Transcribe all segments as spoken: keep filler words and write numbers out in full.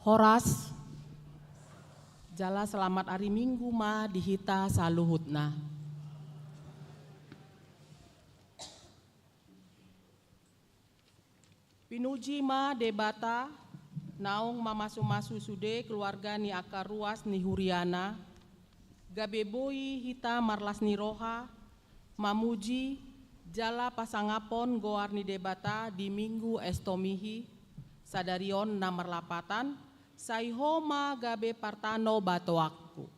Horas, jala selamat ari Minggu ma di hita saluhutna. Pinuji ma Debata, naung mamasumasu sude keluarga ni angka ruas ni huriana, gabe boi hita marlas ni roha, mamuji, jala pasangaphon goar ni Debata di Minggu Estomihi, sadari on na marlapatan, sai Ho ma gabe partanobatoanku.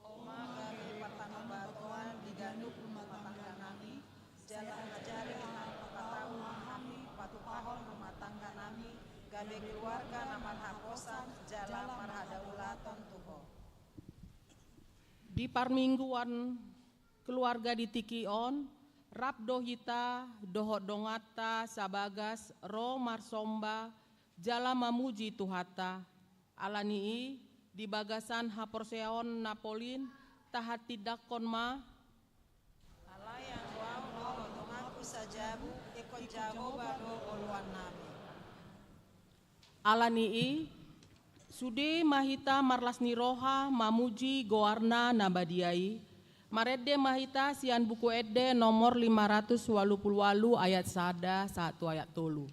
Ho ma gabe partanobatoan di ganup rumah tangga nami, jala ajari hami, patupahon rumah tangga nami, gabe keluarga na marhaposan, jala marhadaulaton tu Ho. Di parmingguan keluarga di tingki on, rap do hita dohot donganta sabagas ro marsomba jala mamuji Tuhanta. Alani i, di bagasan haporseaon na polin, tahatindangkon ma. Alai anggo au dohot donganku sajabu, ingkon Jahowa do oloan nami. Alani i, sude ma hita marlas ni roha mamuji goarna na badia i, marende ma hita sian Buku Ende nomor lima ratus walu pulu walu ayat sada sahat tu ayat tolu.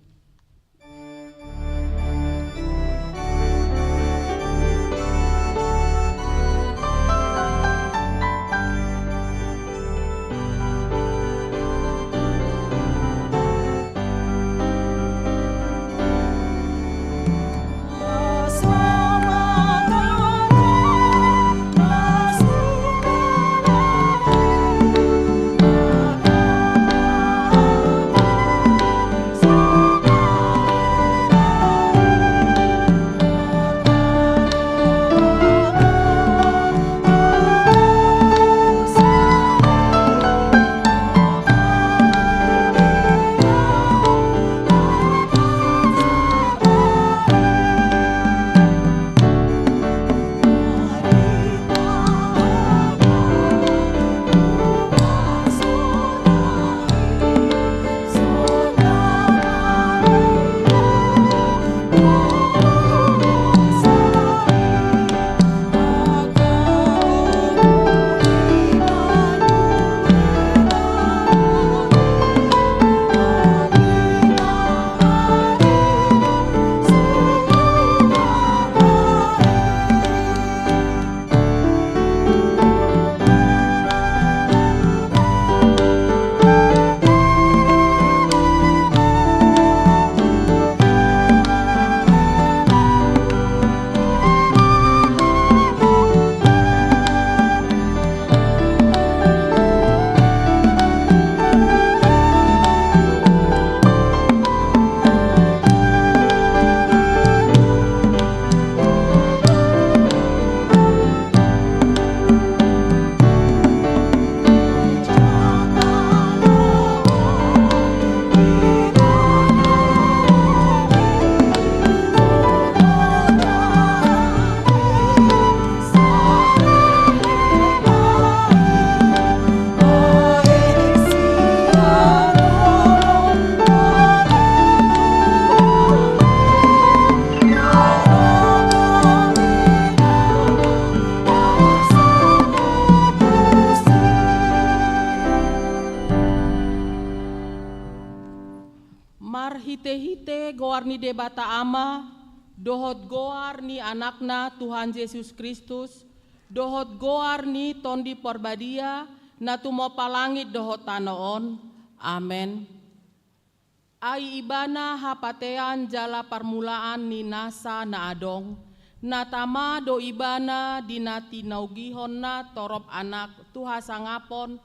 Marhitehite goar ni Debata Ama, dohot goar ni Anakna Tuhan Jesus Kristus, dohot goar ni Tondi Parbadia, na tumompa langit dohot tano on. Amen. Ai Ibana hapatean jala parmulaan ni nasa na adong, na tama do Ibana di na tinaugihonna torop Anak tu hasangapon,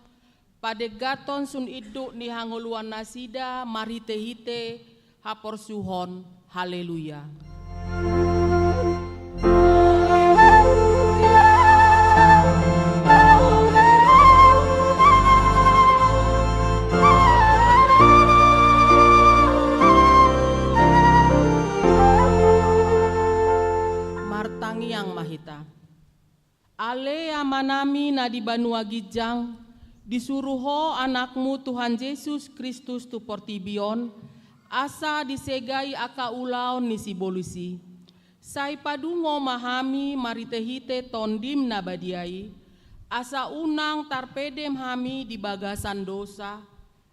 padengganhon sun induk ni hangoluannasida marhitehite haporsuhon. Haleluya. Martangiang ma hita. Ale Amanami na di banua ginjang, disuru Ho Anakmu Tuhan Jesus Kristus tu portibi on, asa disegai angka ulaon ni sibolis i. Sai padungo ma hami marhite-hite Tondim na badia i, asa unang tarpedem hami di bagasan dosa,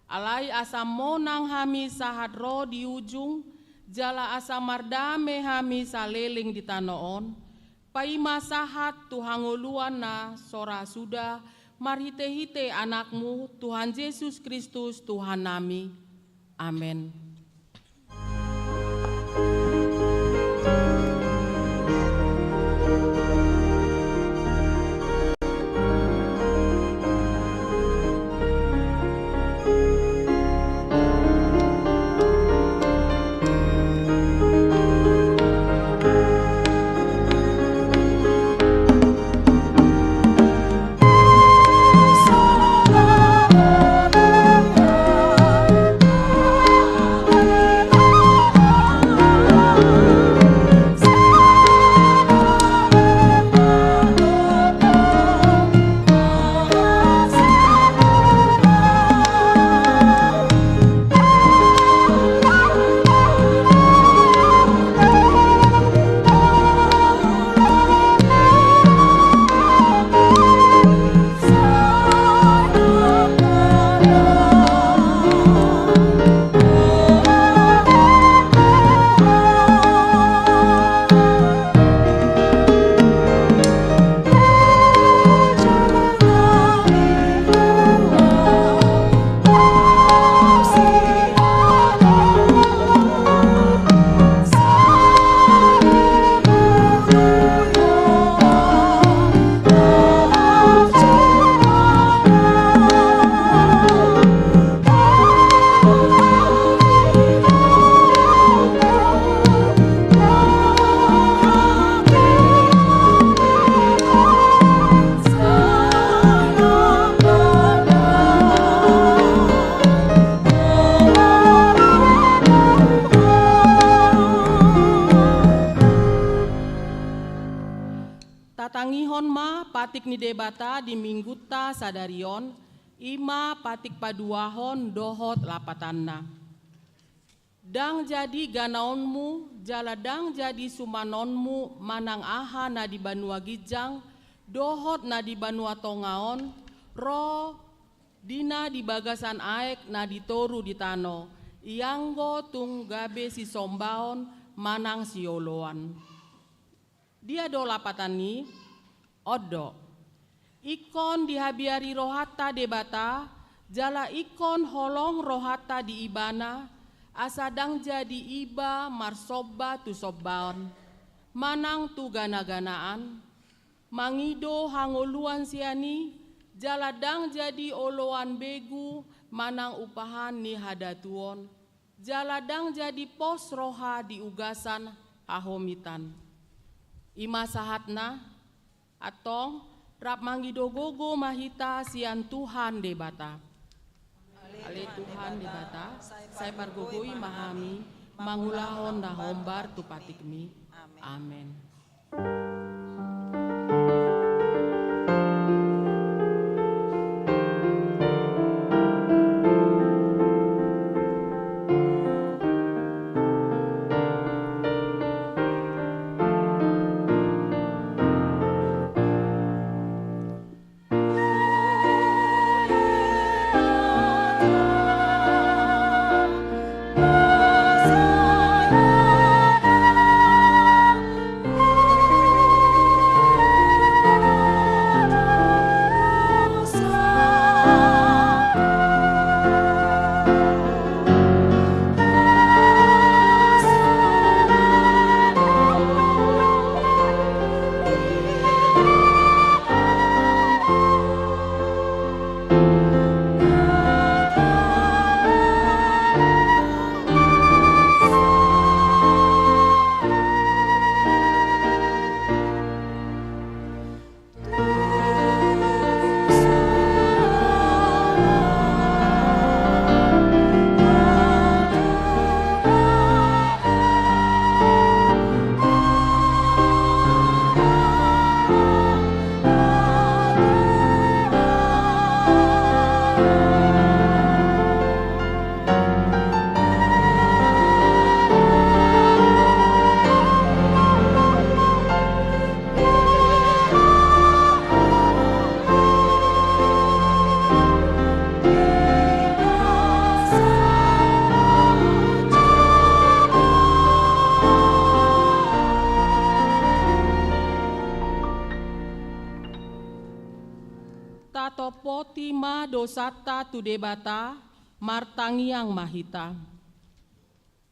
alai asa monang hami sahat ro di ujung, jala asa mardame hami saleleng di tano on, paima sahat tu hangoluan na so ra suda, marhite-hite Anakmu, Tuhan Jesus Kristus, Tuhannami. Amen. Tatangihon ma patik ni Debata di Minggunta sadari on, i ma patik paduahon dohot lapatanna. Ndang jadi ganaonmu, jala ndang jadi sumanonmu manang aha na di banua ginjang dohot na di banua tonga on, ro di na di bagasan aek na di toru di tano, ianggo tung gabe sisombaon manang sioloan. Dia do lapatan i? On do. Ingkon dihabiari rohanta Debata, jala ingkon holong rohanta di Ibana, asa ndang jadi iba marsomba tu sombaon, manang tu gana-ganaan, mangido hangoluan sian i, jala ndang jadi oloan begu manang umpahan ni hadatuon, jala ndang jadi pos roha di ugasan hahomitan. I ma sahatna. Antong, rap mangido gogo ma hita sian Tuhan Debata. Ale Tuhan Debata, sai pargogoi ma hami mangulahon na hombar tu patikmi. Amen. Poti ma dosanta tu Debata, martangiang ma hita.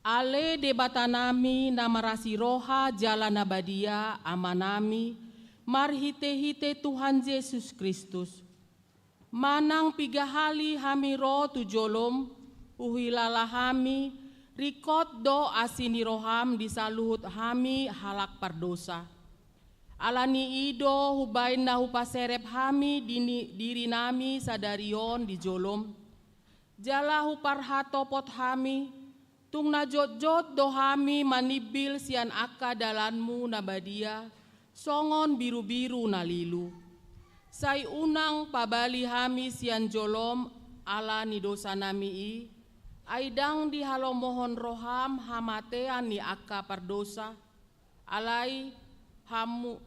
Ale Debatanami na marasi roha jala na badia, Amanami, marhite-hite Tuhan Jesus Kristus. Manang piga hali hami ro tu jolom, huhilala hami, ringkot do asi ni roham di saluhut hami halak pardosa. Ala ni i do hubaen na hupaserep hami dini-, dirinami sadari on di jolom. Jala huparhatopot hami, tung na jotjot do hami manimbil sian angka dalanmu na badia, songon birubiru na lilu. Sai unang pabali hami sian jolom ala ni dosanami i, ai ndang dihalomohon roham hamatean ni angka pardosa, alai hamu-,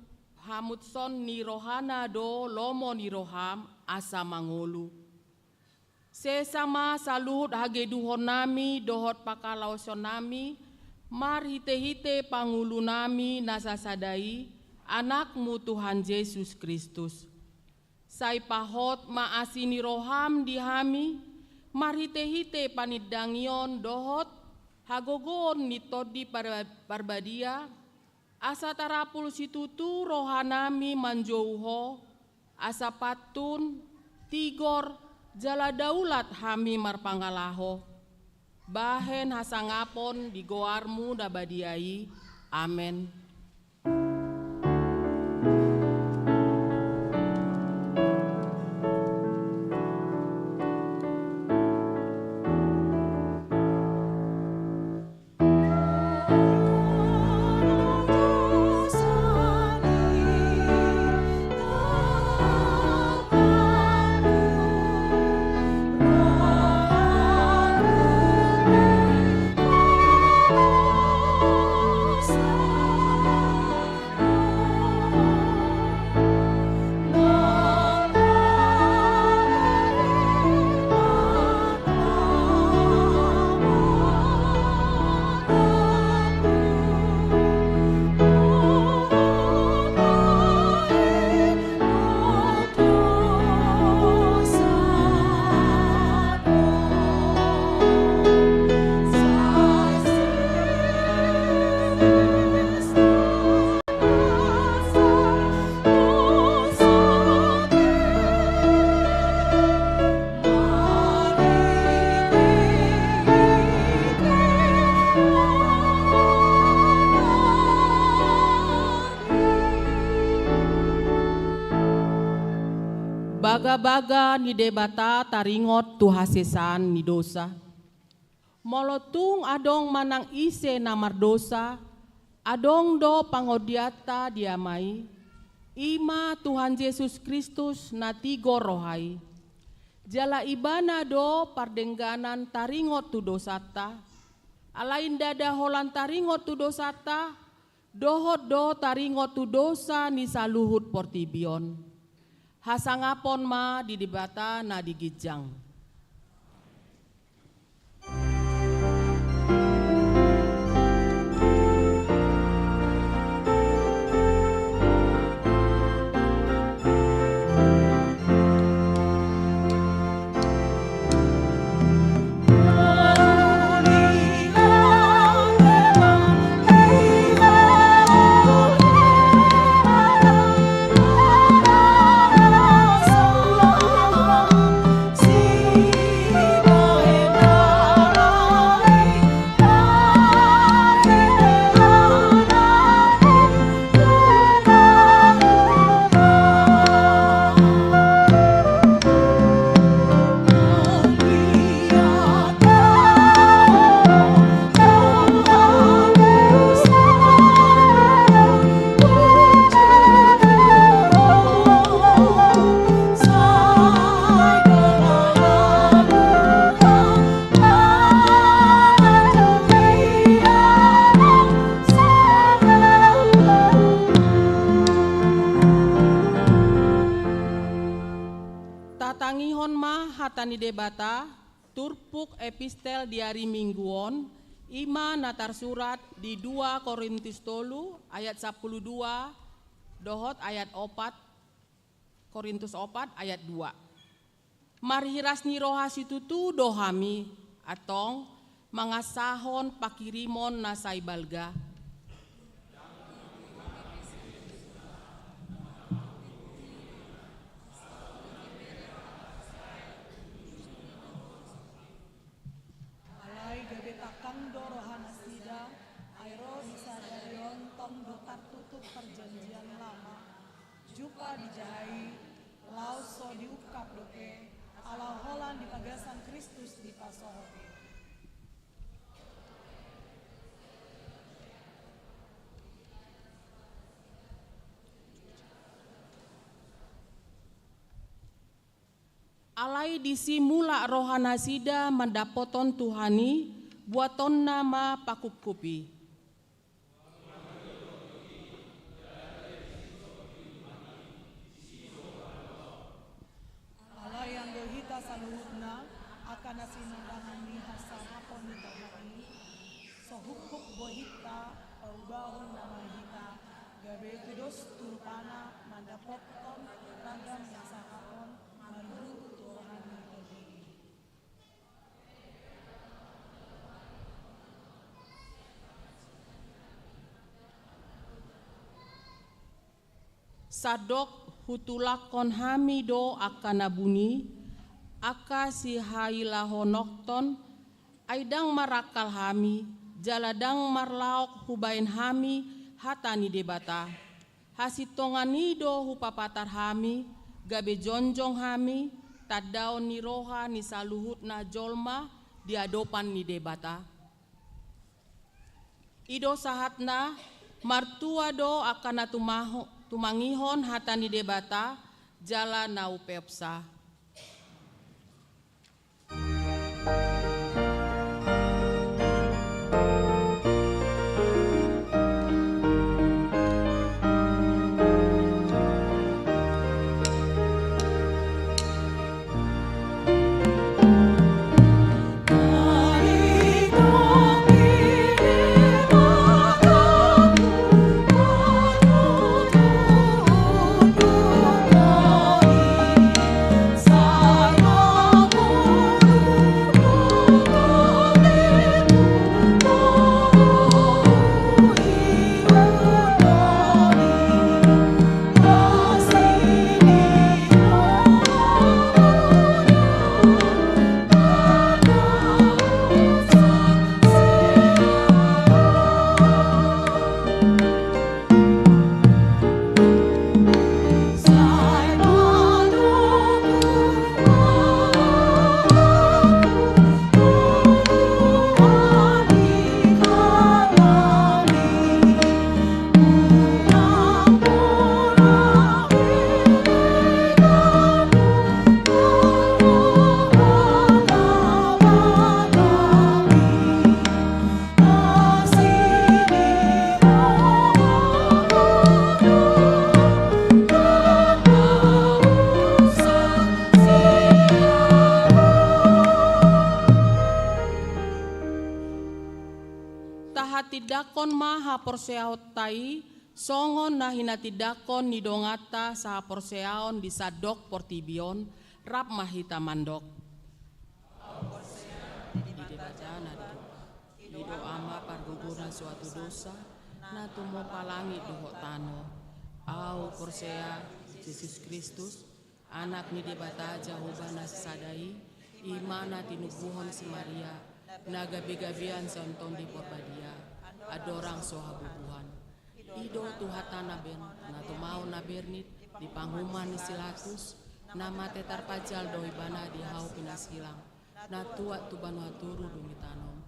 hamutson ni rohana do lomo ni roham asa mangolu. Sesa ma saluhut hageduhonnami dohot pangkalaosonnami, marhite-hite Pangulunami na sasada i, Anakmu Tuhan Jesus Kristus. Sai pahot ma asi ni roham di hami, marhite-hite panindangion dohot hagogoon ni Tondi Parba-, Parbadia, asa tarapul situtu rohanami manjou Ho, asa pantun, tigor, jala daulat hami marpangalaho. Bahen hasangapon di goarmu na badia i. Amen. Bagabaga ni Debata taringot tu hasesaan ni dosa. Molo tung adong manang ise na mardosa, adong do pangondianta di Ama i, i ma Tuhan Jesus Kristus na tigor roha i. Jala Ibana do pardengganan taringot tu dosanta, alai ndada holan taringot tu dosanta, dohot do taringot tu dosa ni saluhut portibi on. Hasangapon ma di Debata na di ginjang. Tatangihon ma hata ni Debata, turpuk epistel di ari Minggu on, i ma na tarsurat di dua Korintus tolu ayat sampulu dua dohot ayat opat, Korintus opat ayat dua. Marhiras ni roha situtu do hami, antong, mangasahon panghirimon na sai balga. Alai gabe tangkang do rohanasida, ai ro di sadari on tong do tartutup parjanjian lama. Jumpa di jaha i, laos so diungkap dope, ala holan di bagasan Kristus dipasohot i. Alai disi mulak rohanasida mandapothon Tuhan i, buatonna ma pangungkup i. Alai anggo hita saluhutna, angka na sinondangan ni hasangapon ni Tuhan i, so hungkuk do hita, paubahon nama hita, gabe tudos tu rupana mandapothon ragam hasangapon marhite tu roha ni Tuhan i. Sandok hutulakhon hami do angka na buni, angka sihailahononhon, ai ndang marangkal hami, jala ndang marlaok hubaen hami hata ni Debata. Hasintongan i do hupapatar hami, gabe jongjong hami, tandaon ni roha ni saluhutna jolma di adopan ni Debata. I do sahatna, martua do angka na tumaho-, tumangihon hata ni Debata, jala na upeopsa. Tahatindangkon ma haporseaonta i, songon na hinatindangkon ni donganta sahaporseaon di sandok portibi on, rap ma hita mandok. Di Debata na di, i do Ama pargogona suatu dosa, na tumompa langit dohot tano. Ahu porsea Jesus Kristus, Anak ni Debata Jahowa na sisada i, i ma na tinubuhon si Maria, na gabegabean sian Tondi Porbadia, andorang so habubuhan. I do Tuhanta na ber-, na tumaon na bernit di panguhuman ni si Pilatus, na mate tarpajal do ibana di hau pinasilang, na tuat tu banua toru dung ditanom,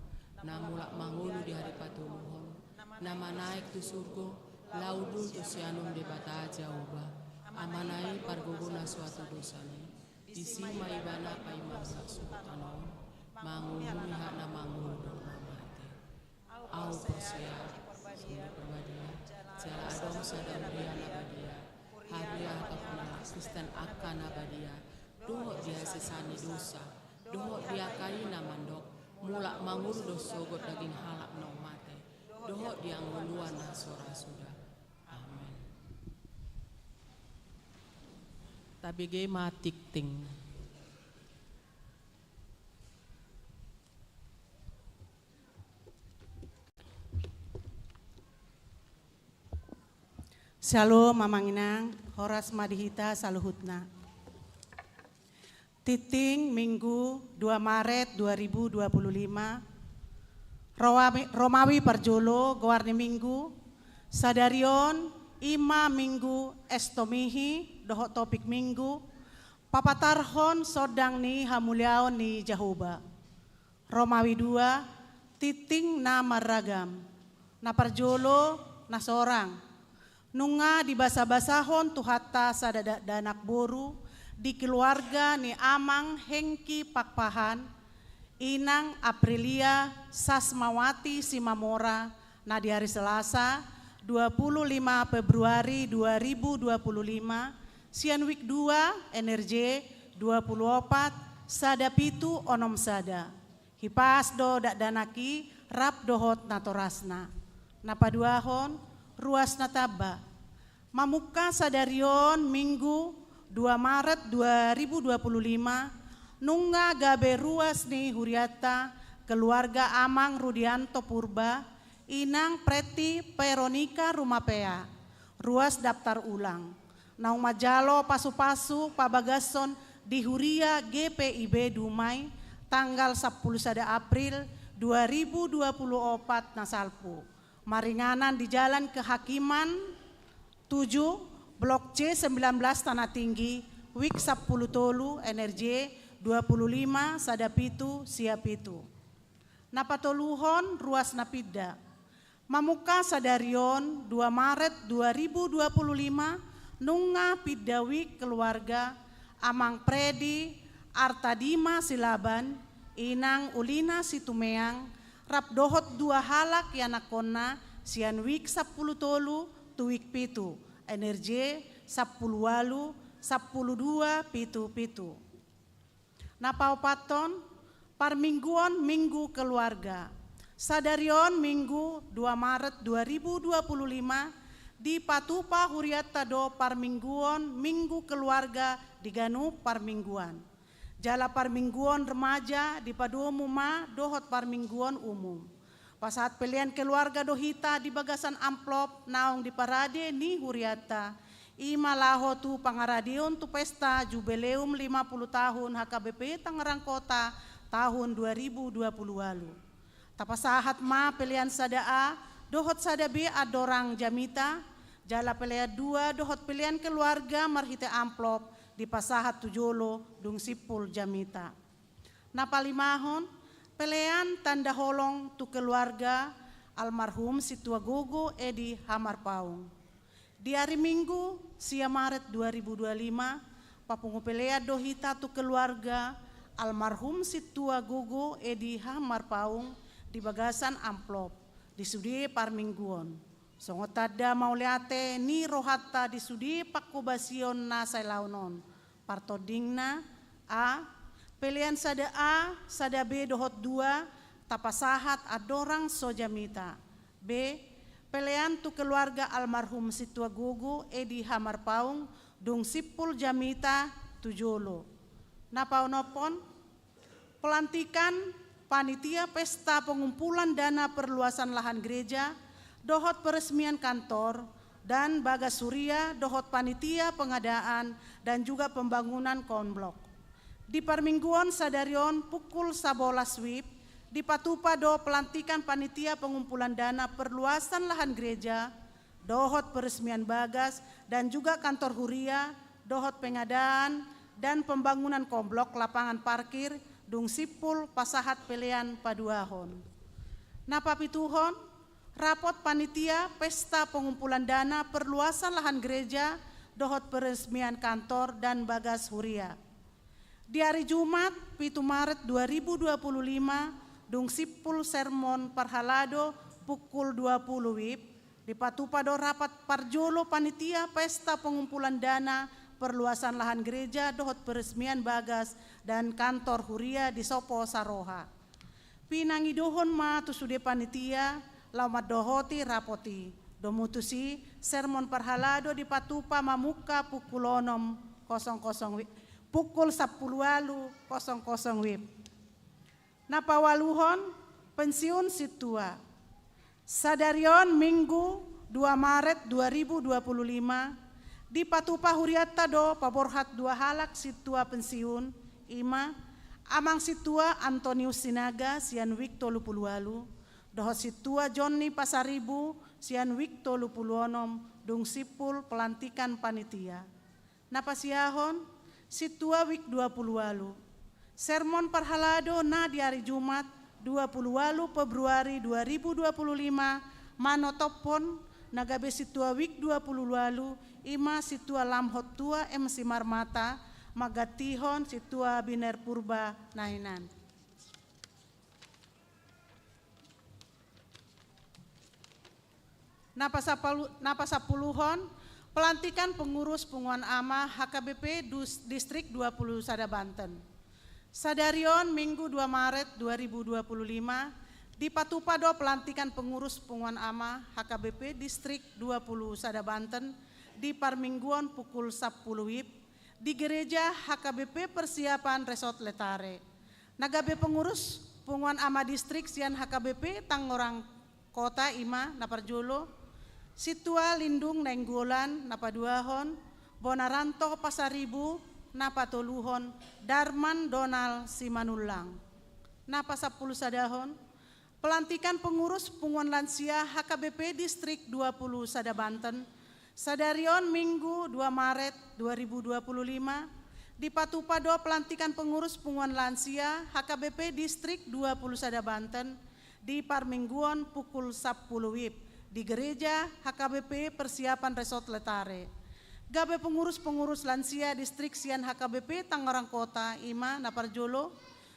na mulak mangolu di ari patoluhon, na manaek tu surgo, laho dul tu siamun Debata Jahowa, Amana i pargogona suatu dosa i. Disi ma ibana paima mulak sogot tano on, manguhumi halak na mangolu dohot na mate. Ahu porsea, Tondi Porbadia, jala adong sada huria na badia, huria angka na Kristen angka na badia, dohot di hasesaan ni dosa, dohot di angka i na mandok, mulak mangolu do sogot daging halak naung mate, dohot di hangoluan na so ra suda. Amen. Tabege ma tingting. Syalom, Amang Inang, horas ma di hita saluhutna. Tingting Minggu dua Maret dua ribu dua puluh lima, Romawi, Romawi parjolo, goar ni Minggu sadari on i ma Minggu Estomihi, dohot topik Minggu, papatarhon sondang ni hamuliaon ni Jahowa. Romawi dua, tingting na marragam. Na parjolo, na sorang. Nunga dibasabasahon Tuhanta sada dakdanak boru di keluarga ni Amang Hengki Pakpahan, Inang Aprilia Sasmawati Simamora, na di ari Selasa, dua puluh lima Februari dua ribu dua puluh lima, sian wijk dua, N R J dua puluh opat, sada pitu onom sada. Hipas do dakdanak i rap dohot natorasna. Na paduahon, ruas na tamba. Mamungka sadari on Minggu dua Maret dua ribu dua puluh lima, nunga gabe ruas ni hurianta keluarga Amang Rudianto Purba, Inang Preti Veronika Rumapea, ruas daftar ulang. Naung manjalo pasupasu pabagason di huria G P I B Dumai, tanggal sampulu sada April dua ribu dua puluh opat na salpu. Maringanan di Jalan Kehakiman tujuh, Blok C sembilan belas Tanah Tinggi, wijk sampulu tolu, N R J dua puluh lima, sada pitu, sia pitu. Na patoluhon, ruas na pinda. Mamungka sadari on dua Maret dua ribu dua puluh lima, nunga pinda wijk keluarga Amang Predi Artadima Silaban, Inang Ulina Situmeang, rap dohot dua halak ianakkonna sian wijk sampulu tolu tu wijk pitu, N R J sampulu ualu, sampulu dua, pitu pitu. Na paopathon, parmingguon Minggu Keluarga. Sadari on Minggu dua Maret dua ribu dua puluh lima, dipatupa hurianta do parmingguon Minggu Keluarga di ganup parmingguan. Jala parmingguon remaja dipadomu ma dohot parmingguon umum. Pasahat pelean keluarga do hita di bagasan amplop naung diparade ni hurianta, i ma laho tu pangaradeon tu pesta jubileum lima puluh tahun H K B P Tangerang Kota tahun dua ribu dua puluh ualu. Tapasahat ma pelean sada A dohot sada B andorang jamita, jala pelean dua dohot pelean keluarga marhite amplop dipasahat tu jolo dung simpul jamita. Na palimahon, pelean tanda holong tu keluarga almarhum Sintua Gogo Edi Hamarpaung. Di ari Minggu sia Maret dua ribu dua lima, papungu pelean do hita tu keluarga almarhum Sintua Gogo Edi Hamarpaung di bagasan amplop di sude parmingguon. Songon tanda mauliate ni rohanta di sude panghobasion na sailaon on. Partondingna, A, pelean sada A, sada B dohot dua, tapasahat andorang so jamita. B, pelean tu keluarga almarhum Sintua Gogo Edi Hamarpaung, dung simpul jamita tu jolo. Na paonomhon, pelantikan panitia pesta pengumpulan dana perluasan lahan gereja, dohot peresmian kantor dan bagas huria, dohot panitia pengadaan dan juga pembangunan konblok. Di parmingguon sadari on pukul sabolas wib, dipatupa do pelantikan panitia pengumpulan dana perluasan lahan gereja, dohot peresmian bagas dan juga kantor huria, dohot pengadaan dan pembangunan konblok lapangan parkir, dung simpul pasahat pelean paduahon. Na papituhon, rapot panitia pesta pengumpulan dana perluasan lahan gereja, dohot peresmian kantor dan bagas huria. Di ari Jumat, pitu Maret dua ribu dua puluh lima, dung simpul sermon parhalado pukul dua puluh wib, dipatupa do rapat parjolo panitia pesta pengumpulan dana perluasan lahan gereja dohot peresmian bagas dan kantor huria di Sopo Saroha. Pinangidohon ma tu sude panitia laho mandohoti rapot i. Domu tusi, sermon parhalado dipatupa mamungka pukul onom kosong kosong wi-, pukul sampulu ualu kosong kosong wib. Na paualuhon, pensiun sintua. Sadari on Minggu dua Maret dua ribu dua puluh lima, dipatupa hurianta do paborhat dua halak sintua pensiun, i ma Amang Sintua Antonius Sinaga sian wijk tolu pulu ualu, dohot Sintua Jonni Pasaribu sian wijk tolu pulu onom, dung simpul pelantikan panitia. Na pasiahon, Sintua wijk dua pulu ualu. Sermon parhalado na di ari Jumat dua pulu ualu Februari dua ribu dua pulu lima manotophon na gabe Sintua wijk dua pulu ualu, i ma Sintua Lamhottua M Simarmata, manggantihon Sintua Biner Purba na hinan. Na pasapalu-, na pasampuluhon, pelantikan pengurus punguan ama H K B P dus-, Distrik dua pulu sada Banten. Sadari on, Minggu dua Maret dua ribu dua pulu lima, dipatupa do pelantikan pengurus punguan ama H K B P Distrik dua pulu sada Banten di parmingguon pukul sampulu wib di gereja H K B P Persiapan Resort Letare. Na gabe pengurus punguan ama distrik sian H K B P Tangerang Kota i ma, na parjolo, Sintua Lindung Nainggolan, na paduahon, Bonaranto Pasaribu, na patoluhon, Darman Donald Simanullang. Na pasampulu sadahon, pelantikan pengurus punguan lansia H K B P Distrik dua pulu sada Banten, sadari on Minggu dua Maret dua ribu dua puluh lima, dipatupa do pelantikan pengurus punguan lansia H K B P Distrik dua puluh sada Banten di parmingguon pukul sampulu wib di gereja H K B P Persiapan Resort Letare. Gabe pengurus-pengurus lansia distrik sian H K B P Tangerang Kota i ma, na parjolo,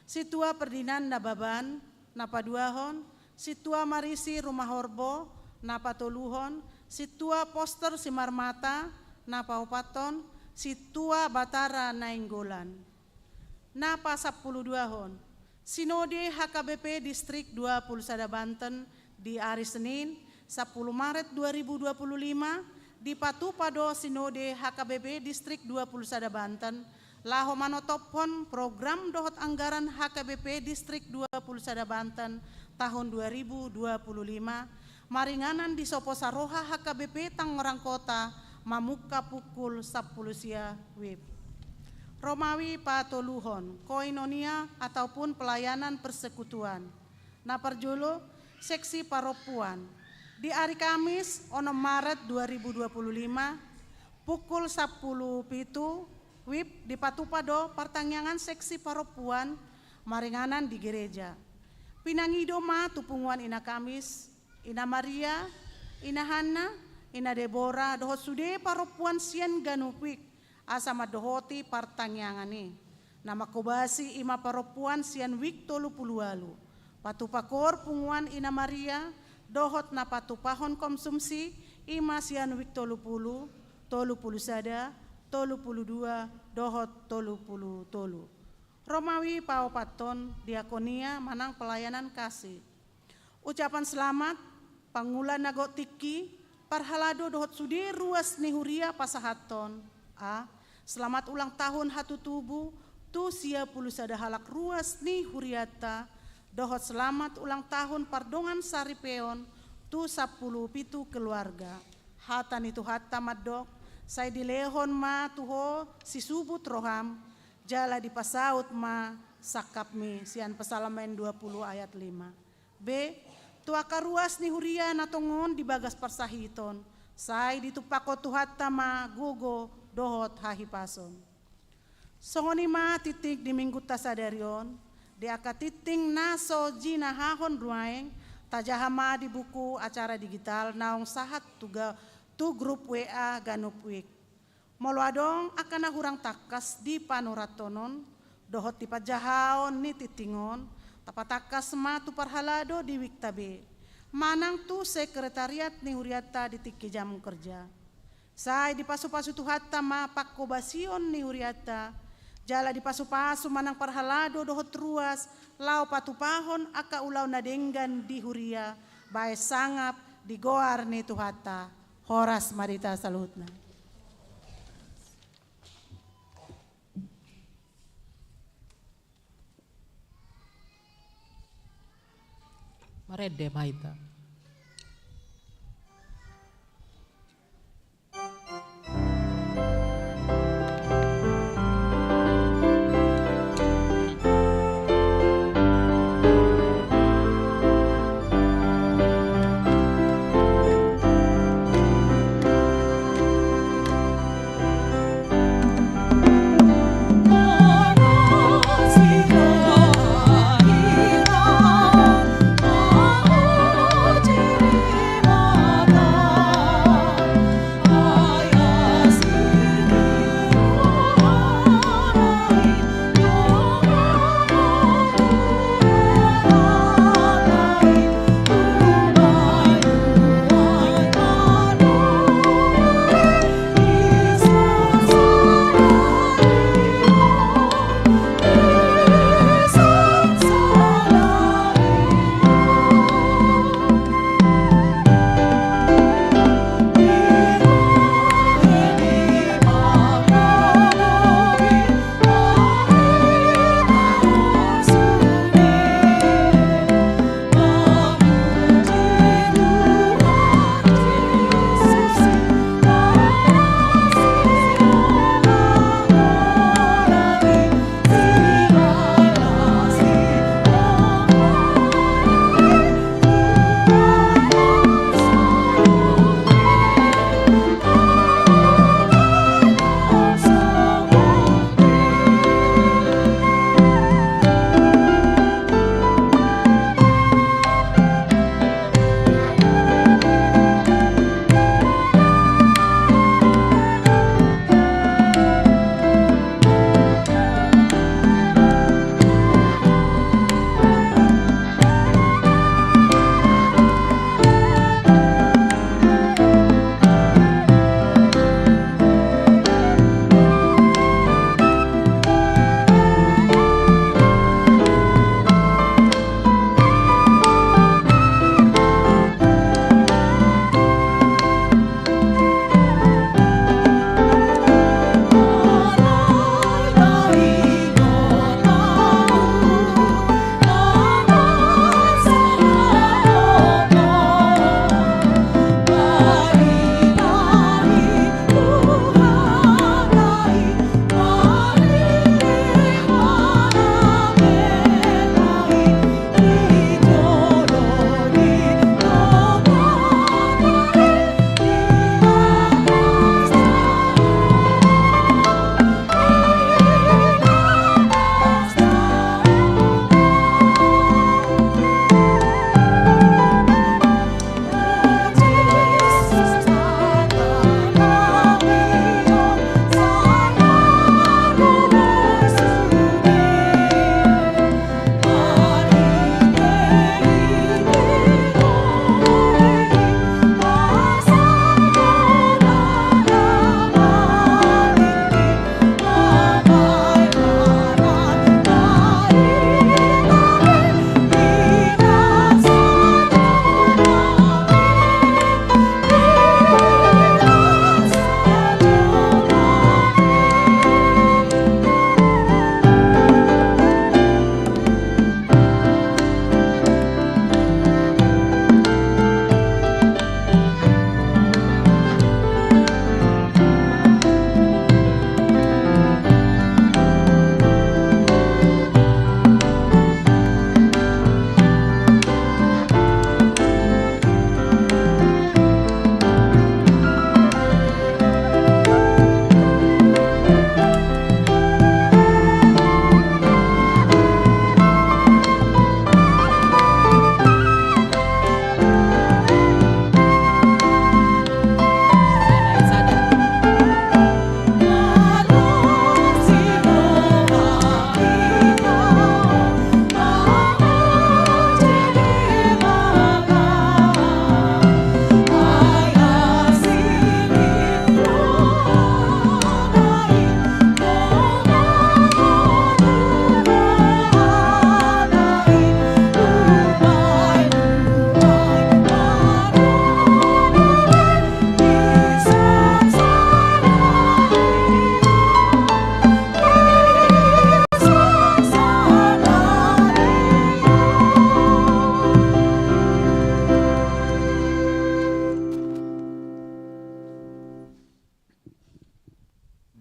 Sintua Ferdinand Nababan, na paduahon, Sintua Marisi Rumahorbo, na patoluhon, Sintua Poster Simarmata, na paopathon, Sintua Batara Nainggolan. Na pasampulu duahon, Sinode H K B P Distrik dua puluh sada Banten di ari Senin, sampulu Maret dua ribu dua puluh lima, dipatupa do Sinode H K B P Distrik dua puluh sada Banten, laho manotophon program dohot anggaran H K B P Distrik dua puluh sada Banten tahun dua ribu dua puluh lima, maringanan disopo saroha H K B P Tangerang Kota mamungka pukul sampulu sia wib. Romawi patoluhon, koinonia ataupun pelayanan persekutuan. Na parjolo, seksi parompuan. Di ari Kamis, onom Maret dua ribu dua puluh lima, pukul sampulu pitu wib, dipatupa do partangiangan seksi parompuan maringanan di gereja. Pinangido ma tu punguan Ina Kamis, Ina Maria, Ina Hanna, Ina Debora, dohot sude parompuan sian ganup wijk, asa mandohoti partangiangan i. Na manghobasi i ma parompuan sian wijk tolu pulu ualu. Patupa koor punguan Ina Maria, dohot na patupahon konsumsi, i ma sian wijk tolu pulu, tolu pulu sada, tolu pulu dua, dohot tolu pulu tolu. Romawi paopathon, diakonia manang pelayanan kasih. Ucapan selamat, pangula na gok tingki, parhalado dohot sude ruas ni huria pasahathon. A. Selamat ulang tahun hatutubu tu sia pulu sada halak ruas ni hurianta, dohot selamat ulang tahun pardongan saripeon tu sampulu pitu keluarga. Hata ni Tuhanta mandok, sai dilehon ma tu ho sisubut roham, jala dipasaut ma sangkapmi, sian Psalmen dua pulu ayat lima. B. Tu angka ruas ni huria na tongon di bagas parsahiton, sai ditumpakkon Tuhanta ma gogo dohot hahipason. Songon i ma tingting di minggunta sadari on, di angka tingting na so jinahahon nuaeng, tajaha ma di buku acara digital naung sahat tu ga-, tu grup W A ganup wijk. Molo adong angka na hurang tangkas di panurathonon dohot di panjahaon ni tingting on, tapatangkas ma tu parhalado di wijk ta be, manang tu sekretariat ni hurianta di tingki jam kerja. Sai dipasupasu Tuhanta ma panghobasion ni hurianta, jala dipasupasu manang parhalado dohot ruas, laho patupahon angka ulaon na denggan di huria, baen sangap di goar ni Tuhanta. Horas ma di hita saluhutna. Marende ma hita.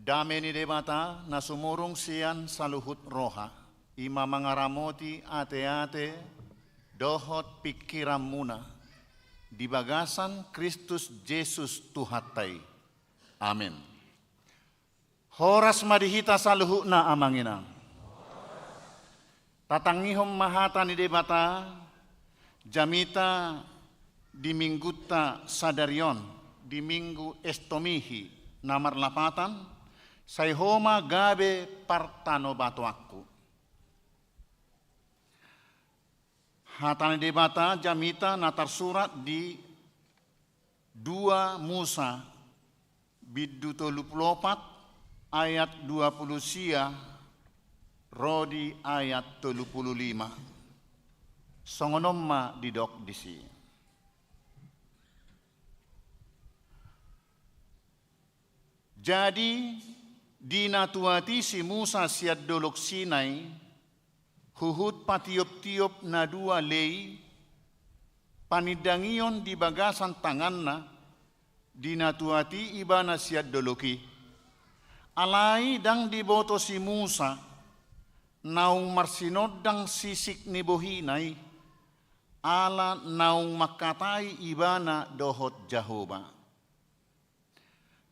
Dame ni Debata na sumurung sian saluhut roha, i ma mangaramoti ateate dohot pingkiranmuna di bagasan Kristus Jesus Tuhanta i. Amen. Horas ma di hita saluhutna, amang inang. Tatangihon ma hata ni Debata jamita di minggunta sadari on, di Minggu Estomihi na marlapatan, Sai Ho ma gabe partanobatoanku. Hata ni Debata jamita na tarsurat di dua Musa, bindu tolu pulu opat, ayat dua pulu sia ro di ayat tolu pulu lima. Songon on ma didok disi. Jadi, di na tuat i si Musa sian Dolok Sinai, huhut patioptiop na dua lei, panindangion di bagasan tanganna, di na tuat i ibana sian dolok i. Alai ndang diboto si Musa naung marsinondang sisik ni bohina i, ala naung mangkatai ibana dohot Jahowa.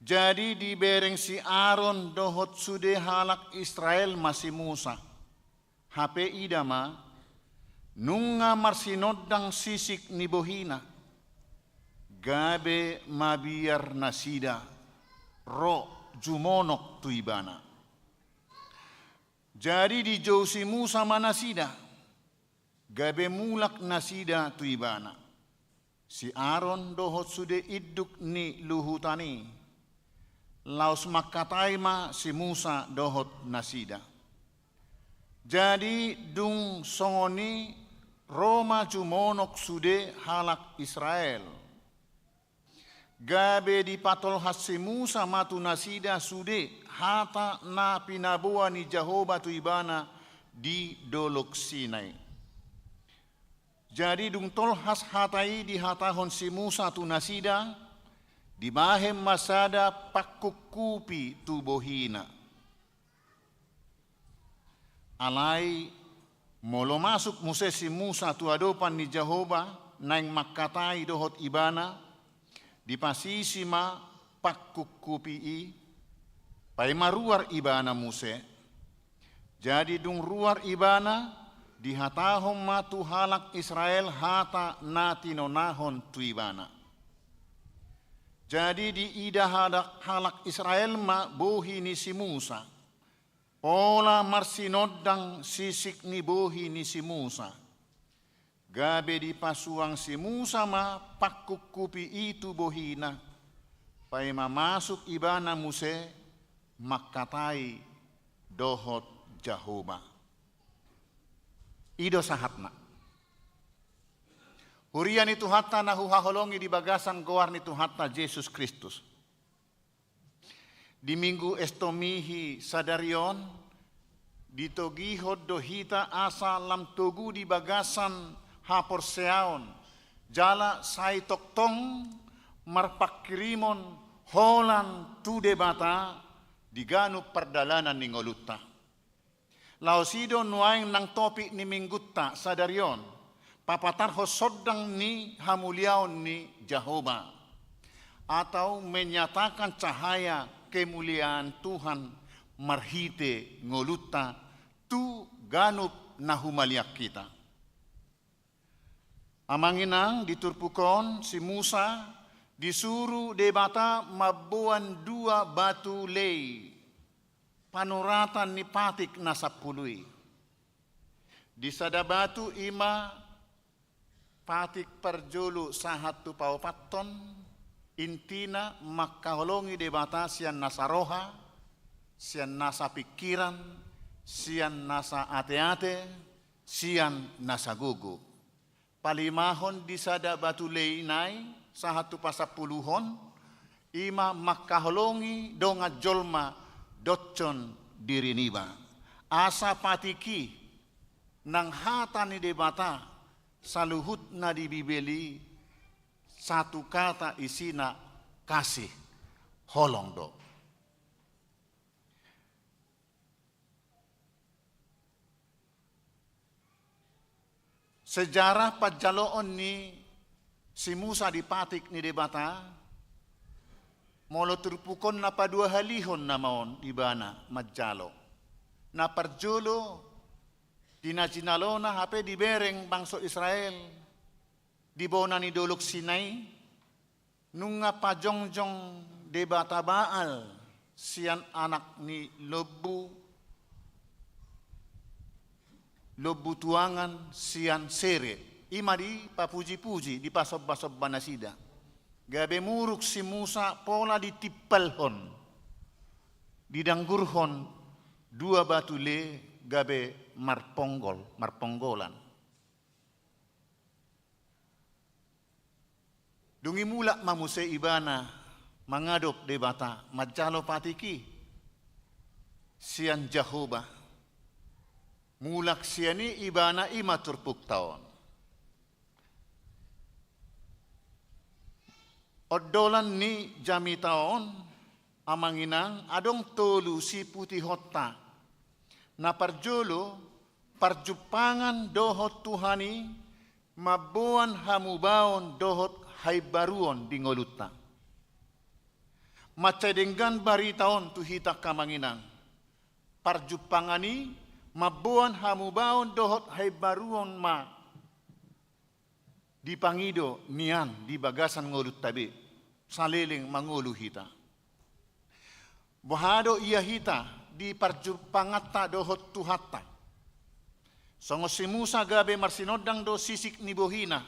Jadi dibereng si Aron dohot sude halak Israel ma si Musa. Hape ida ma, nunga marsinondang sisik ni bohina, gabe mabiar nasida ro jumonok tu ibana. Jadi dijou si Musa ma nasida, gabe mulak nasida tu ibana. Si Aron dohot sude induk ni luhutan i, laos mangkatai ma si Musa dohot nasida. Jadi dung songon i ro ma jumonok sude halak Israel. Gabe dipatolhas si Musa ma tu nasida sude hata na pinaboa ni Jahowa tu ibana di Dolok Sinai. Jadi dung tolhas hata i dihatahon si Musa tu nasida, dibahen ma sada pangkungkupi tu bohina. Alai molo masuk muse si Musa tu adopan ni Jahowa naeng mangkatai dohot ibana, dipasisi ma pangkungkupi i, paima ruar ibana muse. Jadi dung ruar ibana, dihatahon ma tu halak Israel hata na tinonahon tu ibana. Jadi diida halak, halak Israel ma bohi ni si Musa. Pola marsinondang sisik ni bohi ni si Musa. Gabe dipasuang si Musa ma pangkungkupi i tu bohina, paima masuk ibana muse mangkatai dohot Jahowa. I do sahatna. Huria ni Tuhanta na huhaholongi di bagasan goar ni Tuhanta Jesus Kristus. Di Minggu Estomihi sadari on, ditogihon do hita asa lam togu di bagasan haporseaon, jala sai tongtong marpanghirimon holan tu Debata di ganup pardalanan ni ngolunta. Laos i do nuaeng nang topik ni minggunta sadari on, papatarhon sondang ni hamuliaon ni Jahowa, atau menyatakan cahaya kemuliaan Tuhan marhite ngolunta tu ganup na humaliang hita. Amang inang, di turpuk on si Musa disuru Debata mamboan dua batu lei, panuratan ni patik na sampulu i. Di sada batu i ma patik parjolo sahat tu paopathon, intina mangkaholongi Debata sian nasa roha, sian nasa pingkiran, sian nasa ateate, sian nasa gogo. Palimahon di sada batu lei nai sahat tu pasampuluhon, i ma mangkaholongi dongan jolma doshon diri niba. Asa patik i nang hata ni Debata saluhut na di Bibel i satu kata isina kasih, holong do. Sejarah panjaloon ni si Musa di patik ni Debata, molo turpuk on na paduahalihon nama on ibana manjalo. Na parjolo di na jinalona hape dibereng bangso Israel di bona ni Dolok Sinai, nunga pajongjong debata Baal sian anak ni lombu, lombu tuangan sian Sere. I ma dipapujipuji, dipasombasomba nasida. Gabe muruk si Musa pola ditimpalhon, didanggurhon dua batu le gabe marponggol, marponggolan. Dung i mulak ma muse ibana mangadop Debata manjalo patik i sian Jahowa. Mulak sian i ibana i ma turpukta on. Ondolan ni jamita on, amang inang, adong tolu siputihonta. Na parjolo, parjumpangan dohot Tuhan i mamboan hamubaon dohot haimbaruon di ngolunta. Mansai denggan barita on tu hita, amang inang. Parjumpangan i mamboan hamubaon dohot haimbaruon ma dipangido nian di bagasan ngolunta be, saleleng mangolu hita. Boha do ia hita di parjumpanganta dohot Tuhanta? Songon si Musa gabe marsinondang do sisik ni bohina,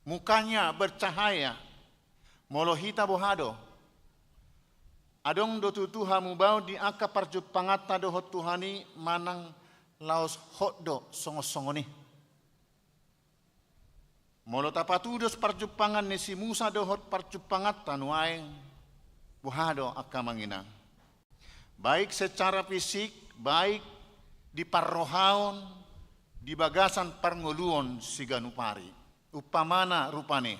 mukanya bercahaya. Molo hita boha do? Adong do tutu hamubaon di angka parjumpanganta dohot Tuhan i manang laos hot do songon-songon i? Molo tapatudos parjumpangan ni si Musa dohot parjumpanganta nuaeng, boha do angka amang inang? Baik secara fisik, baik di parrohaon, di bagasan parngoluon siganup ari. Umpamana rupani,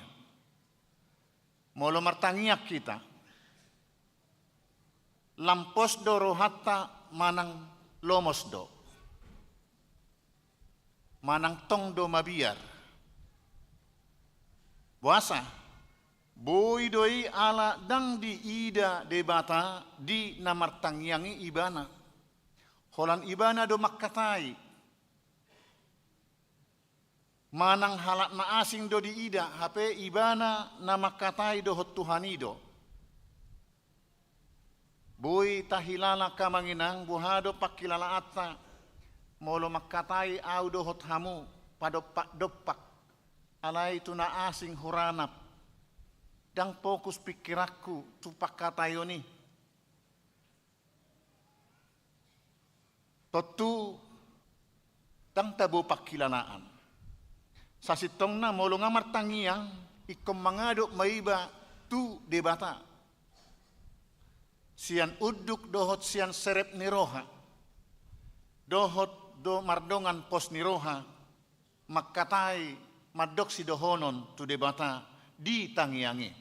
molo martangiang hita, lam pos do rohanta manang lomos do, manang tong do mabiar? Boasa? Boi do i ala ndang diida Debata di na martangiang i ibana. Holan ibana do mangkatai. Manang halak na asing do diida, hape ibana na mangkatai dohot Tuhan i do. Boi tahilala, angka amang inang, boha do pangkilalaanta molo mangkatai ahu dohot hamu padompak-dompak, alai tu na asing huranap, ndang fokus pingkiranku tu pangkataion i. Tontu ndang tabo pangkilalaan. Sasintongna molo nga martangiang, ingkon mangadop ma iba tu Debata. Sian unduk dohot sian serep ni roha, dohot do mardongan pos ni roha, mangkatai mandok sidohonon tu Debata di tangiang i.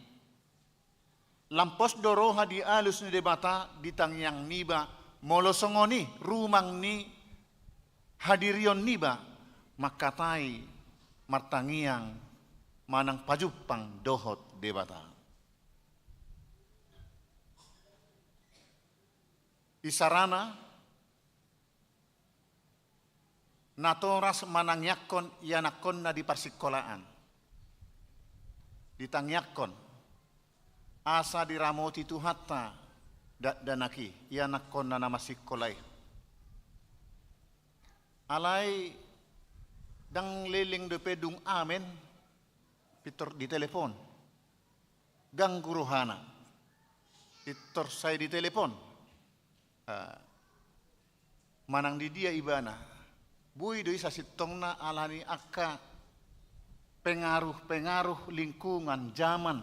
Lam pos do roha di alus ni Debata di tangiang niba, molo songon i rumang ni hadirion niba mangkatai martangiang manang pajumpang dohot Debata. Isarana, natoras manangiangkon ianakkonna di parsikolaan. Ditangiangkon asa diramoti Tuhanta dakdanak i, ianakkonna na marsikola i. Alai ndang leleng dope dung amen, pintor ditelepon. Ganggu rohana. Pintor sai ditelepon. Ah, manang di dia ibana. Boi do i sasintongna ala ni angka pengaruh-pengaruh lingkungan, zaman.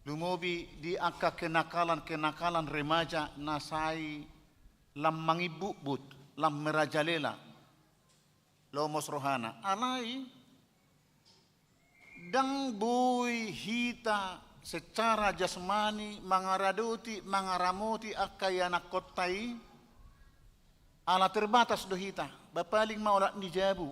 Lumobi di angka kenakalan-kenakalan remaja na sai lam mangimbutbut, lam merajalela. Lomos rohana. Alai, ndang boi hita secara jasmani mangaradoti, mangaramoti angka ianakkonta i, ala terbatas do hita, ba paling ma olat ni jabu.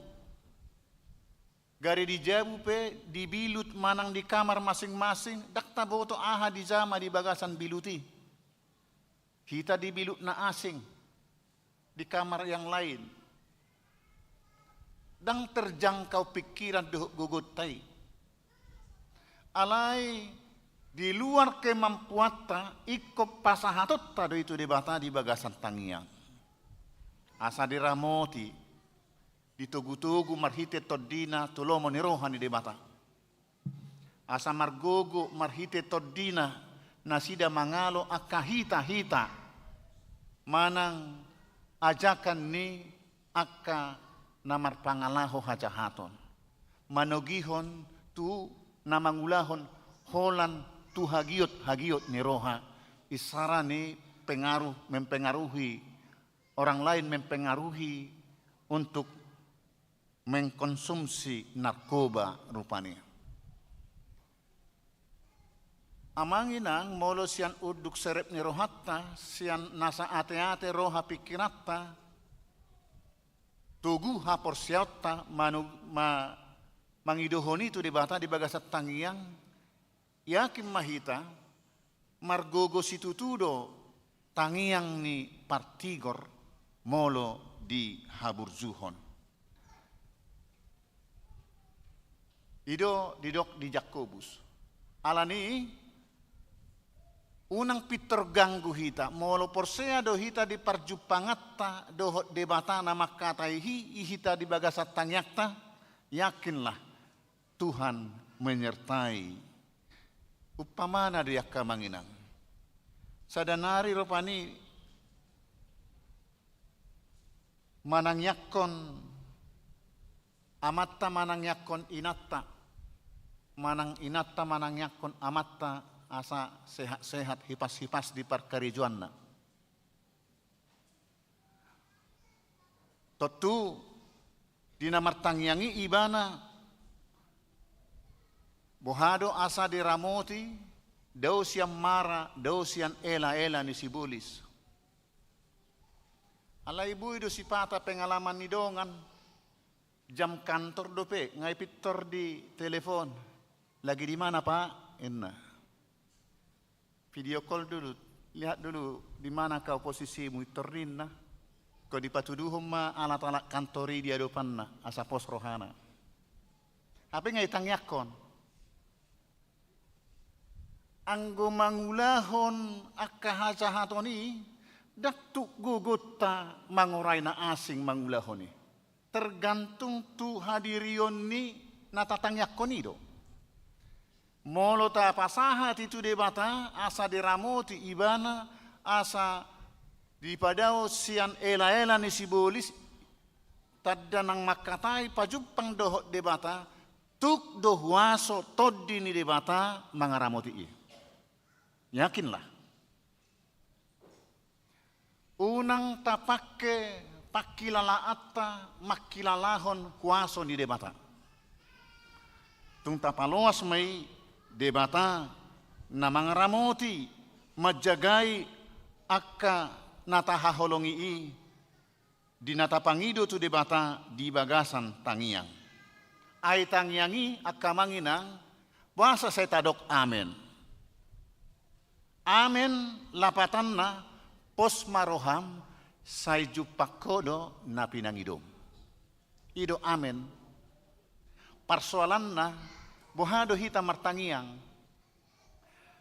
Gari di jabu pe dibilut manang di kamar masing-masing, ndang taboto aha dijama di bagasan bilut i. Hita dibilut na asing, di kamar yang lain. Ndang terjangkau pikiran dohot gogonta i. Alai di luar kemampuanta, ingkon pasahatonta do i tu Debata di bagasan tangiang. Asa diramoti, ditogu-togu marhite tondina tu lomo ni roha ni Debata. Asa margogo marhite tondina nasida mangalo angka hita-hita manang ajakan ni angka na marpangalaho hajahaton, manogihon tu na mangulahon holan tu hagiot-hagiot ni roha, isara ni pengaruh, mempengaruhi orang lain, mempengaruhi untuk mengkonsumsi narkoba rupani. Amang inang, molo sian unduk serep ni rohanta, sian nasa ate-ate roha pikiranta, togu haporseaonta manu-, ma-, mangidohon i tu Debata di bagasan tangiang, yakin ma hita, margogo situtu do tangiang ni partigor molo dihaburjuhon. I do didok di Jakobus. Alani i, unang pintor ganggu hita, molo porsea do hita di parjumpanganta dohot Debata na mangkatai i, i hita di bagasan tangiangta, yakinlah, Tuhan menyertai. Umpamana do i angka amang inang. Sada nari rupani manangiangkon amanta, manangiangkon inanta, manang inanta manangiangkon amanta asa sehat-sehat, hipas-hipas di parkarejoanna. Tontu di na martangiang i ibana, boha do asa diramoti, dao sian mara, dao sian ela-ela ni sibolis. Alai boi do sipata pengalaman ni dongan, jam kantor dope, nga i pintor ditelepon. "Lagi di mana, Pak?" ninna. Video call dulu, lihat dulu di mana kau posisimu, pintor ninna. Ingkon dipatuduhon ma alat-alat kantor i di adopanna, asa pos rohana. Hape nga ditangiangkon. Anggo mangulahon angka hajahaton i, ndang tuk gogonta mangorai na asing mangulahon i. Tergantung tu hadirion ni na tatangiangkon i do. Molo tapasahat i tu Debata, asa diramoti ibana, asa dipadao sian ela-ela ni sibolis, tanda nang mangkatai pajumpang dohot Debata, tuk do huaso Tondi ni Debata mangaramoti i. Yakinlah. Unang tapangke pangkilalaanta mangkilalahon huaso ni Debata. Tung tapaloas ma i Debata na mangaramoti, manjagai angka na tahaholongi i, di na tapangido tu Debata di bagasan tangiang. Ai tangiang i angka amang inang, boasa sai tadok amen? Amen lapatanna, pos ma roham, sai jumpang ho do na pinangidom. I do amen. Parsoalanna, boha do hita martangiang?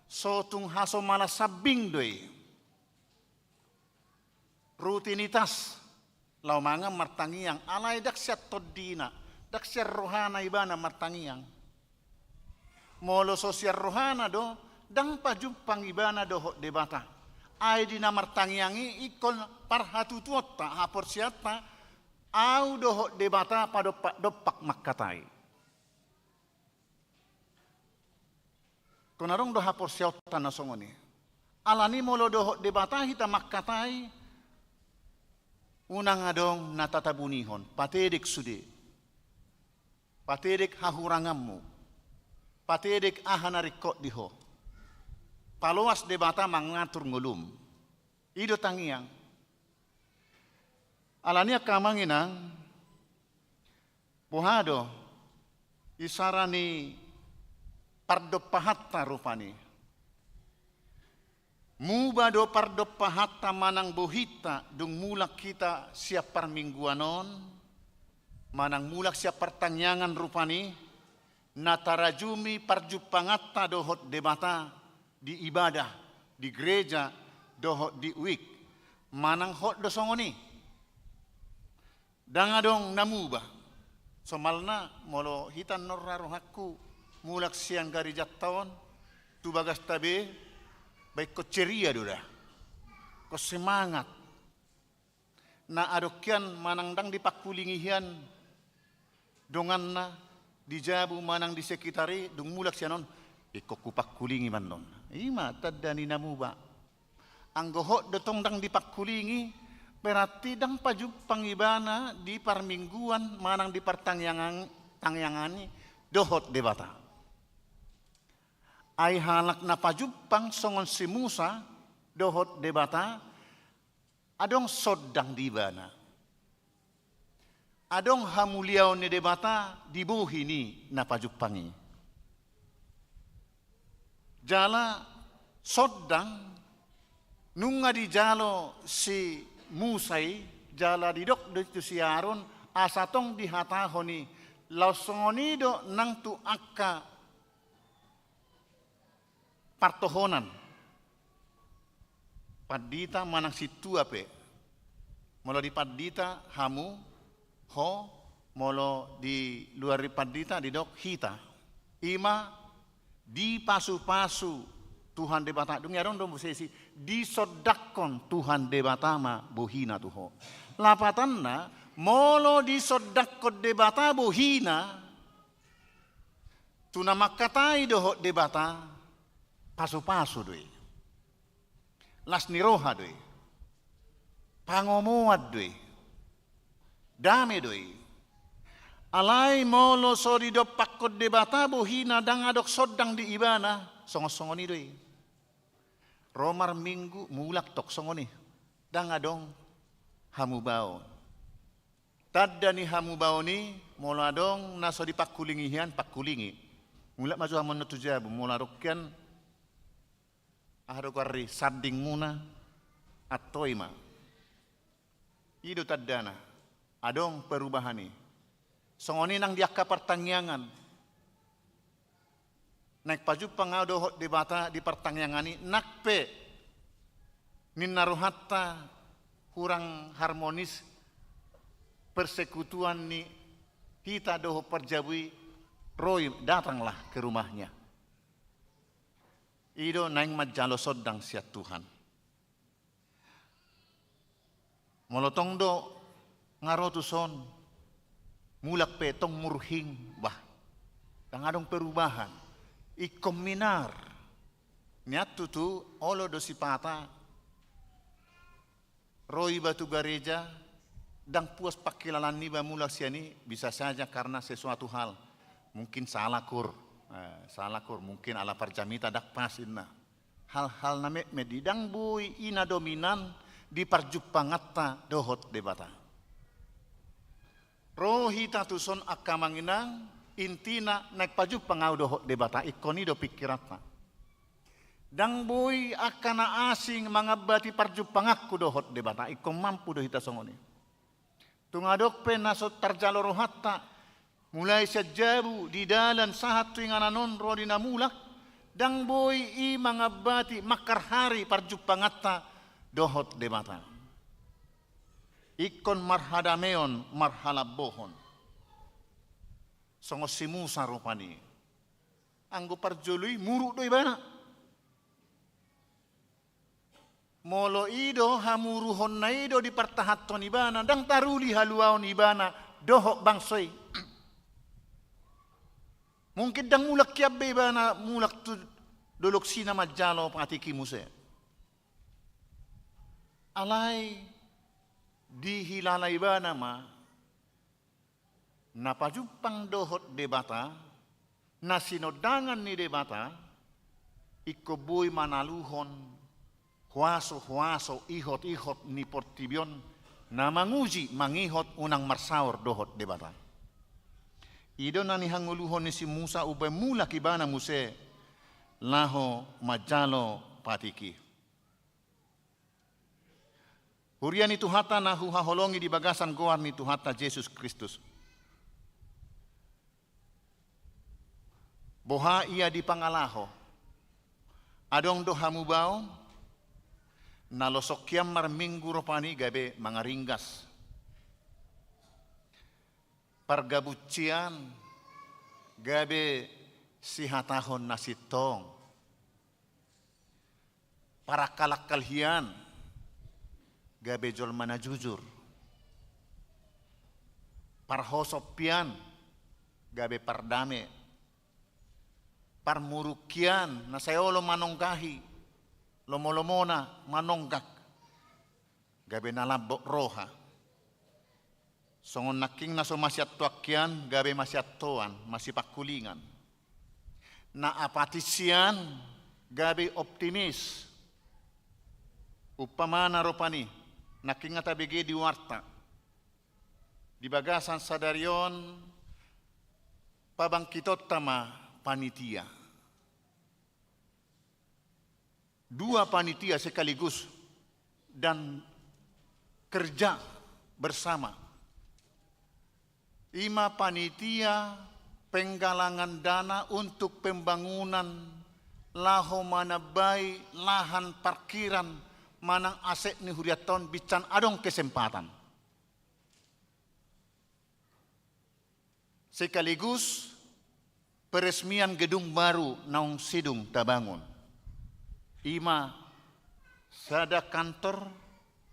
So tung hasomalan sambing do i. Rutinitas, laho mangan martangiang, alai ndang sian tondina, ndang sian rohana ibana martangiang. Molo so sian rohana do, ndang pajumpang ibana dohot Debata. Ai di na martangiang i ingkon parhatutuonta, haporseaonta, au dohot Debata padompak-dompak mangkatai. Tung adong do haporseaonta na songon i. Alani molo dohot Debata hita mangkatai, unang adong na tatabunihon, patedek sude. Patedek hahuranganmu. Patedek aha na ringkot di ho. Paloas Debata mangatur ngolum. I do tangiang. Alani angka amang inang, boha do Isara ni pardompahanta rupani. Muba do pardompahanta manang bohinta dung mulak hita sian parmingguan on, manang mulak sian partangiangan rupani, na tarajumi parjumpanganta dohot Debata di ibadah, di gereja, dohot di wijk. Manang hot do songon i. Ndang adong na muba. Somalna molo hita annon ra rohangku mulak sian garejanta on tu bagasta be, ba ingkon ceria do da. Ingkon semangat. Na adong hian manang ndang dipangkulingi hian donganna di jabu manang di sekitar i, dung mulak sian on, ingkon hupangkulingi ma annon. I ma tanda ni na muba. Anggo hot do tong ndang dipangkulingi, berarti ndang pajumpang ibana di parmingguan manang di partangiangan, tangiangan i dohot Debata. Ai halak na pajumpang songon si Musa dohot Debata, adong sondang di ibana. Adong hamuliaon ni Debata di bohi ni na pajumpang i. Jala sondang nunga dijalo si Musa i, jala didok do tu si Aron, asa tong dihatahon i, laos songon i do nang tu angka partohonan. Pandita manang sintua pe. Molo di pandita hamu, ho, molo di luar ni pandita didok hita. I ma dipasupasu Tuhan Debata, dung i adong do muse disi, disondangkon Tuhan Debata ma bohina tu ho. Lapatanna, molo disondangkon Debata bohina, tu na mangkatai dohot Debata, pasupasu do i. Las ni roha do i. Pangomoan do i. Dame do i. Alai molo so didompakkon Debata bohina, ndang adong sondang di ibana, songon-songon i do i. Ro marminggu, mulak tong songon i. Ndang adong hamubaon. Tanda ni hamubaon i, molo adong na so dipangkulingi hian, pangkulingi. Mulak ma jo hamu annon tu jabu, molo adong hian, aha do goar ni sandingmuna, antoi ma. I do tandana, adong perubahan i. Songon i nang di angka partangiangan. Naeng pajumpang ahu dohot Debata di partangiangan i, nang pe ninna rohanta hurang harmonis persekutuan ni hita dohot parjabu i, ro i, datanglah ke rumahnya. I do naeng manjalo sondang sian Tuhan. Molo tong do nga ro tuson, mulak pe tong murhing, bah, ndang adong perubahan. Ingkon minar. Nian tutu olo do sipata. Ro iba tu gareja, ndang puas pangkilalaan niba mulak sian i, bisa saja karena sesuatu hal. Mungkin salah kur. Eh, salah kur, mungkin ala parjamita ndang pas inna. Hal-hal na metmet i, ndang boi i na dominan di parjumpanganta dohot Debata. Ro hita tuson angka amang inang, intina naeng pajumpang ahu dohot Debata, ingkon i do pingkiranta. Ndang boi angka na asing mangambati parjumpanganku dohot Debata, ingkon mampu do hita songon i. Tung adong pe na so tarjalo rohanta, mulai sian jabu, di dalan, sahat tu inganan on ro di na mulak, ndang boi i mangambati mangharhari parjumpanganta dohot Debata. Ingkon marhadameon, marhalambohon. Songon si Musa rupani. Anggo parjolo i muruk do ibana. Molo i do hamuruhonna i do dipartahanhon ibana, ndang taruli haluaon ibana dohot bangso i. Mungkin ndang mulak hian be ibana mulak tu dolok Sina manjalo patik i muse. Alai dihilala ibana ma na pajumpang dohot Debata, na sinondangan ni Debata, ingkon boi manaluhon huaso-huaso, ihot-ihot ni portibi on, na manguji, mangihot unang marsaor dohot Debata. I do na nihangoluhon ni si Musa umbahen mulak ibana muse laho manjalo patik i. Huria ni Tuhanta na huhaholongi di bagasan goar ni Tuhanta Jesus Kristus. Boha ia dipangalaho? Adong do hamubaon? Na losok hian marminggu rupani gabe mangaringgas. Pargabuncian gabe sihatahon na sintong. Parangkalakkal hian gabe jolma na jujur. Parhosop hian gabe pardame. Parmuruk hian na sai olo manonggahi, lomolomona manonggak, gabe na lambok roha. Songon nangkin na so masiantoan hian gabe masiantoan, masipangkulingan. Na apatis hian gabe optimis. Umpamana rupani, nangkin na tabege di warta. Di bagasan sadari on pabangkitonta ma panitia. Dua panitia sekaligus dan kerja bersama. I ma panitia penggalangan dana untuk pembangunan laho manambai lahan parkiran manang aset ni hurianta on binsan adong kesempatan. Sekaligus peresmian gedung baru naung sidung tabangun. I ma sada kantor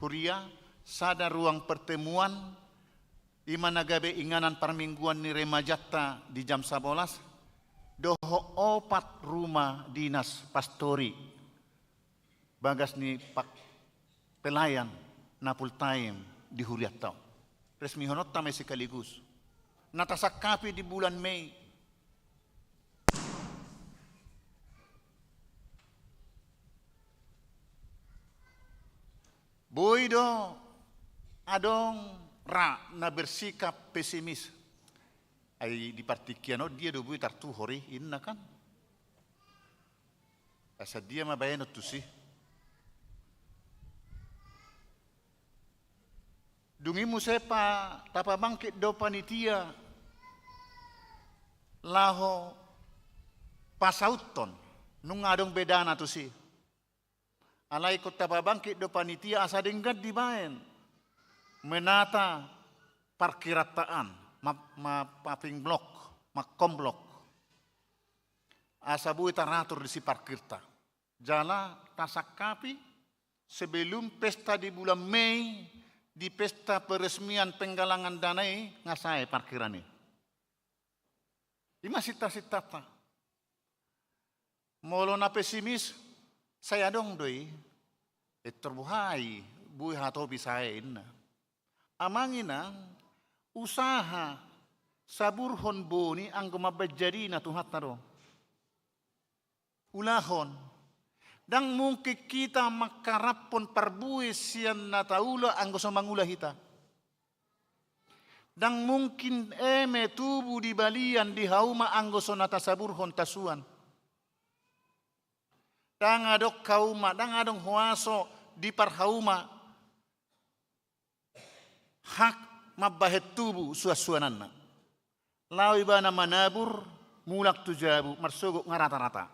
huria, sada ruang pertemuan, i ma na gabe inganan parmingguan ni remajanta di jam sabolas, dohot opat rumah dinas pastori. Bagas ni pak-, pelayan na full time di hurianta on. Resmihononta ma i sekaligus. Na tasangkapi di bulan Mei. Boi do adong ra na bersikap pesimis. Ai di partingkian on dia do boi tartuhor i, inna kan. Asa dia ma baenon tusi. Dung i muse pa tapabangkit do panitia laho pasauthon, nunga adong be dana tusi. Alai ingkon tapabangkit do panitia asa denggan dibaen menata parkiranta an, ma-, ma-, paving block, mangkomplok. Asa boi taratur disi parkirta. Jala tasangkapi sebelum pesta di bulan Mei, di pesta peresmian penggalangan dana i nga sae parkiran i. I ma sinta-sintanta. Molo na pesimis, sai adong do i. Pintor boha i, boi hatopi sae inna. Amang inang, usaha saburhon boni anggo mambaen jadina Tuhanta do. Ulahon. Ndang mungkin hita mangharapkon parbue sian na taula anggo so mangula hita. Ndang mungkin eme tubu di balian di hauma anggo so na tasaburhon tasuan. Ndang adong hauma, ndang adong huaso di parhauma hak mambahen tubu suansuananna. Laho ibana manabur, mulak tu jabu, marsogot nga ratarata.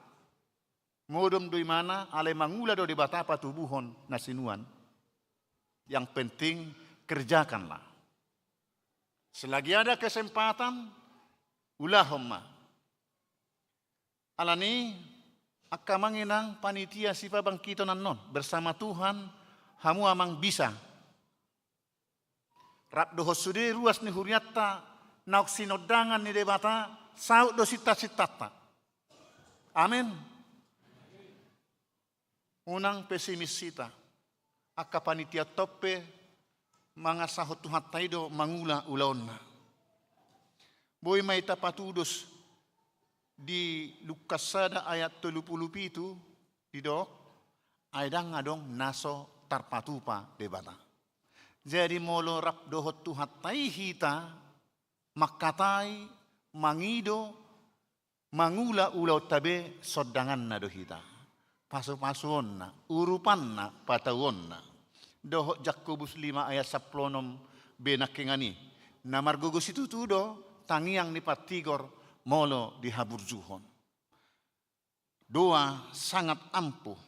Modom do imana, alai mangula do Debata patubuhon na sinuan. Yang penting kerjakanlah. Selagi ada kesempatan, ulahon ma. Alani, angka amang inang panitia sipabangkiton annon, bersama Tuhan, hamu amang bisa. Rap dohot sude ruas ni hurianta, naung sinondangan ni Debata, saut do sinta-sintanta. Amen. Unang pesimis hita. Angka panitia on pe mangasahon Tuhanta i do mangula ulaonna. Boi ma hita patudos di Lukas sada ayat tolu pulu pitu didok, ai ndang adong na so tarpatupa Debata. Jadi molo rap dohot Tuhanta i hita, mangkatai, mangido, mangula ulaonta be sondanganna do hita. Pasupasuonna, urupanna, patauonna. Dohot Jakobus lima ayat sampulu onom be nangkiningan i. Na margogo situtu do tangiang ni partigor molo dihaburjuhon. Doa sangat ampuh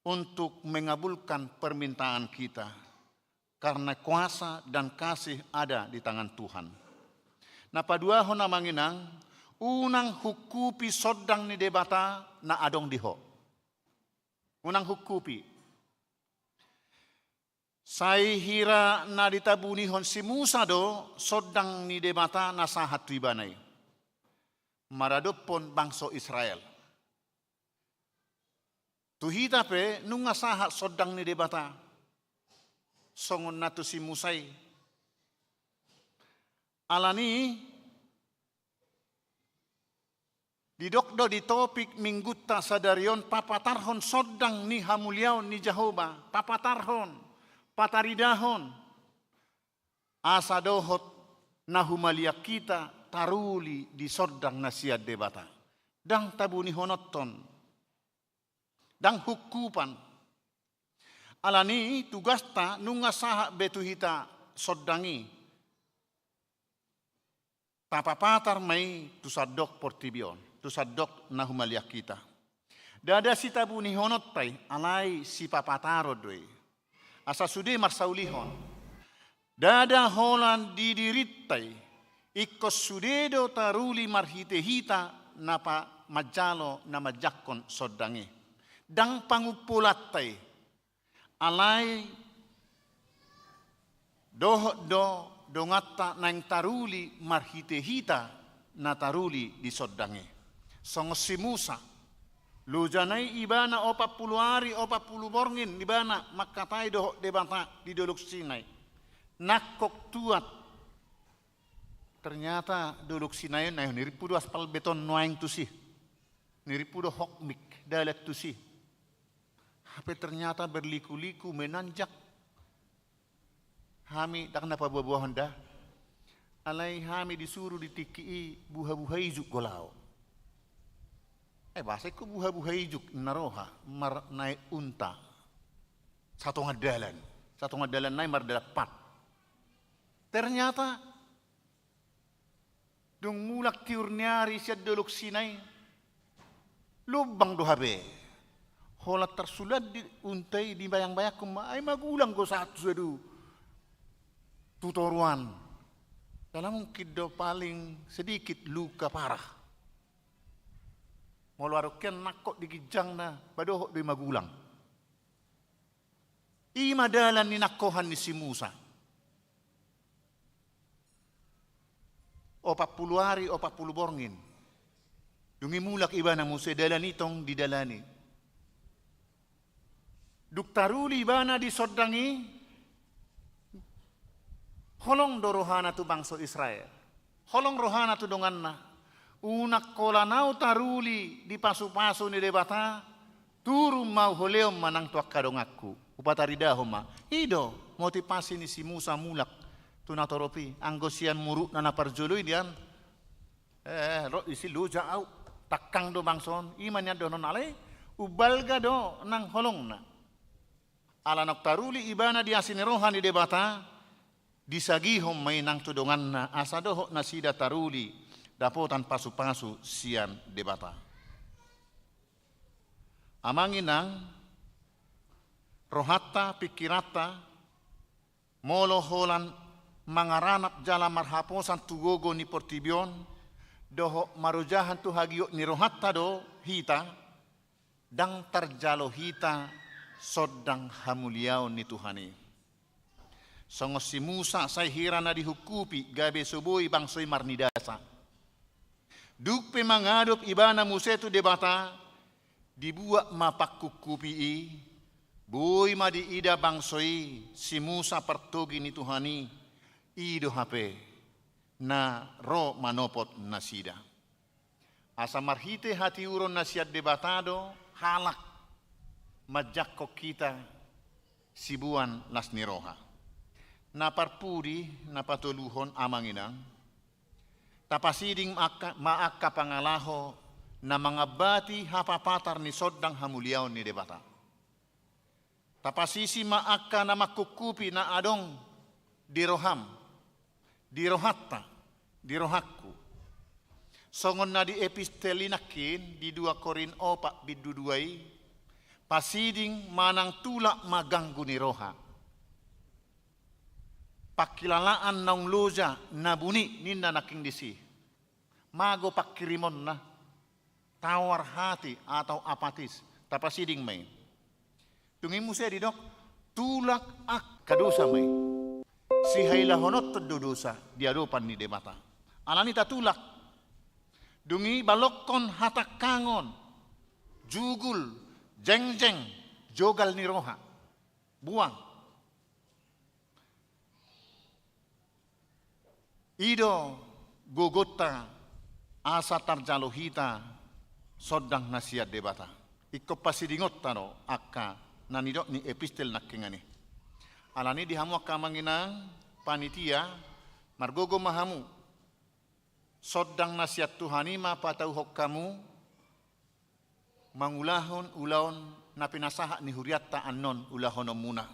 untuk mengabulkan permintaan kita, karena kuasa dan kasih ada di tangan Tuhan. Na paduahon, amang inang, unang hungkupi sondang ni Debata na adong di ho. Unang hungkupi. Sai hira na ditabunihon si Musa do sondang ni Debata na sahat tu ibana i maradophon bangso Israel. Tu hita pe nunga sahat sondang ni Debata songon na tu si Musa i. Alani i, didok do di topik minggunta sadari on, papatarhon sondang ni hamuliaon ni Jahowa, papatarhon, pataridahon, asa dohot na humaliang hita taruli di sondang na sian Debata. Ndang tabunihononhon, ndang hungkupan. Alani i tugasta nunga sahat be tu hita sondang i. Tapapatar ma i tu sandok portibi on, tu sandok na humaliang hita. Ndada sitabunihononta i, alai sipapataron do i. Asa sude marsaulihon. Ndada holan di dirinta i, ingkon sude do taruli marhite hita na pa-, manjalo na manjangkon sondang i. Ndang pangumpulanta i. Alai dohot do donganta naeng taruli marhite hita na taruli di sondang i. Songon si Musa, lojana i ibana opat pulu ari, opat pulu borngin ibana mangkatai dohot Debata di Dolok Sinai. Nangkok tuat. Ternyata Dolok Sinai on, na nirimpu do aspal beton nuaeng tusi. Nirimpu do hokmik dalan tusi. Hape ternyata berliku-liku, menanjak. Hami ndang na paboa-boahon da. Alai hami disuru di tingki i buha-buha ijuk do laho. Eh, bahasa ingkon buha-buha ijuk na roha, mar-, naek unta. Satonga dalan. Satonga dalan nai mardalan pat. Ternyata dung mulak tiur ni ari sian Dolok Sinai, lumbang do hape. Holan tarsulat di unta i, dibayang-bayangkon ma, ai magulang do sahat tu sadari on tu toruan. Dalam mungkin do paling sedikit luka parah. Molo adong hian nangkok di ginjangna, padohot do i magulang. I ma dalan ni nangkohan ni si Musa. Opat pulu ari, opat pulu borngin. Dung i mulak ibana muse, dalan i tong didalani. Dung taruli ibana di sondang i, holong do rohana tu bangso Israel. Holong rohana tu donganna. Unang holan au taruli di pasu-pasu ni Debata, turun ma au, holehon ma nang tu angka donganku. Hupataridahon ma. I do motivasi ni si Musa mulak tu natorop i. Anggo sian murukna na parjolo i nian, eh, ro disi loja au. Tangkang do bangso on. I ma nian dohonon, alai umbalga do nang holongna. Ala naung taruli ibana di asi ni roha ni Debata, disagihon ma i nang tu donganna, asa dohot nasida taruli dapotan pasu-pasu sian Debata. Amang inang, rohanta, pingkiranta, molo holan mangaranap jala marhaposan tu gogo ni portibi on, dohot marojahan tu hagiot ni rohanta do hita, ndang tarjalo hita sondang hamuliaon ni Tuhan i. Songon si Musa, sai hira na dihungkupi, gabe so boi bangso i marnidasa. Dung pe mangadop ibana muse tu Debata, dibuat ma panghungkupi i, boi ma diida bangso i, si Musa partogi ni Tuhan i, i do hape na ro manopot nasida. Asa marhite hatiuron na sian Debata do halak manjangkon hita siboan las ni roha. Na parpudi, na patoluhon, amang inang, Tapasiding ma angka, ma angka pangalaho na mangambati hapapatar ni sondang hamuliaon ni Debata. Tapasisi ma angka na mangkungkupi na adong di roham, di rohanta, di rohangku. Songon na di epistel i nangkin di dua Korint opat bindu dua i, pasiding manang tulak ma ganggu ni roha. Pangkilalaan naung loja na buni ninna nangkin disi. Mago pangkirimonna, tawar hati atau apatis, tapasiding ma i. Dung i muse didok, tulak angka dosa ma i. Sihailahononton do dosa di adopan ni Debata. Alani tatulak. Dung i balokkon hatangkangon, jugul, jengjeng, jogal ni roha. Buang. I do gogonta asa tarjalo hita sondang na sian Debata. Ingkon pasidingonta do angka na nidok ni epistel nangkiningan i. Alani di hamu angka amang inang panitia, margogo ma hamu. Sondang na sian Tuhan i ma patauhon hamu mangulahon ulaon na pinasahat ni hurianta annon ulahononmuna.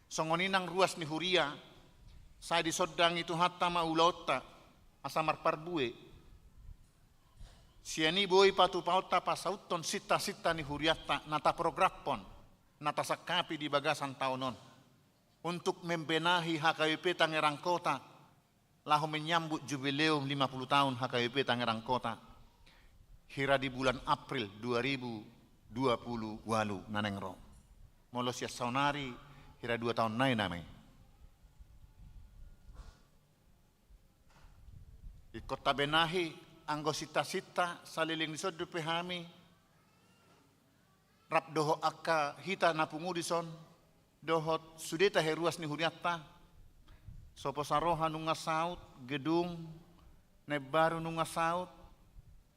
Songon i nang ruas ni huria, sai disondangi Tuhanta ma ulaonta asa marparbue. Sian i boi patupaonta pasauthon sintasinta ni hurianta na taprogramhon, na tasangkapi di bagasan taon on. Untuk membenahi H K B P Tangerang Kota, laho menyambut jubileum lima puluh tahun H K B P Tangerang Kota, hira di bulan April dua ribu dua puluh walu na naeng ro. Molo sian saonari, hira dua taon nai nama i. Ingkon tabenahi anggo sintasinta saleleng dison dope hami, rap dohot angka hita na pungu dison, dohot sude tahe ruas ni hurianta. Sopo Saroha nunga saut, gedung na imbaru nunga saut,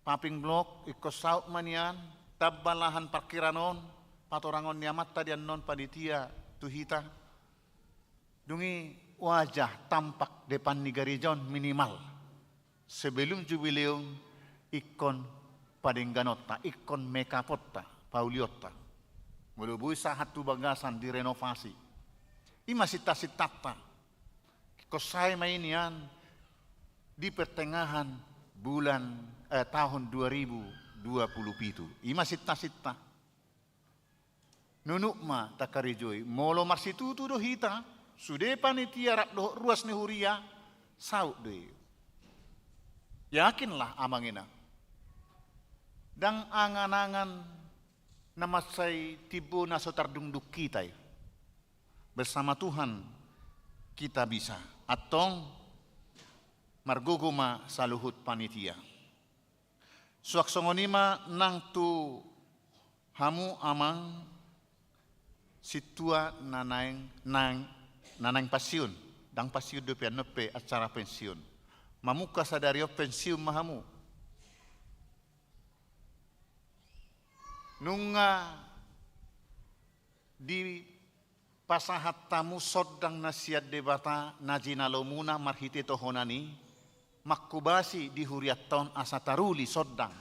paving block ingkon saut ma nian, tamba lahan parkiran on, patorangon ni amanta di annon panitia tu hita. Dung i wajah tampak depan ni gareja on minimal. Sebelum jubileum ingkon padengganonta, ingkon make up-onta, paulionta. Molo boi sahat tu bagasan direnovasi. I ma sintasintanta. Ingkon sae ma i nian di pertengahan bulan, eh, tahun dua ribu dua puluh pitu. I ma sintasinta. Nunuk ma takarejoi, molo marsitutu do hita, sude panitia rap dohot ruas ni huria, saut do i. Yakinlah amang inang. Ndang angan-angan na mansai timbo na so tardungdung hita i. Bersama Tuhan kita bisa. Antong margogo ma saluhut panitia. Suang songon i ma nang tu hamu amang sintua na naeng, naeng, na naeng pensiun, ndang pensiun dope annon pe acara pensiun. Mamungka sadari on pensiun ma hamu. Nunga di pasahat hamu sondang na sian Debata na jinalomuna marhite tohonan i, mangkobasi di hurianta on asa taruli sondang,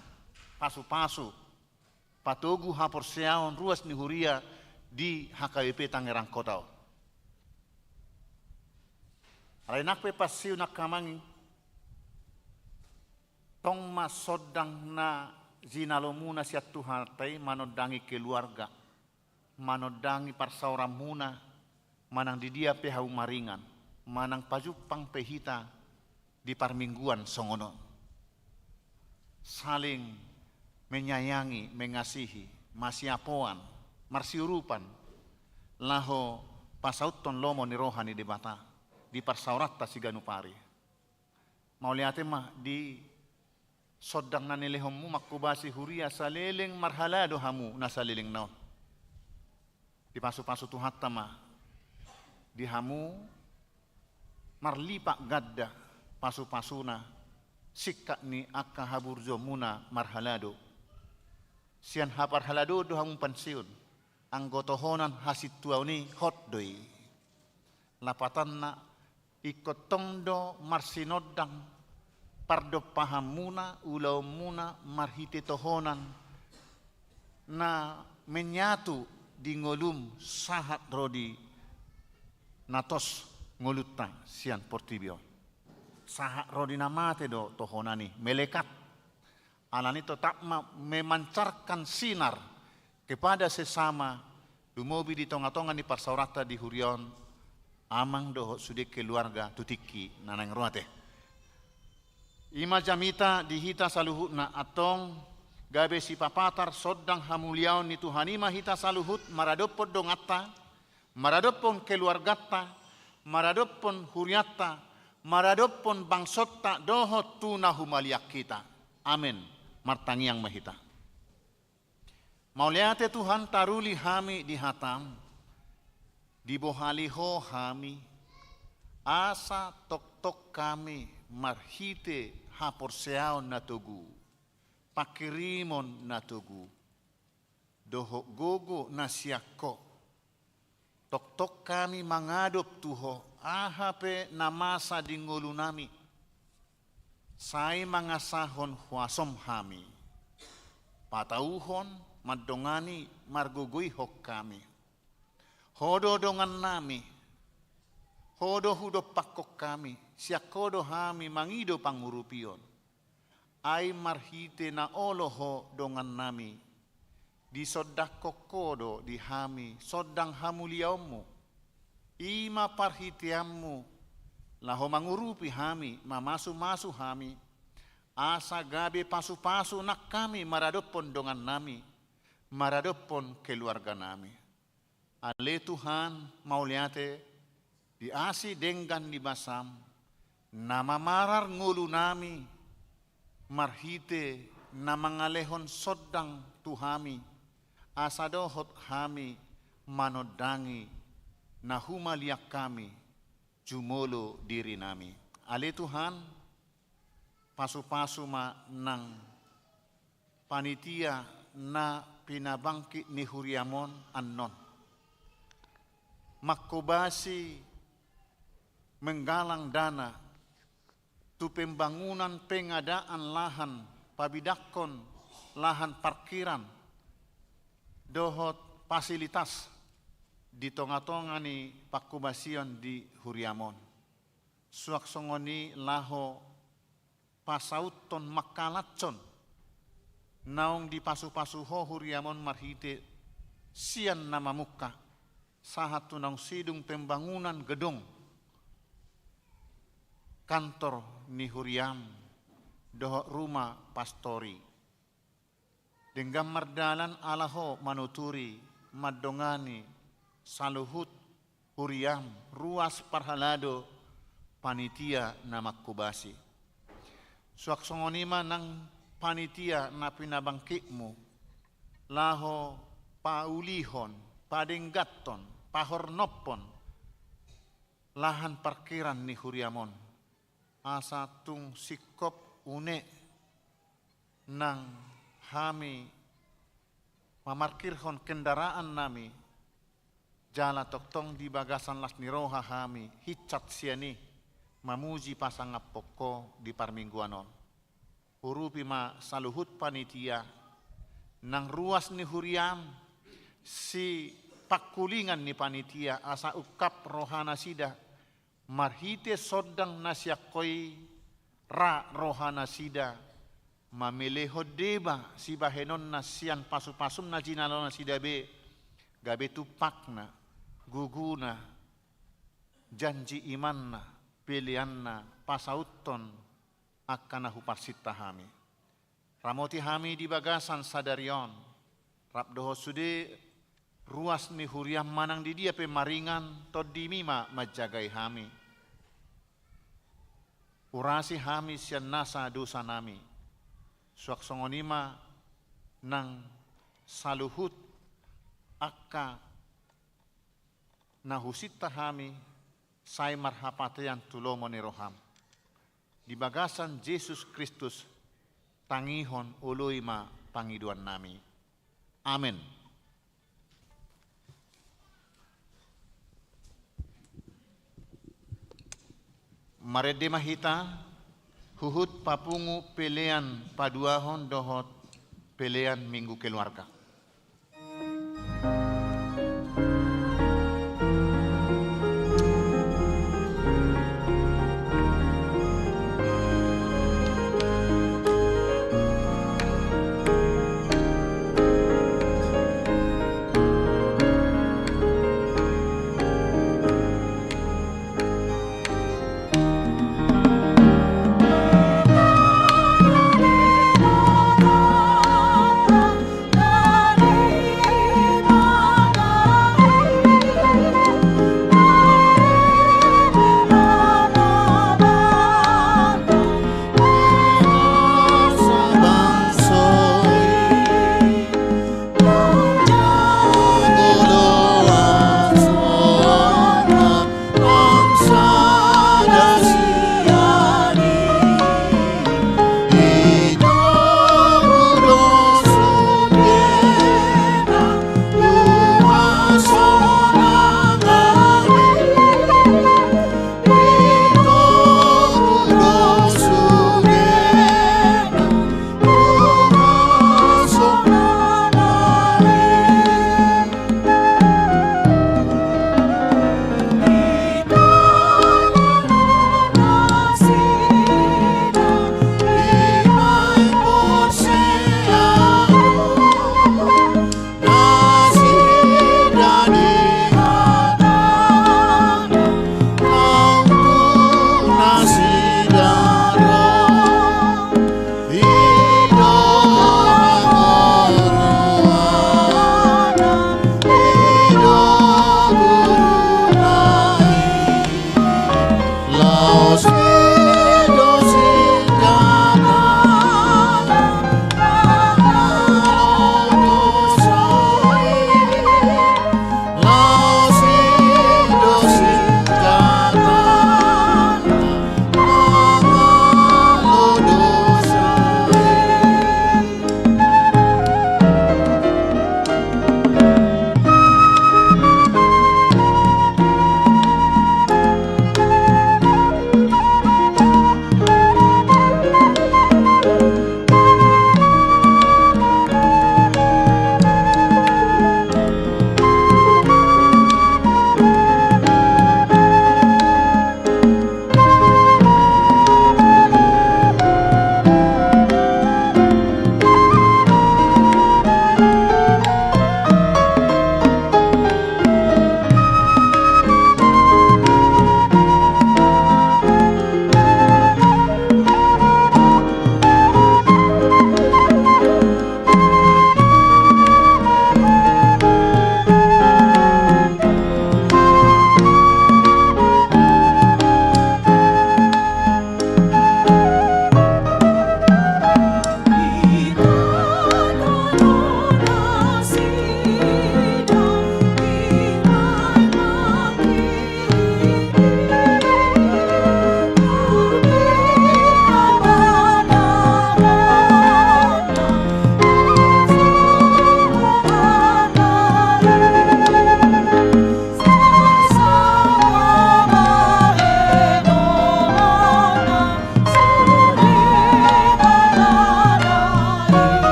pasupasu, patogu haporseaon ruas ni huria di H K B P Tangerang Kota on. Alai nang pe pensiun angka amang i, tong ma sondang na jinalomuna sian Tuhanta i manondangi keluarga, manondangi parsaoranmuna, manang di dia pe hamu maringan, manang pajumpang pe hita di parmingguan songon on. Saling menyayangi, mengasihi, masiapoan, marsiurupan, laho pasauthon lomo ni roha ni Debata di parsaoranta siganup ari. Mauliate ma di sondang na nilehonmu mangkobasi huria saleleng marhalado hamu na saleleng na on. Dipasupasu Tuhanta ma di hamu marlipat ganda pasupasuna singkat ni angka haburjuonmuna marhalado. Sian haparhaladoon do hamu pensiun, anggo tohonan hasintuaon i hot do i. Lapatanna ingkon tong do marsinondang pardompahanmuna, ulaonmuna marhite tohonan na menyatu di ngolum sahat ro di natos ngolunta sian portibi on. Sahat ro di na mate do tohonan i, melekat. Alani totap ma memancarkan sinar kepada sesama, lumobi di tonga-tonga ni parsaoranta di huria on, amang dohot sude keluarga tu tingki na naeng ro ate. I ma jamita di hita saluhutna antong, gabe sipapatar sondang hamuliaon ni Tuhan i ma hita saluhut maradophon donganta, maradophon keluarganta, maradophon hurianta, maradophon bangsonta dohot tu na humaliang hita. Amen. Martangiang ma hita. Mauliate Tuhan, taruli hami di hatam, dibohali Ho hami, asa tongtong hami marhite haporseaon na togu, panghirimon na togu, dohot gogo na sian Ho, tongtong hami mangadop tu Ho, aha pe na masa di ngolunami, sai mangasahon huasom hami, patauhon, mandongani, margogoihon hami. Ho do dongannami, Ho do hudompakkon hami, sian Ho do hami mangido pangurupion. Ai marhite na olo Ho dongannami, disondangkon Ho do di hami sondang hamuliaonMu, i ma parhiteanMu laho mangurupi hami, mamasumasu hami, asa gabe pasupasu nang hami maradophon dongannami, maradophon keluarganami. Ale Tuhan, mauliate di asi denggan ni basaM, na mamarar ngolunami, marhite na mangalehon sondang tu hami, asa dohot hami manondangi na humaliang hami jumolo dirinami. Ale Tuhan, pasupasu ma nang panitia na pinabangkit ni huriaM on annon, manghobasi menggalang dana tu pembangunan pengadaan lahan, pabidangkon lahan parkiran dohot fasilitas di tongatonga ni panghobasion di huriaM on. Suang songon i laho pasauthon mangkalashon naung dipasupasu Ho huriaM on marhite sian na mamungka sahat tu naung sidung pembangunan gedung kantor ni huriaM dohot rumah pastori. Denggan mardalan ala Ho manuturi, mandongani saluhut huriaM, ruas parhalado, panitia na manghobasi. Suang songon i ma nang panitia na pinabangkitMu, laho paulihon, padengganhon, pahornophon lahan parkiran ni huriaM on, asa tung singkop une nang hami mamarkirhon kendaraannami, jala tongtong di bagasan las ni roha hami hinsat sian i mamuji pasangaphon Ho di parmingguan on. Urupi ma saluhut panitia, nang ruas ni huriaM, sipangkulingan ni panitia, asa ungkap rohanasida, marhite sondang na sian Ho i ra rohanasida, mamelehon deba sibahenonna sian pasupasum na jinalonasida be, gabe tumpakna, gogona, janji imanna, peleanna, pasauthon angka na huparsinta hami. Ramoti hami di bagasan sadari on, rap dohot sude ruas ni huriaM manang di dia pe maringan, TondiMi ma manjagai hami. Urasi hami sian nasa dosanami. Suang songon i ma nang saluhut angka na husinta hami, sai marhapatean tu lomo ni rohaM. Di bagasan Jesus Kristus, tangihon, oloi ma pangidoannami. Amen. Marende ma hita Huhut papungu pelean paduahon dohot pelean Minggu Keluarga.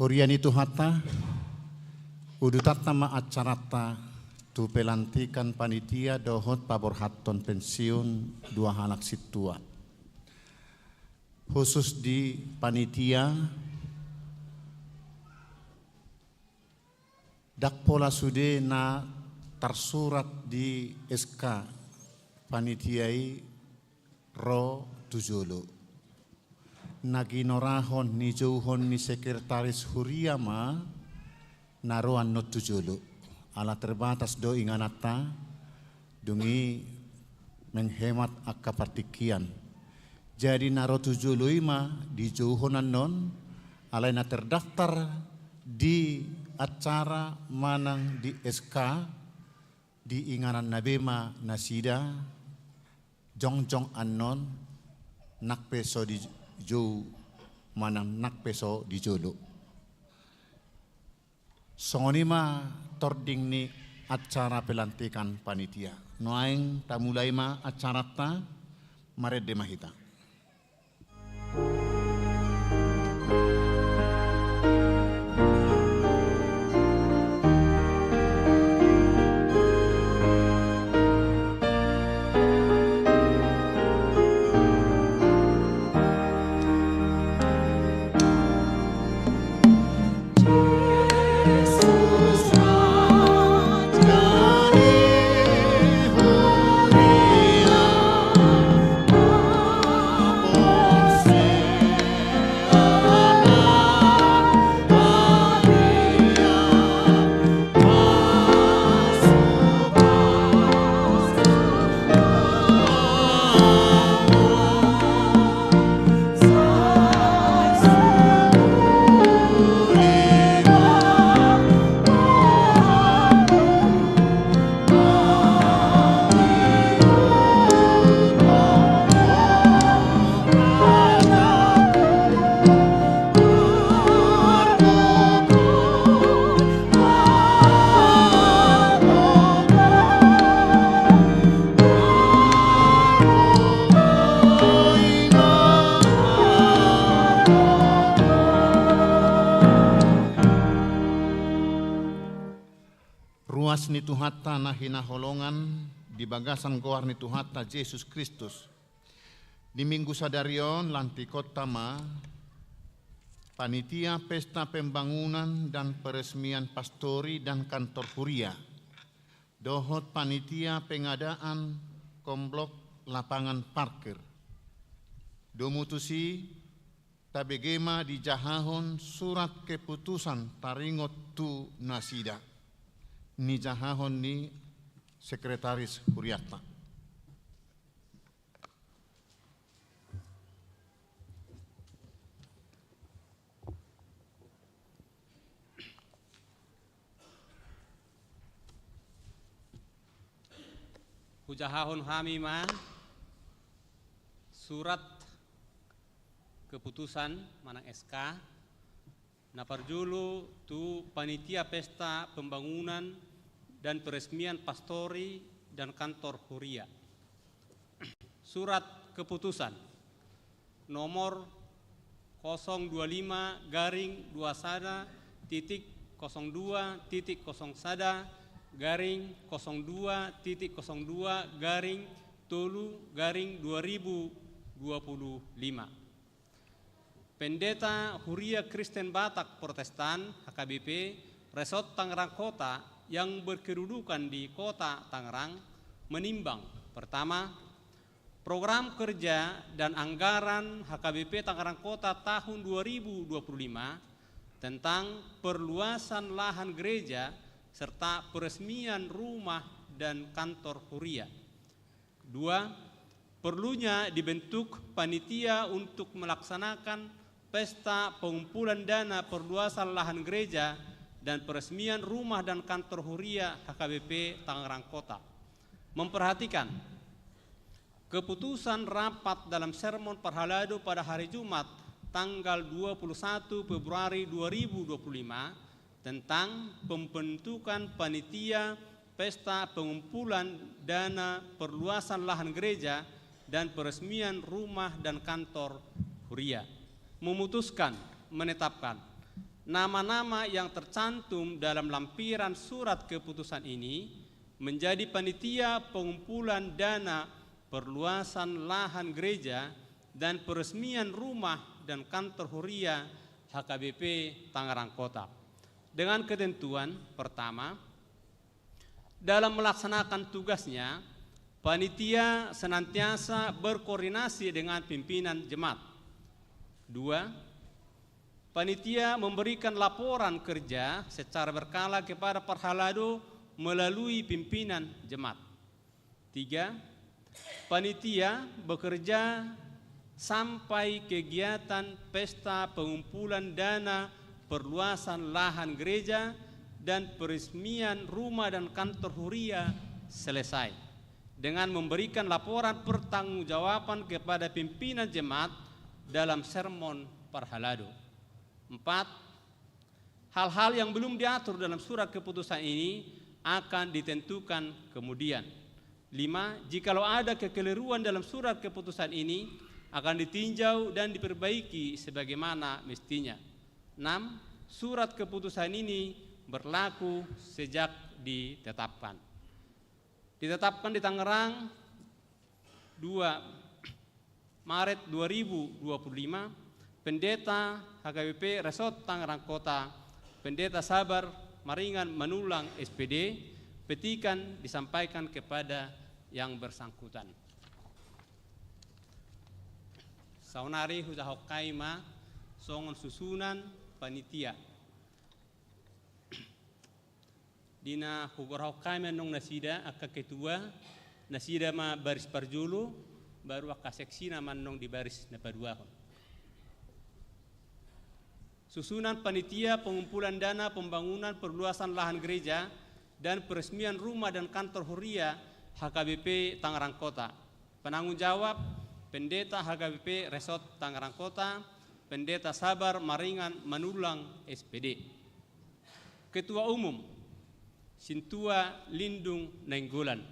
Huria ni Tuhanta, udutanta ma acaranta tu pelantikan panitia dohot paborhathon pensiun dua halak sintua. Khusus di panitia, ndang pola sude na tarsurat di S K panitia i ro tu jolo. Na ginorahon nijouhon ni sekretaris huria ma na ro annon tu jolo. Ala terbatas do ingananta, dung i menghemat angka partingkian. Jadi na ro tu jolo i ma dijouhon annon, alai na terdaftar di acara manang di S K, di ingananna be ma nasida, jongjong annon, nang pe so dijou manang nang pe so di jolo. Songon i ma tording ni acara pelantikan panitia. Nuaeng tamulai ma acaranta, marende ma hita. Ruas ni Tuhanta na hinaholongan di bagasan goar ni Tuhanta Jesus Kristus. Di Minggu sadari on, lantikonta ma panitia pesta pembangunan dan peresmian pastori dan kantor huria, dohot panitia pengadaan komplek lapangan parkir. Domu tusi, tabege ma dijahahon surat keputusan taringot tu nasida, nijahahon ni sekretaris hurianta. Hujahahon hami ma surat keputusan manang S K na parjolo tu panitia pesta pembangunan dan peresmian pastori dan kantor huria. Surat keputusan nomor kosong dua lima garing dua sada titik kosong dua titik kosong sada garing kosong dua titik kosong dua garing tolu garing dua ribu dua puluh lima. Pendeta Huria Kristen Batak Protestan, H K B P, Resort Tangerang Kota yang berkedudukan di Kota Tangerang menimbang, pertama, program kerja dan anggaran H K B P Tangerang Kota tahun dua ribu dua puluh lima tentang perluasan lahan gereja serta peresmian rumah dan kantor huria. Dua, perlunya dibentuk panitia untuk melaksanakan pesta pengumpulan dana perluasan lahan gereja dan peresmian rumah dan kantor huria H K B P Tangerang Kota. Memperhatikan keputusan rapat dalam sermon parhalado pada hari Jumat, tanggal dua puluh satu Februari dua ribu dua puluh lima, tentang pembentukan panitia pesta pengumpulan dana perluasan lahan gereja dan peresmian rumah dan kantor huria. Memutuskan, menetapkan, Nama-nama yang tercantum dalam lampiran surat keputusan ini menjadi panitia pengumpulan dana perluasan lahan gereja dan peresmian rumah dan kantor huria H K B P Tangerang Kota. Dengan ketentuan, pertama, dalam melaksanakan tugasnya, panitia senantiasa berkoordinasi dengan pimpinan jemaat. Dua, panitia memberikan laporan kerja secara berkala kepada parhalado melalui pimpinan jemaat. Tiga, panitia bekerja sampai kegiatan pesta pengumpulan dana perluasan lahan gereja dan peresmian rumah dan kantor huria selesai, dengan memberikan laporan pertanggungjawaban kepada pimpinan jemaat dalam sermon parhalado. Empat, hal-hal yang belum diatur dalam surat keputusan ini akan ditentukan kemudian. Lima, jikalau ada kekeliruan dalam surat keputusan ini, akan ditinjau dan diperbaiki sebagaimana mestinya. Enam, surat keputusan ini berlaku sejak ditetapkan. Ditetapkan di Tangerang, dua Maret dua ribu dua puluh lima, Pendeta H K B P Resort Tangerang Kota, Pendeta Sabar Maringan Manulang, S P D, petikan disampaikan kepada yang bersangkutan. Saonari hujahahon hami ma songon susunan panitia. Di na huborhahon hami annon nasida angka ketua, nasida ma baris parjolo, baru angka seksina ma annon di baris na paduahon. Susunan panitia pengumpulan dana pembangunan perluasan lahan gereja dan peresmian rumah dan kantor huria H K B P Tangerang Kota. Penanggung jawab, Pendeta H K B P Resort Tangerang Kota, Pendeta Sabar Maringan Manulang, S P D. Ketua Umum, Sintua Lindung Nainggolan.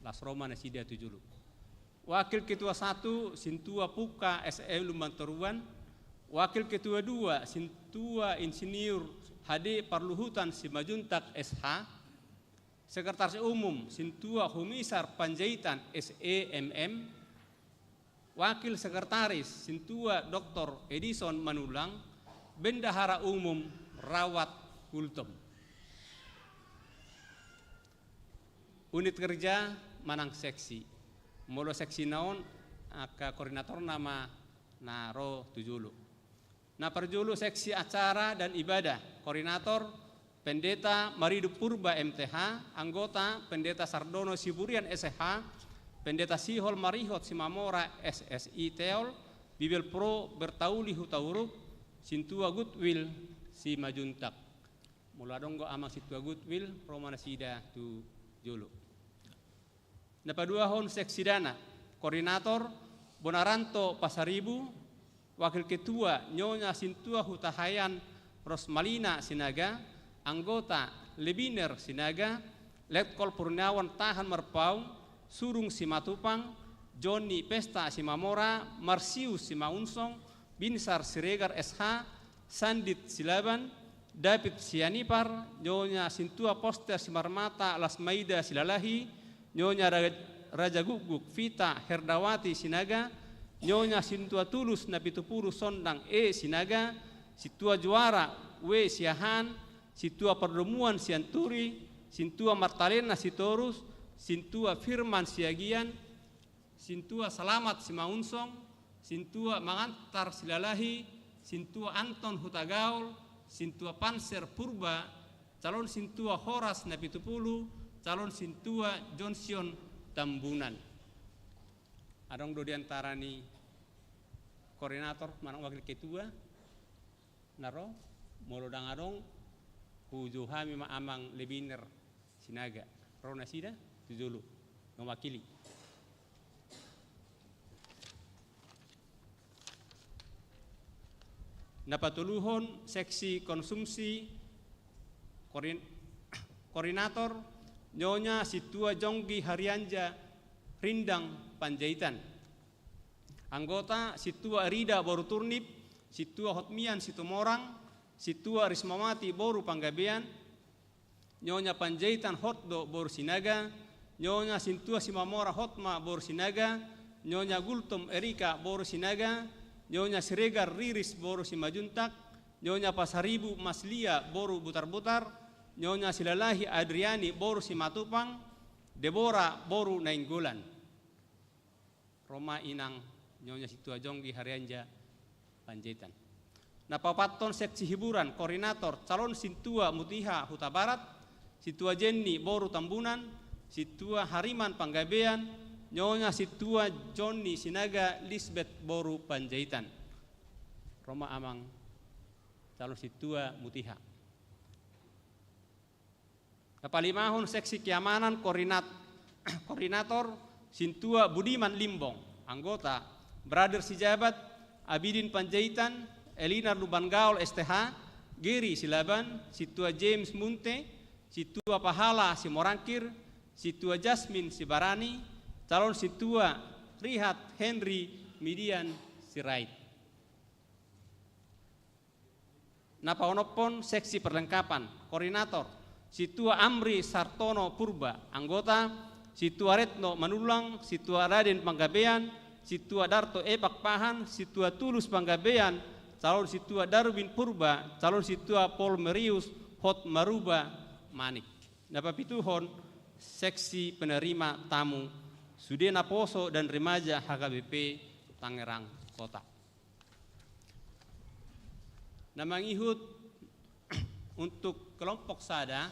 Las ro ma nasida tu jolo. Wakil Ketua Satu, Sintua Pungka S M Lumbantoruan. Wakil Ketua Dua, Sintua Insinyur H D Parluhutan Simanjuntak, S H. Sekretaris Umum, Sintua Humisar Panjaitan, S E M M. Wakil Sekretaris, Sintua Doktor Edison Manulang. Bendahara Umum, Rawat Gultom. Unit kerja manang seksi. Molo seksina on, angka koordinatorna ma na ro tu jolo. Na parjolo seksi acara dan ibadah, koordinator Pendeta Maridup Purba, M T H, anggota Pendeta Sardono Siburian, S H, Pendeta Sihol Marihot Simamora, S S I Teol, Bibelvrouw Bertauli Hutauruk, Sintua Goodwill Simanjuntak. Molo adong do amang Sintua Goodwill, ro ma nasida tu jolo. Na paduahon seksi dana, koordinator Bonaranto Pasaribu, wakil ketua Nyonya Sintua Hutahaean Rosmalina Sinaga, anggota Lebiner Sinaga, Letkol Purniawan Tahan Marpaung, Surung Simatupang, Joni Pesta Simamora, Marsius Simangunsong, Binsar Siregar, S H, Sandit Silaban, David Sianipar, Nyonya Sintua Poster Simarmata Lasmaida Silalahi, Nyonya Ra-, Raja Gukguk Vita Herdawati Sinaga, Nyonya Sintua Tulus Napitupulu Sondang E Sinaga, Sintua Juara W Siahaan, Sintua Pardomuan Sianturi, Sintua Martalena Sitorus, Sintua Firman Siagian, Sintua Salamat Simangunsong, Sintua Mangantar Silalahi, Sintua Anton Hutagaol, Sintua Panser Purba, calon Sintua Horas Napitupulu, calon Sintua Jonsion Tambunan. Adong do di antara ni koordinator manang wakil ketua na ro? Molo ndang adong, hujou hami ma amang Lebiner Sinaga. Ro nasida tu jolo mewakili. Na patoluhon seksi konsumsi, koordin-, koordinator Nyonya Sintua Jonggi Harianja Rindang Panjaitan. Anggota Sintua Rida Boru Turnip, Sintua Hotmian Situmorang, Sintua Rismawati boru Panggabean, Nyonya Panjaitan Hotdo boru Sinaga, Nyonya Sintua Simamora Hotma boru Sinaga, Nyonya Gultom Erika boru Sinaga, Nyonya Siregar Riris boru Simanjuntak, Nyonya Pasaribu Maslia boru Butarbutar, Nyonya Silalahi Adriani boru Simatupang, Debora boru Nainggolan. Ro ma inang Nyonya Sintua Jonggi Harianja Panjaitan. Na paopathon seksi hiburan, koordinator, calon Sintua Mutiha Hutabarat, Sintua Jenni boru Tambunan, Sintua Hariman Panggabean, Nyonya Sintua Jonni Sinaga Lisbeth boru Panjaitan. Ro ma amang calon Sintua Mutiha. Na palimahon seksi keamanan, koordinat-, koordinator, Sintua Budiman Limbong, anggota, Brother Sijabat, Abidin Panjaitan, Elinar Lumban Gaol S T H, Geri Silaban, Sintua James Munte, Sintua Pahala Simorangkir, Sintua Jasmine Sibarani, calon Sintua Rihat Henry Midian Sirait. Na paonomhon seksi perlengkapan, koordinator, Sintua Amri Sartono Purba, anggota, Sintua Retno Manullang, Sintua Raden Panggabean, Sintua Darto E Pakpahan, Sintua Tulus Panggabean, calon Sintua Darwin Purba, calon Sintua Polmerius Hotmaruba Manik. Na papituhon seksi penerima tamu, sude naposo dan remaja H K B P Tangerang Kota. Na mangihut untuk kelompok sada,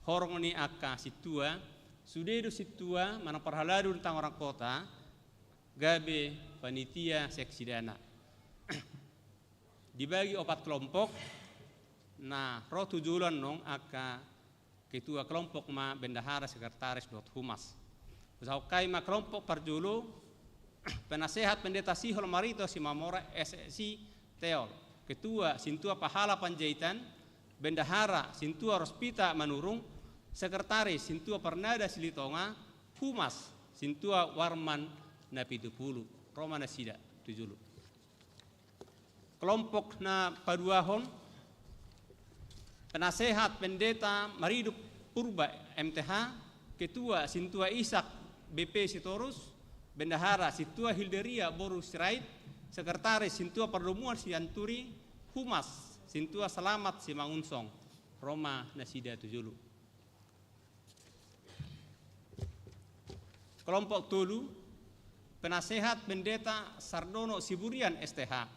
horong ni angka sintua, sude do sintua manang parhalado ni Tangerang Kota, gabe panitia seksi dana. Dibagi opat kelompok, na ro tu jolo annon angka ketua kelompok ma bendahara, sekretaris dohot humas. Husahongkai ma kelompok parjolo, penasehat Pendeta Sihol Marito Simamora S S I Teol. Ketua Sintua Pahala Panjaitan, bendahara Sintua Rospita Manurung, sekretaris Sintua Parnada Silitonga, humas Sintua Warman Napitupulu. Ro ma nasida tu jolo. Kelompok na paduahon, penasehat Pendeta Maridup Purba M T H, ketua Sintua Ishak B P Sitorus, bendahara Sintua Hilderia boru Sirait, sekretaris Sintua Pardomuan Sianturi, humas Sintua Selamat Simangunsong. Ro ma nasida tu jolo. Kelompok tolu, penasehat Pendeta Sardono Siburian S T H,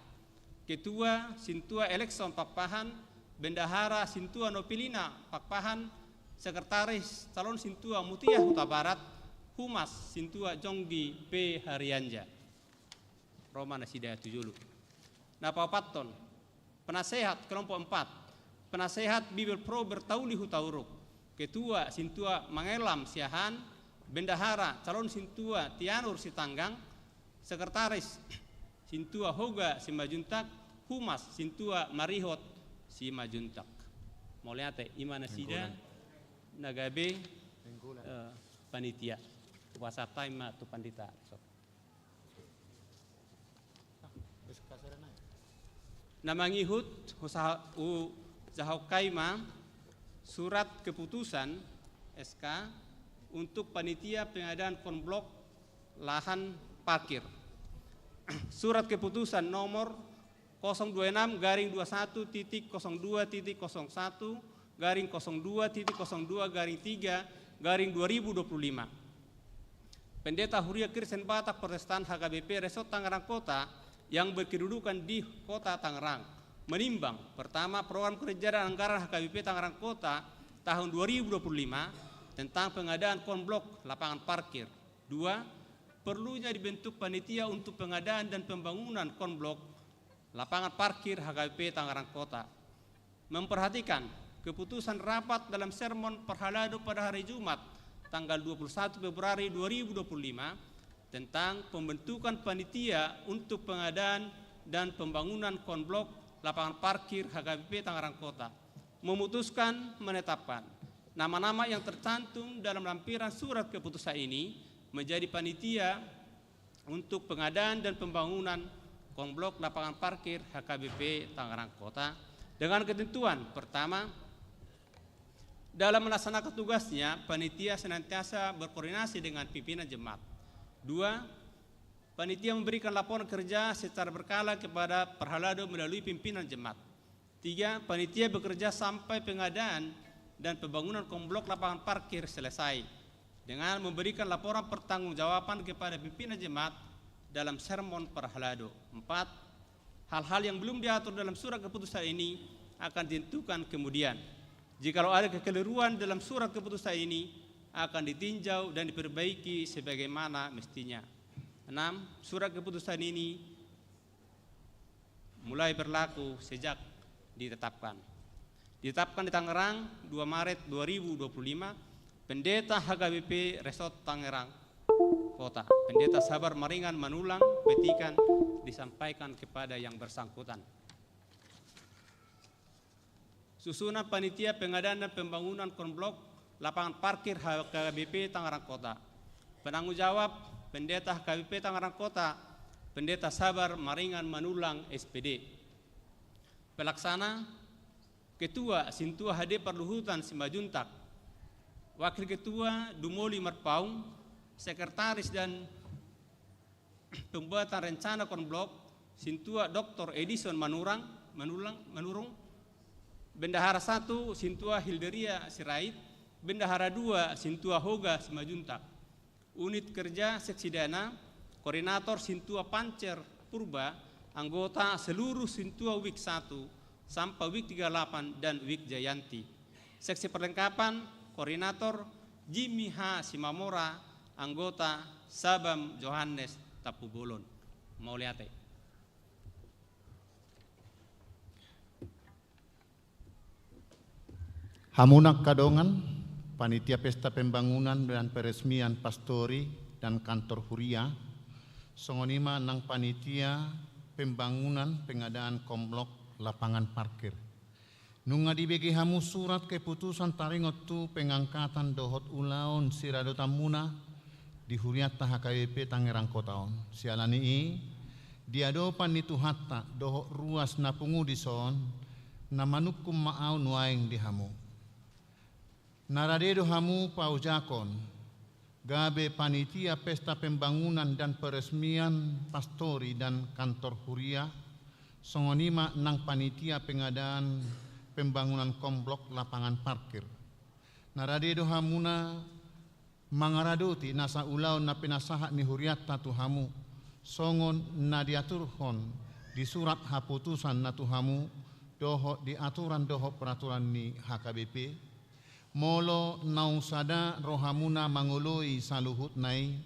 ketua Sintua Elekson Pakpahan, bendahara Sintua Nopilina Pakpahan, sekretaris calon Sintua Mutiah Hutabarat, humas Sintua Jonggi P Harianja. Ro ma nasida tu jolo. Na paopathon, penasehat kelompok empat, penasehat Bibelvrouw Bertauli Hutauruk, ketua Sintua Mangelam Siahaan, bendahara calon Sintua Tianur Sitanggang, sekretaris Sintua Hoga Simanjuntak, humas Sintua Marihot Simanjuntak. Mauliate, i ma nasida na gabe, eh, panitia. Hupasahat hami ma tu pandita. Na mangihut, husa-, husahongkai ma surat keputusan S K untuk panitia pengadaan konblok lahan parkir. Surat keputusan nomor kosong dua enam garing dua satu titik kosong dua titik kosong satu garing kosong dua titik kosong dua garing tiga garing dua ribu dua puluh lima. Pendeta Huria Kristen Batak Protestan H K B P Resort Tangerang Kota yang berkedudukan di Kota Tangerang menimbang, pertama, program kerja dan anggaran H K B P Tangerang Kota tahun dua ribu dua puluh lima tentang pengadaan konblok lapangan parkir. Dua, perlunya dibentuk panitia untuk pengadaan dan pembangunan konblok lapangan parkir H K B P Tangerang Kota. Memperhatikan keputusan rapat dalam sermon parhalado pada hari Jumat, tanggal dua puluh satu Februari dua ribu dua puluh lima, tentang pembentukan panitia untuk pengadaan dan pembangunan konblok lapangan parkir H K B P Tangerang Kota, memutuskan menetapkan nama-nama yang tercantum dalam lampiran surat keputusan ini menjadi panitia untuk pengadaan dan pembangunan konblok lapangan parkir H K B P Tangerang Kota. Dengan ketentuan, pertama, dalam melaksanakan tugasnya, panitia senantiasa berkoordinasi dengan pimpinan jemaat. Dua, panitia memberikan laporan kerja secara berkala kepada parhalado melalui pimpinan jemaat. Tiga, panitia bekerja sampai pengadaan dan pembangunan komplek lapangan parkir selesai dengan memberikan laporan pertanggungjawaban kepada pimpinan jemaat dalam sermon parhalado. Empat, hal-hal yang belum diatur dalam surat keputusan ini akan ditentukan kemudian. Jikalau ada kekeliruan dalam surat keputusan ini, akan ditinjau dan diperbaiki sebagaimana mestinya. Enam, surat keputusan ini mulai berlaku sejak ditetapkan. Ditetapkan di Tangerang, dua Maret dua ribu dua puluh lima, Pendeta H K B P Resort Tangerang Kota, Pendeta Sabar Maringan Manulang, petikan disampaikan kepada yang bersangkutan. Susunan panitia pengadaan dan pembangunan komplek lapangan parkir H K B P Tangerang Kota. Penanggung jawab, Pendeta H K B P Tangerang Kota, Pendeta Sabar Maringan Manulang, S P D. Pelaksana, Ketua, Sintua H D Parluhutan Simanjuntak. Wakil Ketua, Dumoli Marpaung. Sekretaris dan pembuatan rencana komplek, Sintua Doktor Edison Manurang, Manulang, Manurung. Bendahara satu, Sintua Hilderia Sirait. Bendahara dua, Sintua Hoga Simanjuntak. Unit kerja seksi dana, koordinator Sintua Pancer Purba, anggota seluruh Sintua Wik satu sampai Wik tiga lapan dan Wik Jayanti. Seksi perlengkapan, koordinator Jimmy H Simamora, anggota Sabam Johannes Tampubolon. Mauliate. Hamu angka dongan, panitia pesta pembangunan dan peresmian pastori dan kantor huria, songon i ma nang panitia pembangunan pengadaan komplek lapangan parkir. Nunga dibege hamu surat keputusan taringot tu pengangkatan dohot ulaon siradotanmuna di hurianta H K B P Tangerang Kota on. Siala ni i, di adopan ni Tuhanta dohot ruas na pungu dison, na manungkun ma ahu nuaeng di hamu. Na rade do hamu paojakon gabe panitia pesta pembangunan dan peresmian pastori dan kantor huria, songon i ma nang panitia pengadaan pembangunan komplek lapangan parkir. Na rade do hamuna mangaradoti nasa ulaon na pinasahat ni hurianta tu hamu, songon na diaturhon di surat haputusan na tu hamu dohot di aturan dohot peraturan ni H K B P? Molo naung sada rohamuna mangoloi saluhutna i,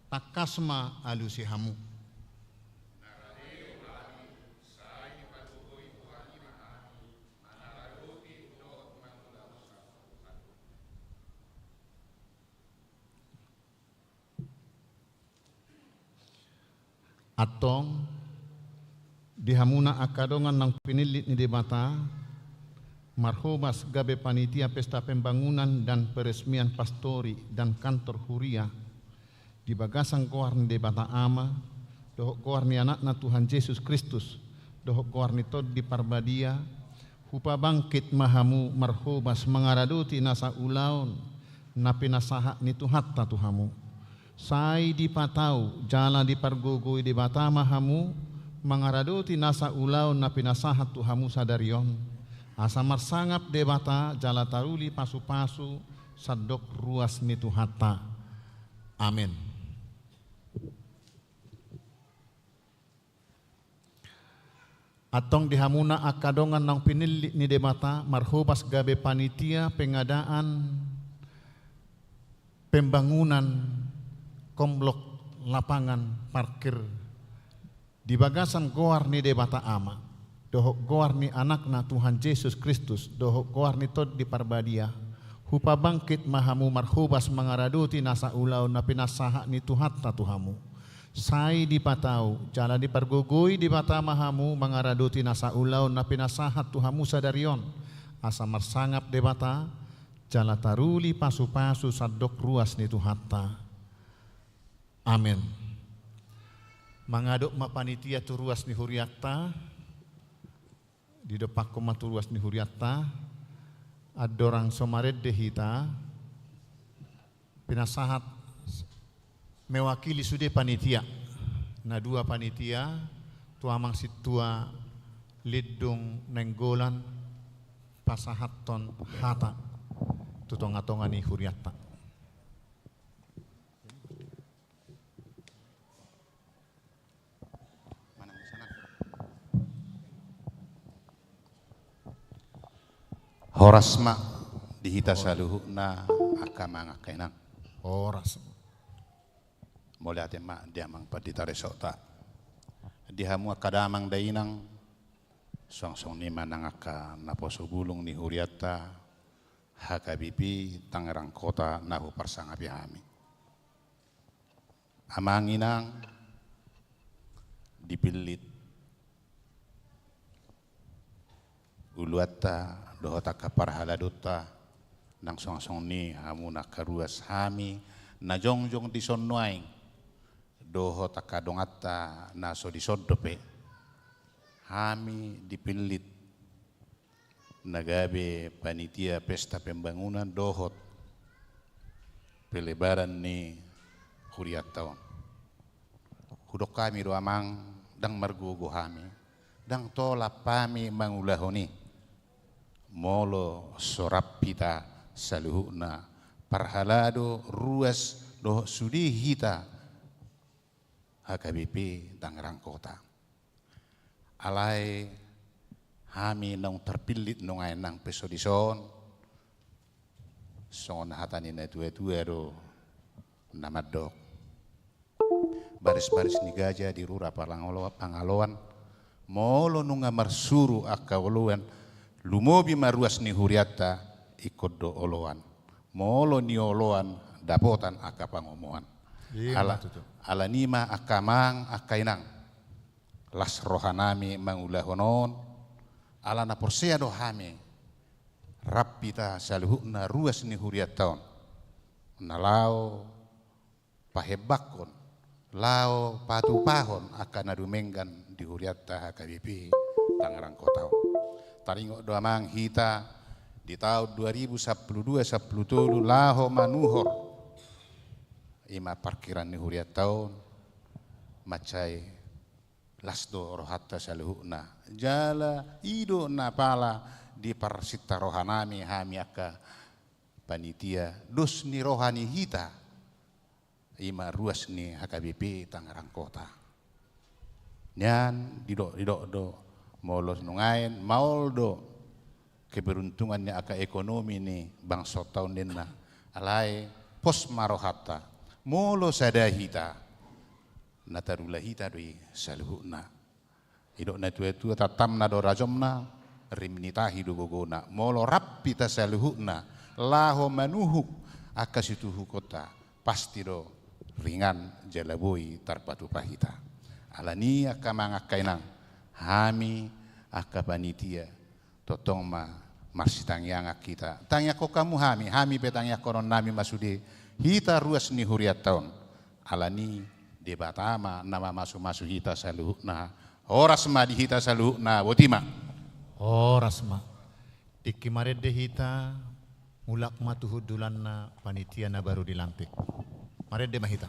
tangkas ma alusi hamu. Antong, di hamuna angka dongan naung pinillit ni Debata, marhobas gabe panitia pesta pembangunan dan peresmian pastori dan kantor huria, di bagasan goar ni Debata Ama, dohot goar ni Anakna Tuhan Jesus Kristus, dohot goar ni Tondi Parbadia, hupabangkit ma hamu marhobas mangaradoti nasa ulaon na pinasahat ni Tuhanta tu hamu. Sai dipatau jala dipargogoi Debata ma hamu mangaradoti nasa ulaon na pinasahat tu hamu sadari on. Asa marsangap Debata jala taruli pasupasu sandok ruas ni Tuhanta. Amen. Antong di hamuna angka dongan naung pinillit ni Debata marhobas gabe panitia pengadaan pembangunan komplek lapangan parkir di bagasan goar ni Debata Ama, dohot goar ni Anakna Tuhan Jesus Kristus, dohot goar ni Tondi Parbadia, hupabangkit ma hamu marhobas mangaradoti nasa ulaon na pinasahat ni Tuhanta tu hamu. Sai dipatau jala dipargogoi Debata ma hamu mangaradoti nasa ulaon na pinasahat tu hamu sadari on, asa marsangap Debata jala taruli pasupasu sandok ruas ni Tuhanta. Amen. Mangadop ma panitia tu ruas ni hurianta. Didompakkon ma tu ruas ni hurianta, andorang so marende hita, pinasahat mewakili sude panitia, na dua panitia, tu amang sintua Lindung Nainggolan, pasahathon hata tu tongatonga ni hurianta. Horas ma di hita saluhutna, angka amang, angka inang. Horas. Mauliate ma di amang pandita resokta. Di hamu angka damang dainang, suang songon i ma nang angka naposo bulung ni hurianta, H K B P Tangerang Kota, na huparsangapi hami. Amang inang, dipillit uluanta dohot angka parhaladonta, nang suang songon i hamu na angka ruas, hami na jongjong dison nuaeng, dohot angka donganta na so dison dope, hami dipillit na gabe panitia pesta pembangunan dohot pelebaran ni hurianta on. Hudok hami do amang, ndang margogo hami, ndang tolap hami mangulahon i, molo so rap hita saluhutna, parhalado, ruas dohot sude hita H K B P Tangerang Kota. Alai hami naung tarpillit nuaeng nang pe so dison, songon hata ni natuatua do na mandok: Barisbaris ni gaja di rura Pangaloan, Pangaloan, molo nunga marsuru angka oloan, lumobi ma ruas ni hurianta, ingkon do oloan. Molo nioloan, dapotan angka pangomoan. Ima tutu. Ala, ala ni i ma angka amang, angka inang, las rohanami mangulahon on, ala na porsea do hami, rap hita saluhutna ruas ni hurianta on, na laho pahembangkon, laho patupahon angka na dumenggan di hurianta H K B P Tangerang Kota on. Taringot do amang hita di taon dua ribu sampulu dua sampulu tolu laho manuhor, ima parkiraan ni hurianta on, mansai las do rohanta saluhutna. Jala i do na pala diparsinta rohanami, hami angka panitia, dos ni roha ni hita, ima ruas ni H K B P Tangerang Kota. Nian didok, didok do, molo nuaeng maol do keberuntungan ni angka ekonomi ni bangsonta on ninna. Alai pos ma rohanta, molo sada hita, na tarula hita do i saluhutna. Didok natuatua, tatamna do rajomna, rim ni tahi do gogona. Molo rap hita saluhutna laho manuhuk angka situhukonta, pasti do ringan jala boi tarpatupa hita. Ala ni i angka amang, angka inang, hami angka panitia, tongtong ma marsitangiangan hita. Tangiangkon hamu hami, hami pe tangiangkononnami ma sude hita ruas ni hurianta on. Ala ni i Debata ma na mamasumasu hita saluhutna. Horas ma di hita saluhutna, boti ma. Horas ma. Tingki marende hita, mulak ma tu hundulanna panitia na baru dilantik. Marende ma hita.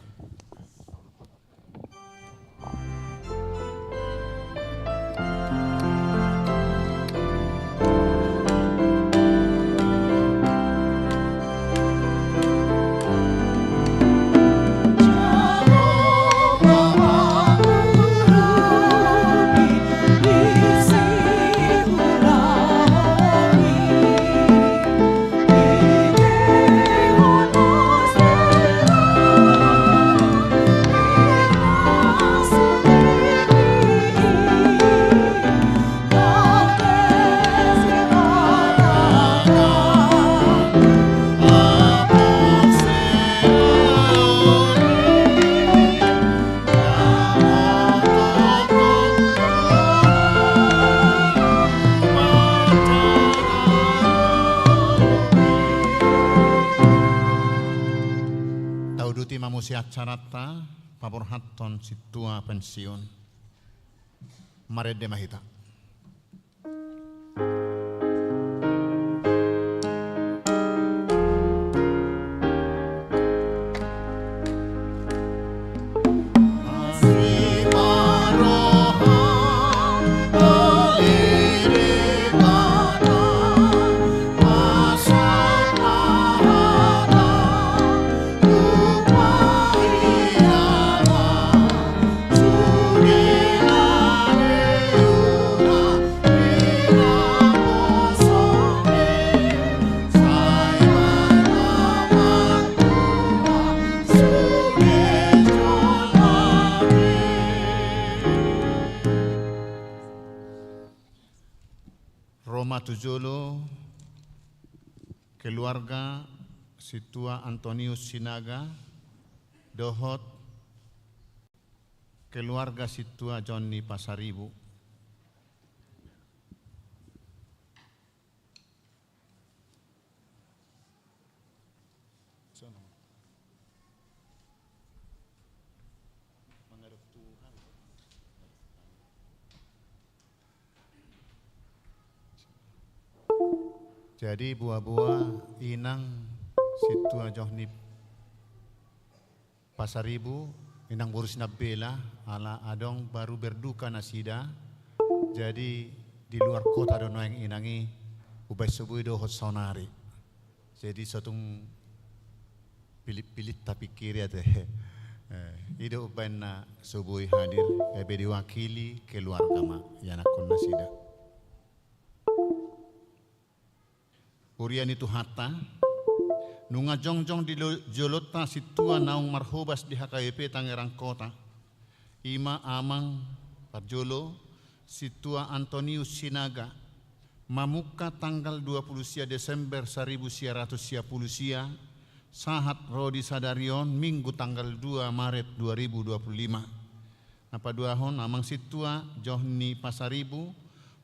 Tauduti ma muse acaranta, paborhathon sintua pensiun. Marende ma hita. Tu jolo keluarga Sintua Antonius Sinaga dohot keluarga Sintua Jonni Pasaribu. Jadi boa-boa inang Sintua Jonni Pasaribu, inang boru Sinambela, ala adong baru berduka nasida. Jadi di luar kota do nuaeng inang i, umbaen so boi dohot saonari. Jadi so tung pilit-pilit tapingkiri ate. Eh, i do umbaen na so boi hadir, gabe diwakili keluarga ma ianakhon nasida. Huria ni Tuhanta, nunga jongjong di lo-, jolonta sintua naung marhobas di H K B P Tangerang Kota. I ma amang parjolo, Sintua Antonius Sinaga, mamungka tanggal dua puluh sia Desember saribu sia ratus sia puluh sia, sahat ro di sadari on Minggu tanggal dua Maret dua ribu dua puluh lima. Na paduahon, amang Sintua Jonni Pasaribu,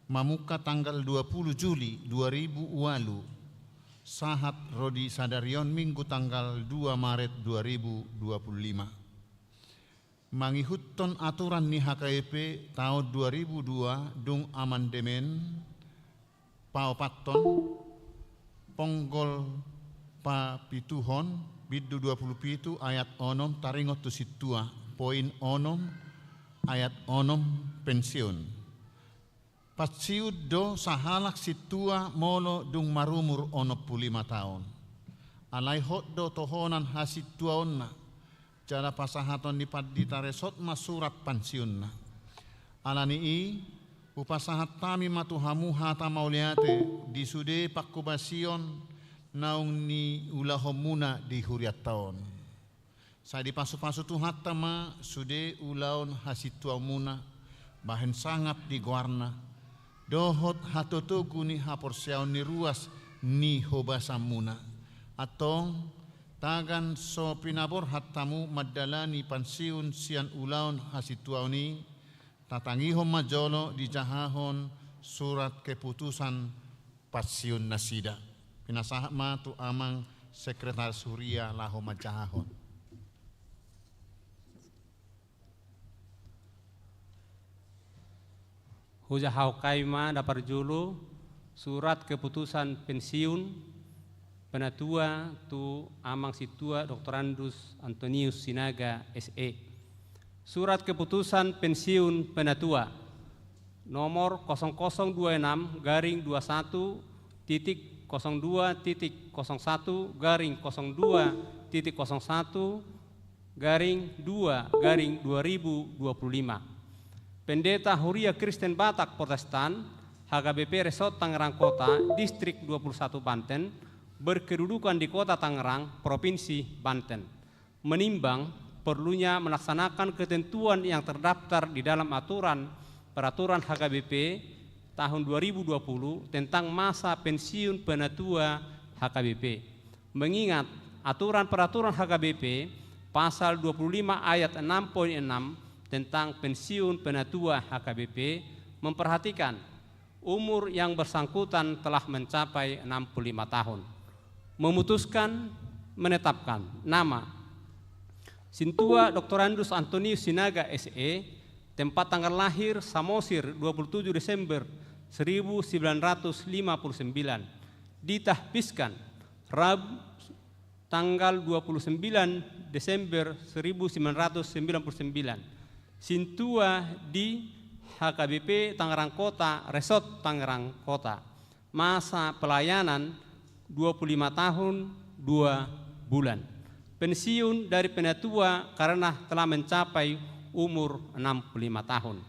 mamungka tanggal dua puluh Juli dua ribu ualu, sahat ro di sadari on Minggu tanggal dua Maret dua ribu dua puluh lima. Mangihuthon aturan ni H K B P taon dua ribu dua dung amandemen, paopathon, ponggol papituhon, bindu dua puluh pitu ayat onom, taringot tu sintua, poin onom ayat onom, pensiun. Pensiun do sahalak sintua molo dung marumur onom pulu lima taon. Alai hot do tohonan hasintuaonna, jala pasahaton ni pandita resort ma surat pensiunna. Ala ni i, hupasahat hami ma tu hamu hata mauliate di sude panghobasion naung niulahonmuna di hurianta on. Sai dipasupasu Tuhanta ma sude ulaon hasintuaonmuna, bahen sangap di goarna, dohot hatotogu ni haporseaon ni ruas ni hobasanmuna. Antong, tagan so pinaborhat hamu mandalani pensiun sian ulaon hasintuaon i, tatangihon ma jolo dijahahon surat keputusan pensiun nasida. Pinasahat ma tu amang sekretaris huria laho manjahahon. Hujahahon hami ma na parjolo surat keputusan pensiun penatua tu amang sintua Doktorandus Antonius Sinaga, S E. Surat keputusan pensiun penatua nomor kosong kosong dua enam garing dua satu titik kosong dua titik kosong satu garing kosong dua titik kosong satu garing dua garing dua ribu dua puluh lima. Pendeta Huria Kristen Batak Protestan, H K B P Resort Tangerang Kota, Distrik dua puluh satu Banten, berkedudukan di Kota Tangerang, Provinsi Banten. Menimbang perlunya melaksanakan ketentuan yang terdaftar di dalam aturan peraturan H K B P tahun dua ribu dua puluh tentang masa pensiun penatua H K B P. Mengingat aturan peraturan H K B P pasal dua puluh lima ayat enam poin enam tentang pensiun penatua H K B P memperhatikan umur yang bersangkutan telah mencapai enam puluh lima tahun. Memutuskan menetapkan nama Sintua Doktorandus Antonius Sinaga, S E, tempat tanggal lahir Samosir, dua puluh tujuh Desember seribu sembilan ratus lima puluh sembilan, ditahbiskan Rabu tanggal dua puluh sembilan Desember seribu sembilan ratus sembilan puluh sembilan. Sintua di H K B P Tangerang Kota, Resort Tangerang Kota. Masa pelayanan dua puluh lima tahun dua bulan. Pensiun dari penatua karena telah mencapai umur enam puluh lima tahun.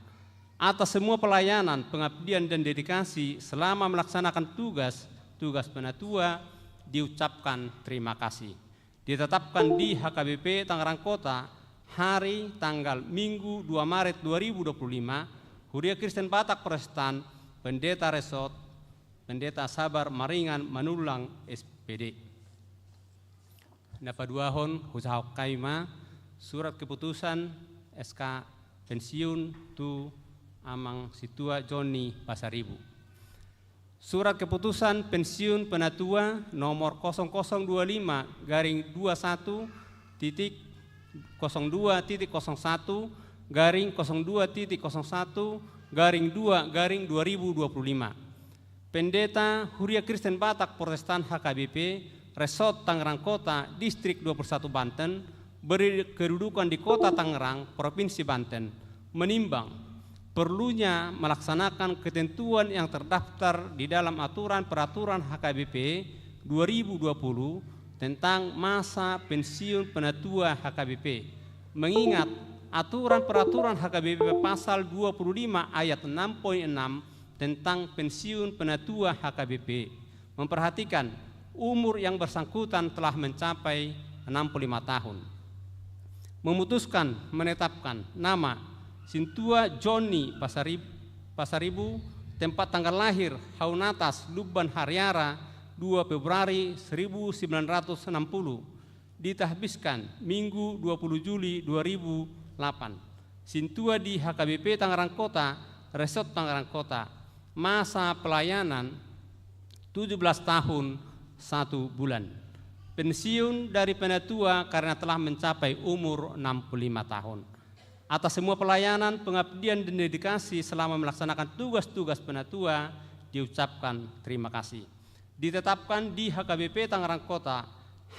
Atas semua pelayanan, pengabdian, dan dedikasi selama melaksanakan tugas, tugas penatua, diucapkan terima kasih. Ditetapkan di H K B P Tangerang Kota, hari tanggal Minggu dua Maret dua ribu dua puluh lima, Huria Kristen Batak Protestan, Pendeta Resort, Pendeta Sabar Maringan Manullang, S P D. Na paduahon, hujahahon hami ma surat keputusan S K pensiun tu Amang Sintua Jonni Pasaribu. Surat keputusan pensiun penatua nomor kosong kosong dua lima garing dua satu titik kosong dua titik kosong satu garing kosong dua titik kosong satu garing dua garing dua ribu dua puluh lima. Pendeta Huria Kristen Batak Protestan H K B P, Resort Tangerang Kota, Distrik dua puluh satu Banten, berkedudukan di Kota Tangerang, Provinsi Banten, menimbang perlunya melaksanakan ketentuan yang terdaftar di dalam aturan peraturan H K B P dua ribu dua puluh tentang masa pensiun penatua H K B P. Mengingat aturan peraturan H K B P pasal dua puluh lima ayat enam poin enam tentang pensiun penatua H K B P, memperhatikan umur yang bersangkutan telah mencapai enam puluh lima tahun. Memutuskan menetapkan nama Sintua Jonni Pasarib-, Pasaribu, tempat tanggal lahir Haunatas, Lumban Hariara, dua Februari seribu sembilan ratus enam puluh, ditahbiskan Minggu dua puluh Juli dua ribu delapan. Sintua di H K B P Tangerang Kota, Resort Tangerang Kota. Masa pelayanan tujuh belas tahun satu bulan. Pensiun dari penatua karena telah mencapai umur enam puluh lima tahun. Atas semua pelayanan, pengabdian, dan dedikasi selama melaksanakan tugas-tugas penatua, diucapkan terima kasih. Ditetapkan di H K B P Tangerang Kota,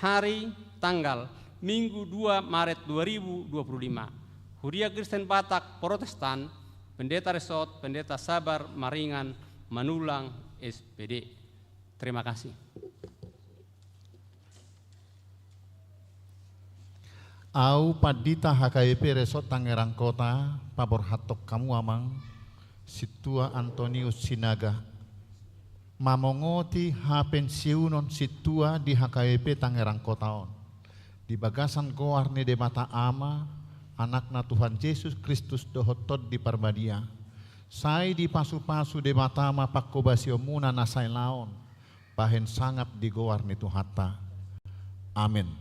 hari, tanggal, Minggu dua Maret dua ribu dua puluh lima. Huria Kristen Batak Protestan, Pendeta Resort, Pendeta Sabar Maringan Manullang, S P D. Terima kasih. Au pandita H K B P Resort Tangerang Kota, paborhathon hamu amang, Sintua Antonius Sinaga, mamongoti hapensiunon sintua di H K B P Tangerang Kota on. Di bagasan goar ni Debata Ama, Anakna Tuhan Jesus Kristus dohot Tondi Parbadia. Sai dipasupasu Debata ma pangkobasionmuna na sailaon, bahen sangap di goar ni Tuhanta. Amen.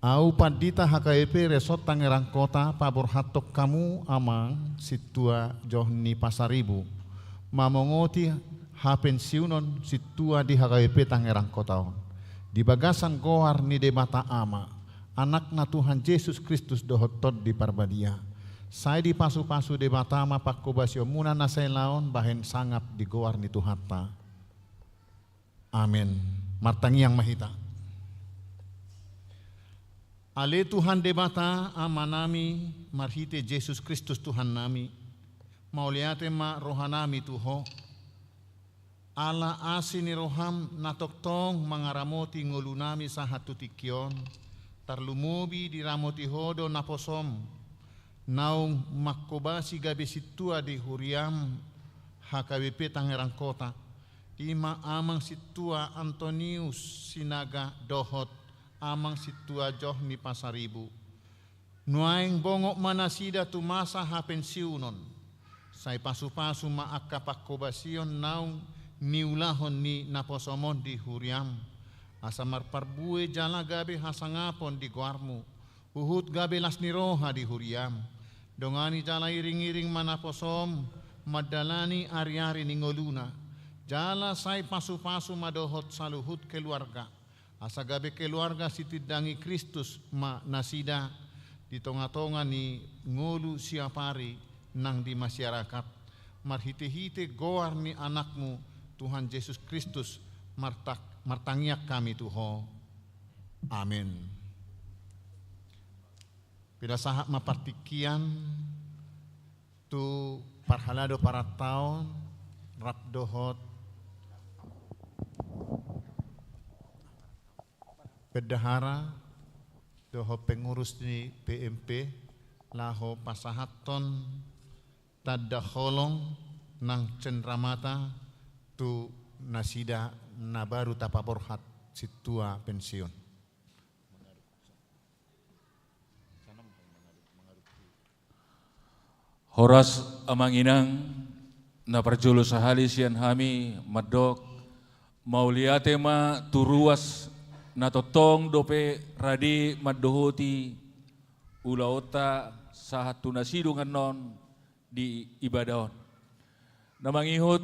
Au pandita H K B P Resort Tangerang Kota, paborhathon hamu amang Sintua Jonni Pasaribu, mamongoti hapensiunon sintua di H K B P Tangerang Kota on. Di bagasan goar ni Debata Ama, Anakna Tuhan Jesus Kristus dohot Tondi Parbadia. Sai dipasupasu Debata ma pangkobasionmuna na sailaon, bahen sangap di goar ni Tuhanta. Amen. Martangiang ma hita. Ale Tuhan Debata, Amanami, marhite Jesus Kristus Tuhannami, mauliate ma rohanami tu Ho. Ala asi ni roham na tongtong mangaramoti ngolunami sahat tu tingki on, tarlumobi diramoti Ho do naposom, naung mangkobasi gabe sintua di huriam H K B P Tangerang Kota, i ma amang Sintua Antonius Sinaga dohot amang Sintua Jonni Pasaribu. Nuaeng bongot ma nasida tu masa hapensiunon, sai pasupasu ma angka pangkobasion naung niulahon ni naposom on di huriam, asa marparbue jala gabe hasangapon di goarmu, huhut gabe las ni roha di huriam. Dongani jala iring-iring ma naposom mandalani ari-ari ni ngoluna, jala sai pasupasu ma dohot saluhut keluarga, asa gabe keluarga sitindangi Kristus ma nasida di tonga-tonga ni ngolu siapari nang di masyarakat, marhite-hite goar ni Anakmu, Tuhan Jesus Kristus, marta-, martangiang hami tu Ho. Amen. Pinasahat ma partingkian tu parhalado parantaon rap dohot bendahara dohot pengurus ni P M P, laho pasahathon tanda holong nang cenramata tu nasida na baru tapaborhat sintua pensiun. Horas amang inang, Na parjolo sahali sian hami mandok, mauliate ma tu ruas na tongtong dope rade mandohoti ulaonta sahat tu na sidung annon di ibadah on. Na mangihut,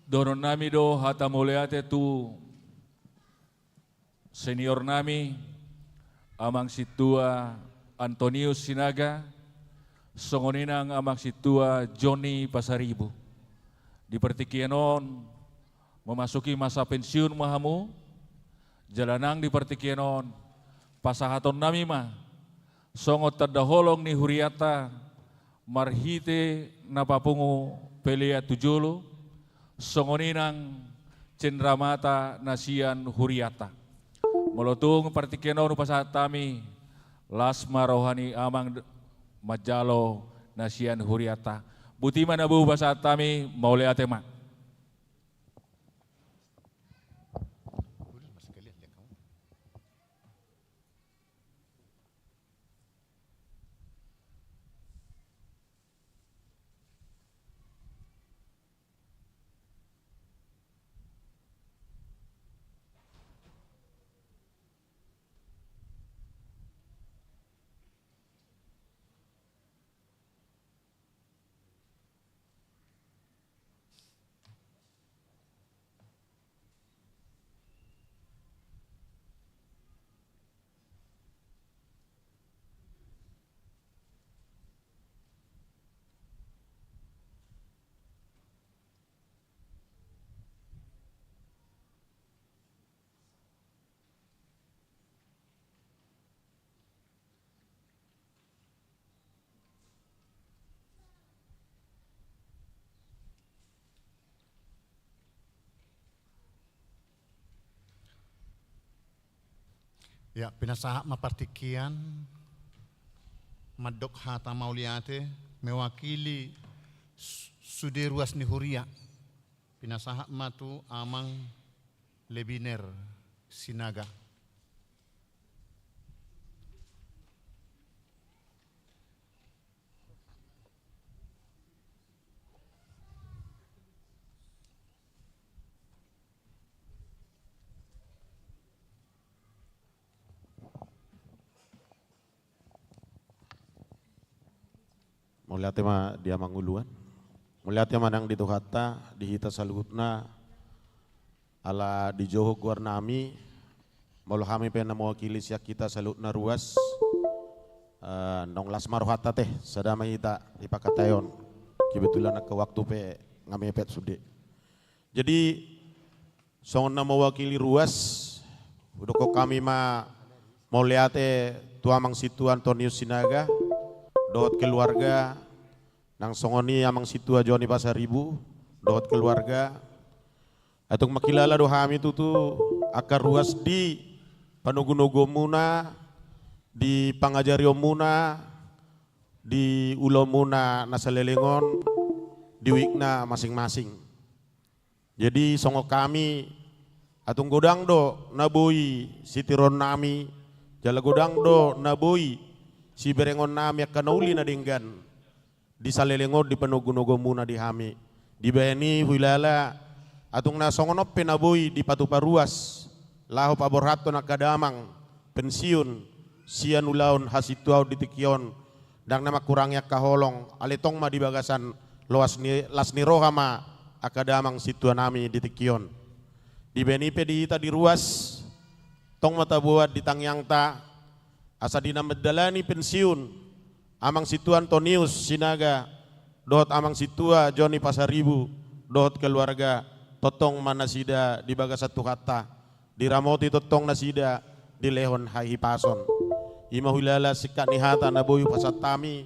dohonon nami do hata mauliate tu senior nami, Amang Sintua Antonius Sinaga, songon i nang Amang Sintua Joni Pasaribu. Di partingkian on, memasuki masa pensiun ma hamu, jala nang di partingkian on, pasahaton nami ma songon tanda holong ni hurianta, marhite na papungu pelea tu jolo, songon i nang cendramata na sian hurianta. Molo tung partingkian on hupasahat hami, las ma roha ni amang d-, manjalo na sian hurianta. Boti ma na boi hupasahat hami, mauliate ma. Ya, pinasahat ma partingkian, mandok hata mauliate, mewakili s-, sude ruas ni huria. Pinasahat ma tu Amang Lebiner Sinaga. Mauliate ma di amang uluan. Mauliate ma nang di Tuhanta, di hita saluhutna, ala dijohok goar nami, molo hami pe na mewakili sian hita saluhutna ruas, eh, naung las ma rohanta te, sada ma hita di pangkataion. Kebetulan angka waktu pe nga mepet sude. Jadi, songon na mewakili ruas, hudokkon hami ma mauliate tu Amang Sintua Antonius Sinaga, dohot keluarga, nang songon i Amang Sintua Joni Pasaribu, dohot keluarga. Ai tung mangkilala do hami tutu angka ruas di panogunoguonmuna, di pangajarionmuna, di ulaonmuna na saleleng on, di uikna masing-masing. Jadi, songon hami, ai tung godang do na boi sitiruon nami, jala godang do na boi siberengon nami angka na uli na denggan di saleleng on di panogunoguonmuna di hami. Dibahen i huilala, ai tung na songon on pe na boi dipatupa ruas, laho paborhathon angka damang pensiun sian ulaon hasintuaon di tingki on, ndang na mangkurangi angka holong, alai tong ma di bagasan loas ni, las ni roha ma angka damang sintua nami di tingki on. Dibahen i pe di hita di ruas, tong ma taboan di tangiangta, asa di na mandalani pensiun, Amang Sintua Antonius Sinaga, dohot Amang Sintua Joni Pasaribu, dohot keluarga, tongtong ma nasida di bagasan Tuhanta, diramoti tongtong nasida, dilehon hahipason. I ma huilala singkat ni hata na boi hupasahat hami,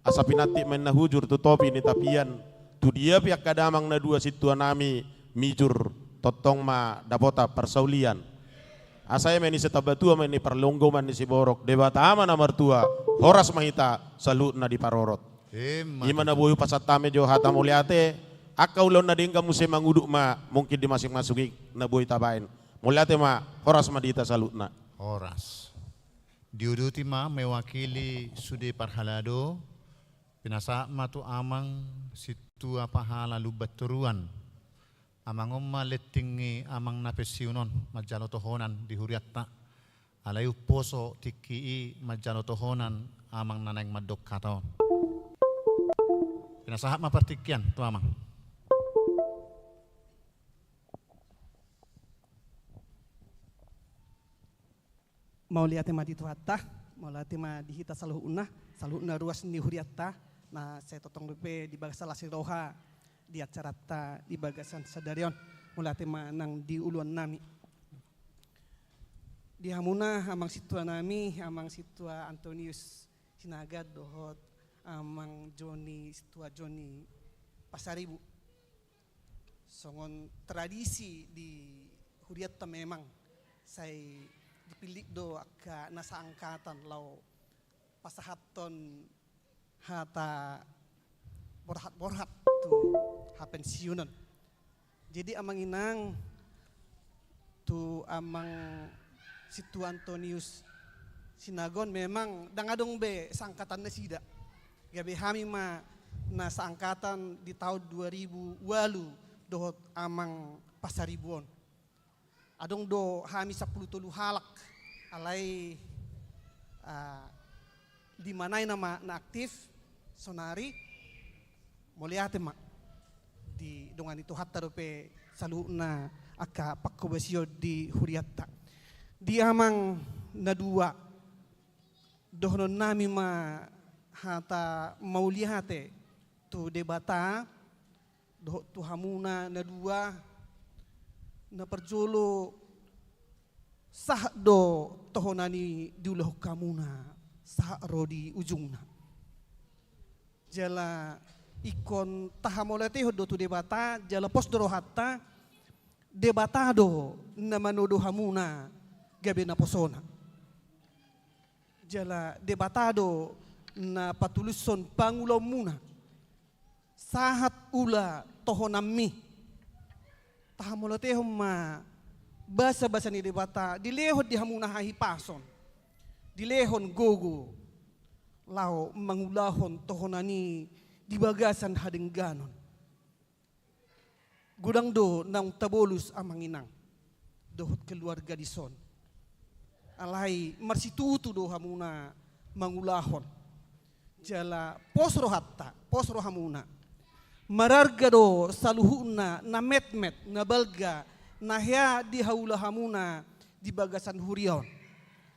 asa pinantik ma inna hujur tu topi ni tapian, tu dia pe angka damang na dua sintua nami mijur, tongtong ma dapotan parsaulian. Asa eme ni sitabatua ma ni parlonggoman ni siborok, Debata ma na martua, horas ma hita saluhutna diparorot. Ima tutu. I ma na boi hupasahat hami jo hata mauliate, angka ulaon na denggan muse mangudut ma, mungkin di masing-masing i na boi tabaen. Mauliate ma, horas ma di hita saluhutna. Horas. Diuduti ma mewakili sude parhalado, Pinasahat ma tu amang sintua pahala Lumban Toruan. Amang on ma letting ni amang na pensiun on manjalo tohonan di hurianta. Alai umposo tingki i manjalo tohonan amang na naeng mandok hata on. Pinasahat ma partingkian tu amang. Mauliate ma di Tuhanta, mauliate ma di hita saluhutna, saluhutna ruas ni hurianta, na sai tongtong dope di bagasan las ni roha di acaranta di bagasan sadari on. Mauliate ma nang di uluan nami. Di hamuna amang sintua nami, amang sintua Antonius Sinaga dohot amang Joni, sintua Joni Pasaribu. Songon tradisi di hurianta memang sai dipillit do angka na saangkatan laho pasahathon hata borhat-borhat tu hapensiunon. Jadi amang inang, tu amang sintua Antonius Sinaga on memang ndang adong be saangkatan nasida. Gabe hami ma na saangkatan di taon dua ribu ualu dohot amang Pasaribu on. Adong do hami sampulu tolu halak, alai, ah, lima nai nama na aktif sonari. Mauliate ma, didongani Tuhanta dope saluhutna angka panghobasion di hurianta. Di amang na dua, dohonon nami ma hata mauliate tu Debata dohot tu hamuna na dua. Na parjolo, sahat do tohonan i diulahon hamuna sahat ro di ujungna. Jala ingkon tahamauliatehon do tu Debata, jala pos do rohanta, Debata do na manodo hamuna gabe naposona. Jala Debata do na patulushon pangulaonmuna sahat ula tohonanmi. Tahamauliatehon ma basabasa ni Debata, dilehon di hamuna hahipason, dilehon gogo laho mangulahon tohonan i di bagasan hadengganon. Godang do naung tabolus amang inang dohot keluarga dison. Alai marsitutu do hamuna mangulahon. Jala pos rohanta, pos rohamuna. Mararga do saluhutna na metmet, na balga, na hea dihaula hamuna di bagasan huria on.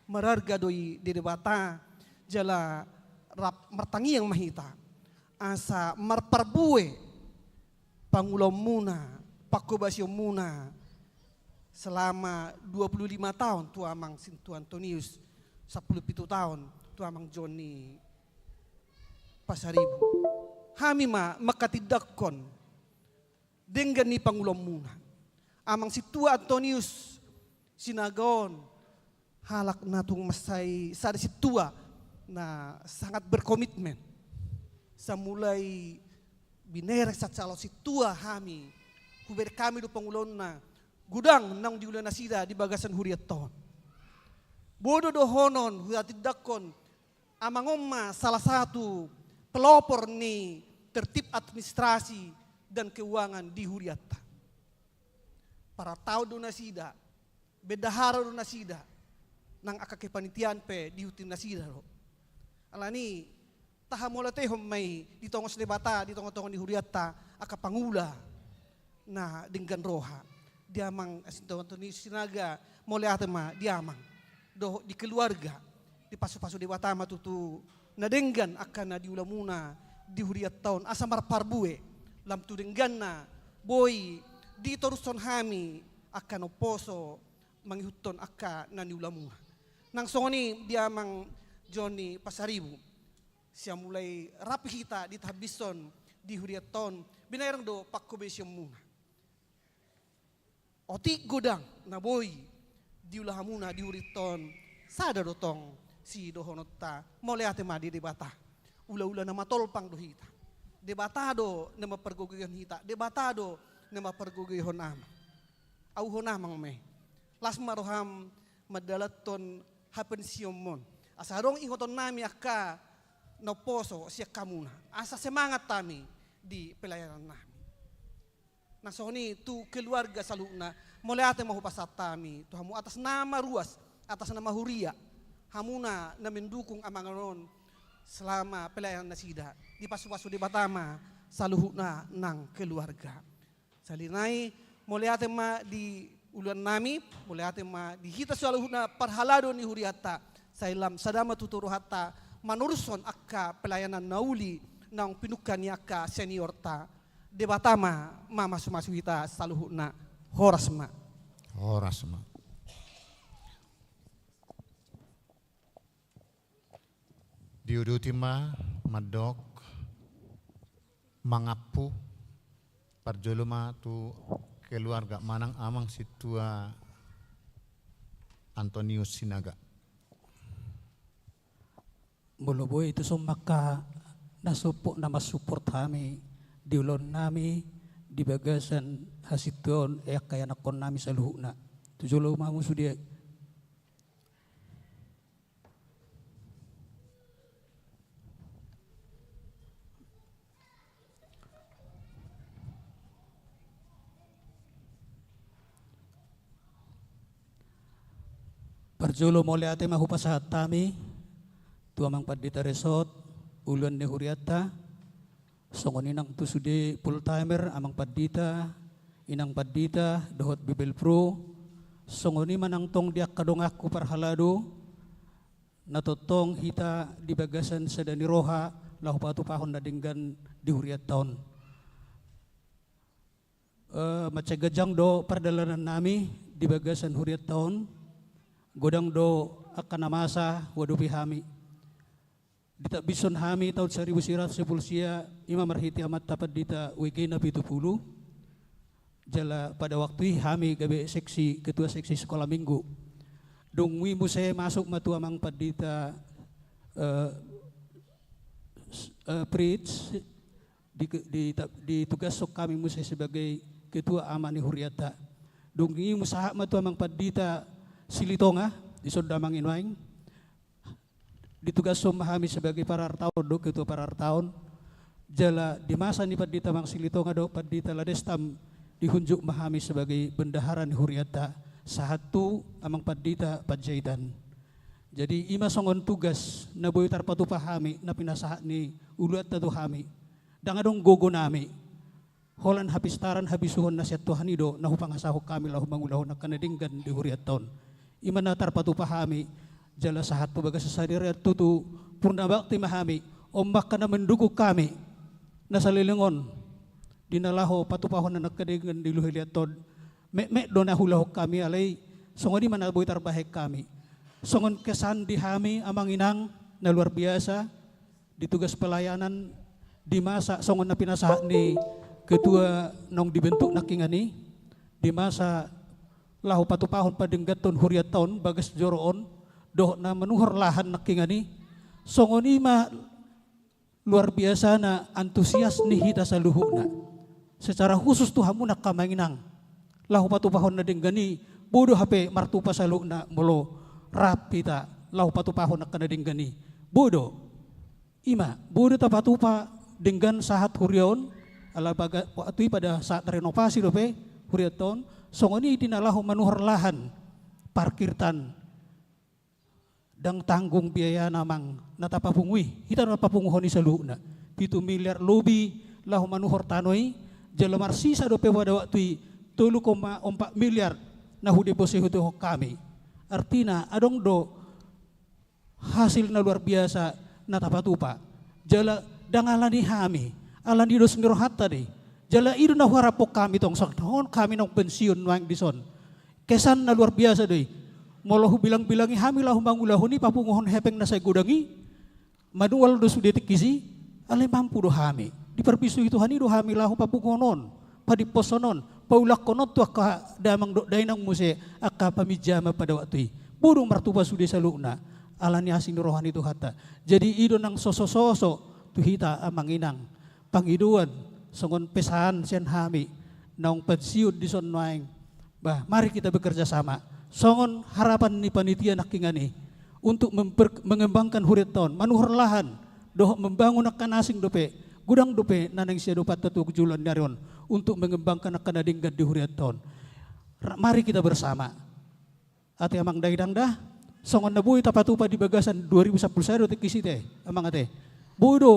Mararga do i di Debata, jala rap martangiang ma hita. Asa marparbue pangulaonmuna, panghobasionmuna selama dua puluh lima taon tu amang sintua Antonius, sampulu pitu taon tu amang Joni Pasaribu. Hami ma manghatindanghon denggan ni pangulaonmuna. Amang sintua Antonius Sinaga on, halak na tung mansai sada sintua na sangat berkomitmen. Samulai binereng sansalo sintua hami, hubereng hami do pangulaonna, godang naung diula nasida di bagasan hurianta on. Boi do dohonon, huhatindanghon, amang on ma salah satu pelopor ni tertib administrasi dan keuangan di hurianta. Parataon do nasida, bendahara do nasida, nang angka kepanitiaan pe diihutihut nasida do. Alani i, tahamauliatehon ma i ditongos Debata di tongatonga ni hurianta angka pangula na denggan roha. Di amang sintua Antonius Sinaga, mauliate ma di amang dohot di keluarga, dipasupasu Debata ma tutu na denggan angka na diulamuna di hurianta on, asa marparbue lam tu dengganna, boi ditorushon hami angka na umposo mangihuthon angka na niulamuna. Nang songon i di amang Joni Pasaribu, sian mulai rap hita di tahambishon di hurianta on, binereng do panghobasionmuna. Otik godang na boi diula hamuna di hurianta on, sada do tong sidohononta, mauliate ma di Debata. Ulaula na matolpang do hita. Debata do na mampargogoihon hita, Debata do na mampargogoihon amang. Auhon amang ma i. Las ma roham mandalanhon hapensionmon. Asa adong ingotonnami angka na umposo sian hamuna, asa semangat hami di pelayanan nami. Na songon i tu keluarga saluhutna, mauliate ma hupasahat hami tu hamu atas nama ruas, atas nama huria, hamuna na mendukung amangan on selama pelayanan nasida, dipasupasu Debata ma saluhutna nang keluarga. Sahali nai, mauliate ma di uluan nami, mauliate ma di hita saluhutna parhalado ni hurianta, sai lam sada ma tutu rohanta manorushon angka pelayanan na uli naung pinungka ni angka seniorta. Debata ma mamasumasu hita saluhutna. Horas ma. Horas ma. Diuduti ma mandok mangampu, parjolo ma tu keluarga manang amang sintua Antonius Sinaga. Molo boi, tuson ma angka na sompok na mansupport hami di ulaon nami di bagasan hasintuaon angka ianakhon nami saluhutna. Tu jolo ma hamu sude. Parjolo mauliate ma hupasahat hami tu amang pandita resort, uluan ni hurianta, songon i nang tu sude full timer, amang pandita, inang pandita, dohot bibelvrouw, songon i ma nang tong di angka donganku parhalado, na tongtong hita di bagasan sada ni roha laho patupahon na denggan di hurianta on. Eh, mansai ganjang do pardalanan nami di bagasan hurianta on, godang do angka na masa huadopi hami. Ditambihon hami taon saribu sia ratus sampulu sia, i ma marhite amanta pandita W G Napitupulu. Jala pada waktu i hami gabe seksi, ketua seksi sekolah minggu. Dung i muse masuk ma tu amang pandita, eh, s-, eh, Fritz, di, di, ditugashon hami muse sebagai ketua ama ni hurianta. Dung i muse sahat ma tu amang pandita Silitonga, dison do amang i nuaeng. Ditugashon ma hami sebagai parartaon do, ketua parartaon. Jala di masa ni pandita amang Silitonga dohot pandita Ladestam, dihunjuk ma hami sebagai bendahara ni hurianta, sahat tu amang pandita Panjaitan. Jadi i ma songon tugas na boi tarpatupa hami, na pinasahat ni uluanta tu hami. Ndang adong gogo nami. Holan hapistaran habisuhon na sian Tuhan i do na hupangasahon hami laho mangulahon angka na denggan di hurianta on. I ma na tarpatupa hami, jala sahat tu bagasan sadari on tutu purnabakti ma hami, on ma angka na mandukung hami na saleleng on di na laho patupahon angka denggan di hurianta on. Metmet do na huulahon hami, alai songon i ma na boi tarbahen hami. Songon kesan di hami amang inang na luar biasa, di tugas pelayanan di masa songon na pinasahat ni ketua naung dibentuk nangkiningan i, di masa laho patupahon padengganhon hurianta on bagas joro on, dohot na manuhor lahan nangkiningan i, songon i ma luar biasana antusias ni hita saluhutna. Secara khusus tu hamu nang amang inang, laho patupahon na denggan i, boi do hape martupa saluhutna molo rap hita laho patupahon angka na denggan i. Boi do. I ma, boi do tapatupa denggan sahat huria on, ala baga-, waktu i pada saat renovasi dope hurianta on, songon i di na laho manuhor lahan parkirta. Ndang tanggung biayana amang na tapapungu i, hita do na papunguhon i saluhutna. Pitu miliar lobi laho manuhor tano i, jala marsisa dope pada waktu i tolu koma ompat miliar na hudebosehon hami. Artina adong do hasil na luar biasa na tapatupa. Jala ndang alani hami, alani dos ni rohanta do i. Jala i do na huharapon hami tong songon hami naung pensiun nuaeng dison. Kesan na luar biasa do i. Molo hubilang-bilangi hami laho mangulahon i, papunguhon hepeng na sai godang i, manual do sude tingki i, alai mampu do hami. Diparbisuhi Tuhan i do hami laho papunguhon on, padimposhon on, paulakhon on tu angka damang dohot dainang muse angka paminjaman pada waktu i. Boi do martupa sude saluhutna, alani asi ni roha ni Tuhanta. Jadi i do nang sosososo tu hita amang inang. Pangidoan, songon pesan sian hami naung pensiun dison nuaeng. Bah, mari kita bekerja sama. Songon harapan ni panitia nangkiningan i untuk memper-, mengembangkan hurianta on, manuhor lahan, dohot membangun angka na asing dope, godang dope na naeng siadopanta tu joloan ni ari on untuk mengembangkan angka na denggan di hurianta on. Ra-, mari kita bersama. Ate amang dainang da, songon na boi tapatupa di bagasan dua ribu sampulu sada do tingki site, amang ate. Boi do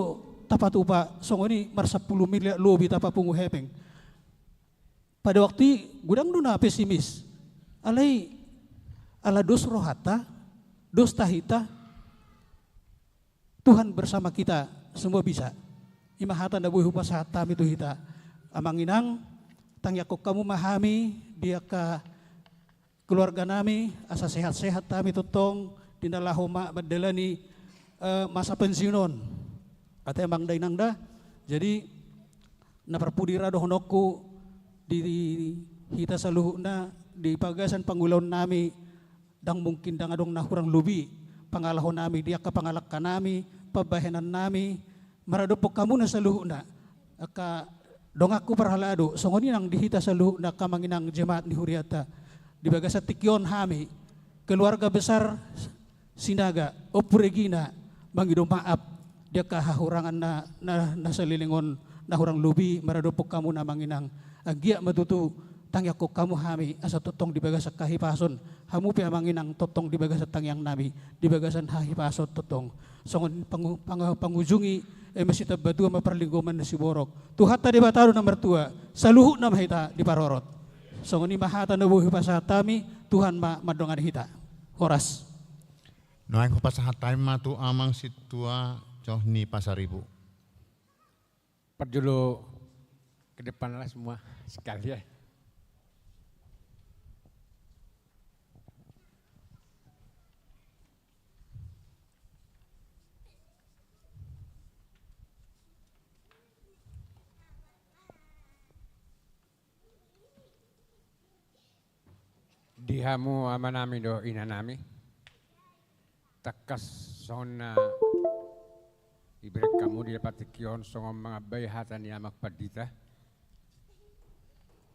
tapatupa songon i marsampulu miliar lobi tapapungu hepeng. Pada waktu i godang do na pesimis. Alai ala dos rohanta, dos tahita, Tuhan bersama kita, semua bisa. I ma hata na boi hupasahat hami tu hita. Amang inang, tangiangkon hamu ma hami di angka keluarga nami, asa sehat-sehat hami tongtong di na laho ma-, mandalani, eh, masa pensiun on. Ate amang dainang da. Jadi, na parpudi ra dohononku di hita saluhutna di bagasan pangulaon nami, ndang mungkin ndang adong na hurang lobi pangalaho nami di angka pangalangka nami, pambahenan nami, maradophon hamuna saluhutna. Angka donganku parhalado, songon i nang di hita saluhutna angka amang inang jemaat ni hurianta. Di bagasan tingki on hami, keluarga besar Sinaga, Ompu Regina, mangido maaf di angka hahurangan na, na, na saleleng on, na hurang lobi, maradophon hamuna amang inang. Anggiat ma tutu tangiangkon hamu hami, asa tongtong di bagasan hahipason, hamu pe amang inang tongtong di bagasan tangiang nami, di bagasan hahipason tongtong. Songon pangu-, pangu-, pangujungi, eh, ma sitambatua ma parlinggoman na siborok. Tuhanta Debata do na martua, saluhutna ma hita diparorot. Songon i ma hata na boi hupasahat hami, Tuhan ma mandongani hita. Horas. Nuaeng hupasahat hami ma tu amang sintua Johni Pasaribu. Parjolo ke depan lah semua sekali ya. Di hamu amanami dohot inanami, tangkas songon na ibereng hamu di lapatikki on songon mangambai hata ni amang pandita.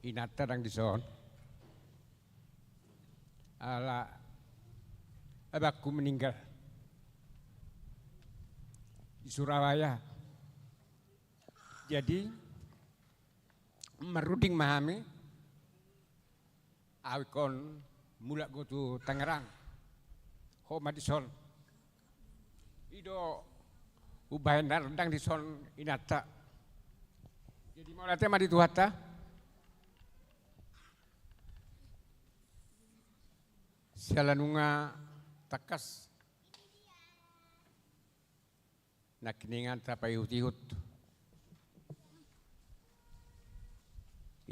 Inanta ndang dison. Ala abangku meninggal di Surabaya. Jadi, marrunding ma hami, ahu ingkon mulak do tu Tangerang. Ho ma dison. I do umbahen na ndang dison inanta. Jadi mauliate ma di Tuhanta. Siala nunga tangkas nangkiningan tapaihut-ihut.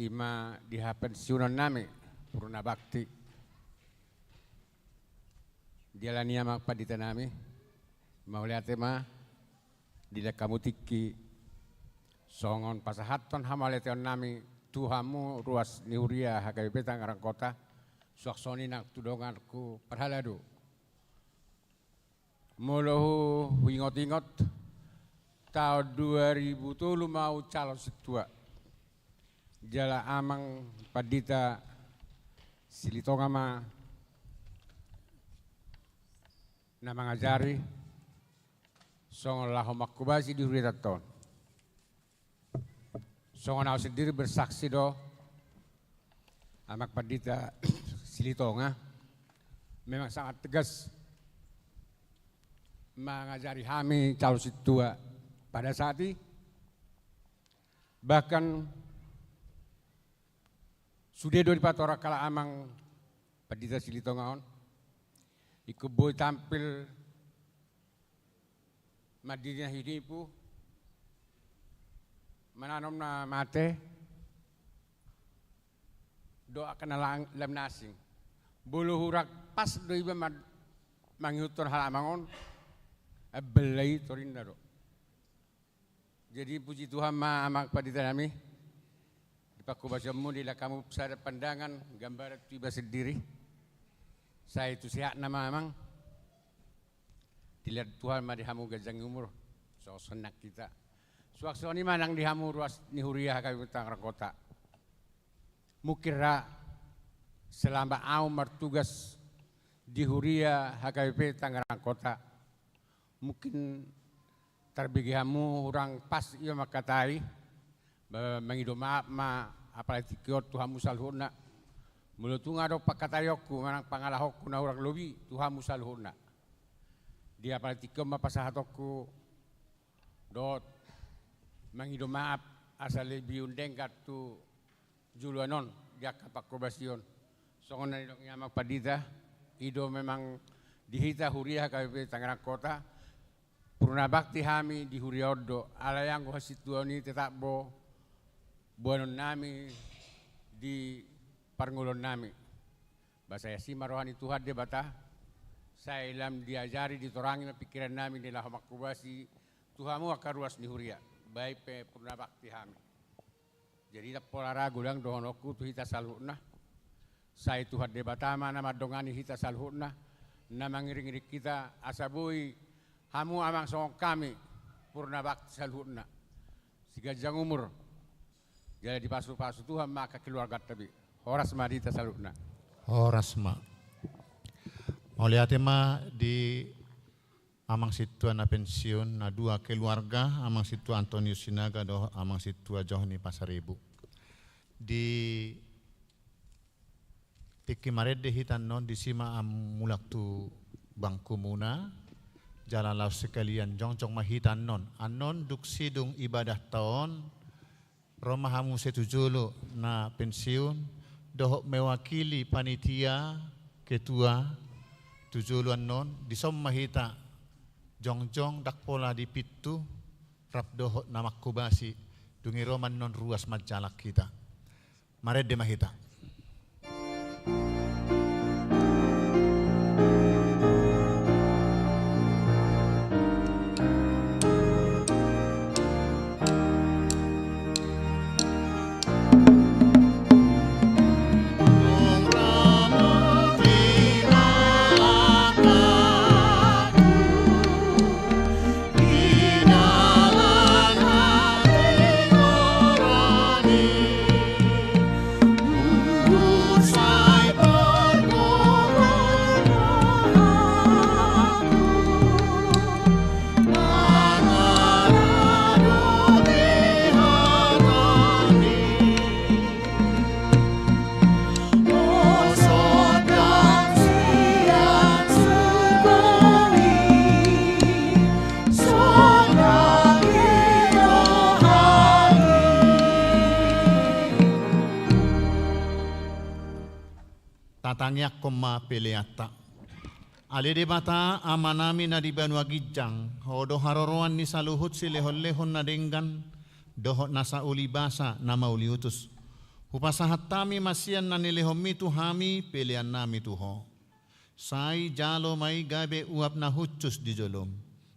I ma di hapensiunan nami, Purna Bakti. Dialani amang pandita nami, mauliate ma di hamu tingki songon pasahathon hamauliateon nami tu hamu ruas ni huria H K B P Tangerang Kota, suang songon i nang tu donganku parhalado. Molo hu-, huingot-ingot, taon dua ribu tolu ma ahu calon sintua. Jala amang pandita Silitonga ma na mangajari songon laho manghobasi di hurianta on. Songon ahu sendiri bersaksi do, amang pandita Silitonga memang sangat tegas mangajari hami calon sintua pada saat i. Bahkan sude do dipatorang halak amang pandita Silitonga on, ingkon boi tampil mandiri na hinipu, mananom na mate, dohot angka na lang-, lam na asing. Molo hurang pas do iba man-, mangihuthon halak amang on, eh, bella i torinna do. Jadi puji Tuhan ma amang pandita nami, di panghobasionmu dialap hamu sada pandangan gambaran tu iba sendiri. Sai tu sehatna ma amang. Dilehon Tuhan ma di hamu ganjang umur, songon songon nang hita. Suang songon i ma nang di hamu ruas ni huria H K B P Tangerang Kota. Mungkin ra selama ahu martugas di huria H K B P Tangerang Kota, mungkin Tarbege hamu hurang pas ia mangkatai, ba-, mangido maaf ma apala tingki on tu hamu saluhutna. Molo tung adong pangkataionku manang pangalahonku na hurang lobi tu hamu saluhutna. Di apala tingki on ma pasahatonku dohot mangido maaf asa lebihon denggan tu joloan on di angka pangkobasion. Songon na nidok ni amang pandita, i do memang di hita huria H K B P Tangerang Kota, purnabakti hami di huria on do, alai anggo hasintuaon i tetap do boanonnami di parngoluonnami. Ba sai asi ma roha ni Tuhan Debata, sai lam diajari, ditorangi ma pingkirannami di laho mangkobasi tu hamu angka ruas ni huria, baen pe purnabakti hami. Jadi ndang pola ra godang dohononku tu hita saluhutna. Sai Tuhan Debata ma na mandongani hita saluhutna, na mangiringiring hita asa boi hamu amang songon hami purnabakti saluhutna. Siganjang umur. Jala dipasupasu Tuhan ma angka keluarganta be. Horas ma di hita saluhutna. Horas ma. Mauliate ma di amang sintua na pensiun, na dua keluarga, amang sintua Antonius Sinaga dohot amang sintua Johni Pasaribu. Di tingki marende hita annon, disi ma am mulak tu bangkumuna, jala laos sekalian jongjong ma hita annon. Annon dung sidung ibadahta on, ro ma hamu muse tu jolo na pensiun, dohot mewakili panitia, ketua, tu jolo annon, dison ma hita jongjong, ndang pola di pintu, rap dohot na mangkobasi, dung i ro ma annon ruas manjalang hita. Marende ma hita. Tatangiangkon ma peleanta. Ale Debata, Amanami na di banua ginjang, Ho do haroroan ni saluhut silehonlehon na denggan, dohot nasa uli basa na mauliutus. Hupasahat hami ma sian na nilehonMi tu hami peleannami tu Ho. Sai jalo ma i gabe uap na hushus di jolom.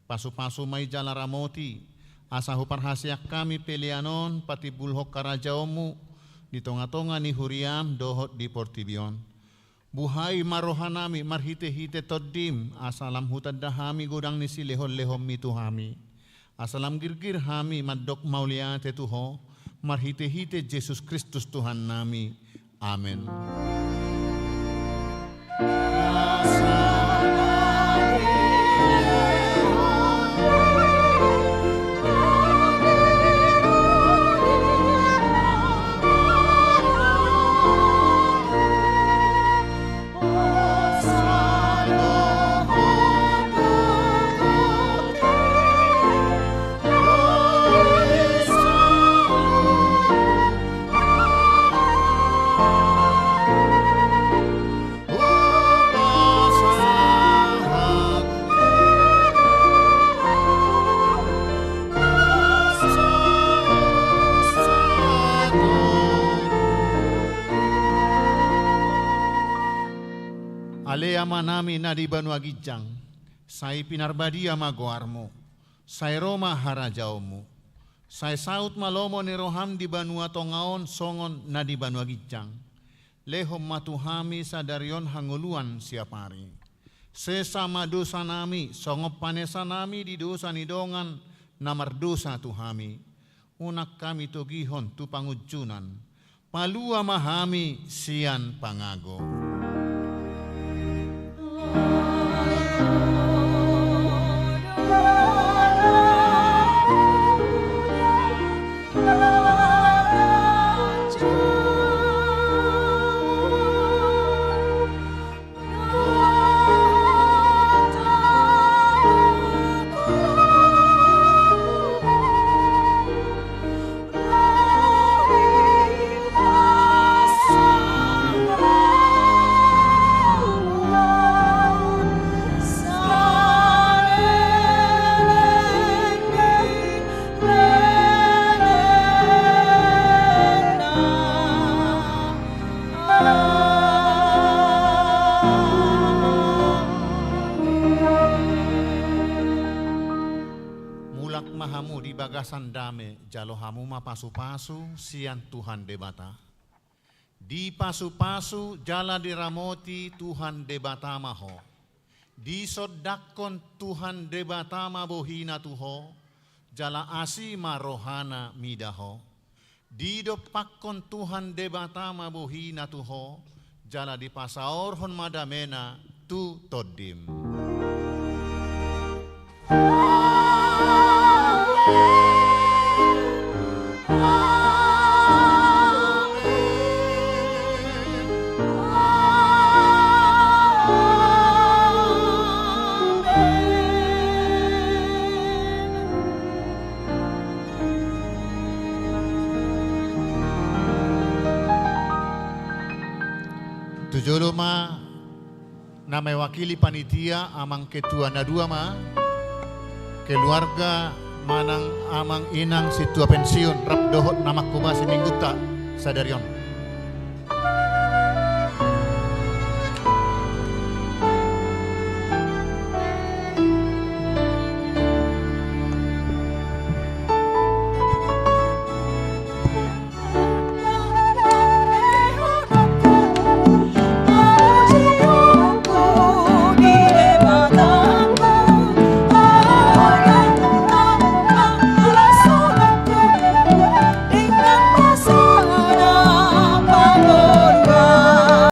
Pasupasu ma i jala ramoti, asa huparhaseang hami pelean on patimbulhon harajaonMu di tongatonga ni huriaM dohot di portibi on. Buhai ma rohanami marhitehite TondiM, asa lam hutanda hami godang ni silehonlehonMi tu hami. Asa lam girgir hami mandok mauliate tu Ho, marhitehite Jesus Kristus Tuhannami. Amen. Ale Amanami na di banua ginjang, sai pinarbadia ma goarMu, sai ro ma harajaonMu, sai saut ma lomo ni rohaM di banua tonga on songon na di banua ginjang. Lehon ma tu hami sadari on hangoluan siapari. Sesa ma dosanami, songon panesanami di dosa ni dongan na mardosa tu hami. Unang hami togihon tu pangunjunan. Palua ma hami sian pangago. Bagasan dame jalo hamu ma pasupasu sian Tuhan Debata. Dipasupasu jala diramoti Tuhan Debata ma ho. Disondangkon Tuhan Debata ma bohina tu ho, jala asi ma rohana mida ho. Didompakkon Tuhan Debata ma bohina tu ho, jala dipasaorhon ma damena tu tondim. Tu jolo ma na mewakili panitia, amang ketua na dua ma, keluarga manang amang inang sintua pensiun, rap dohot na manghobasi Minggunta sadari on.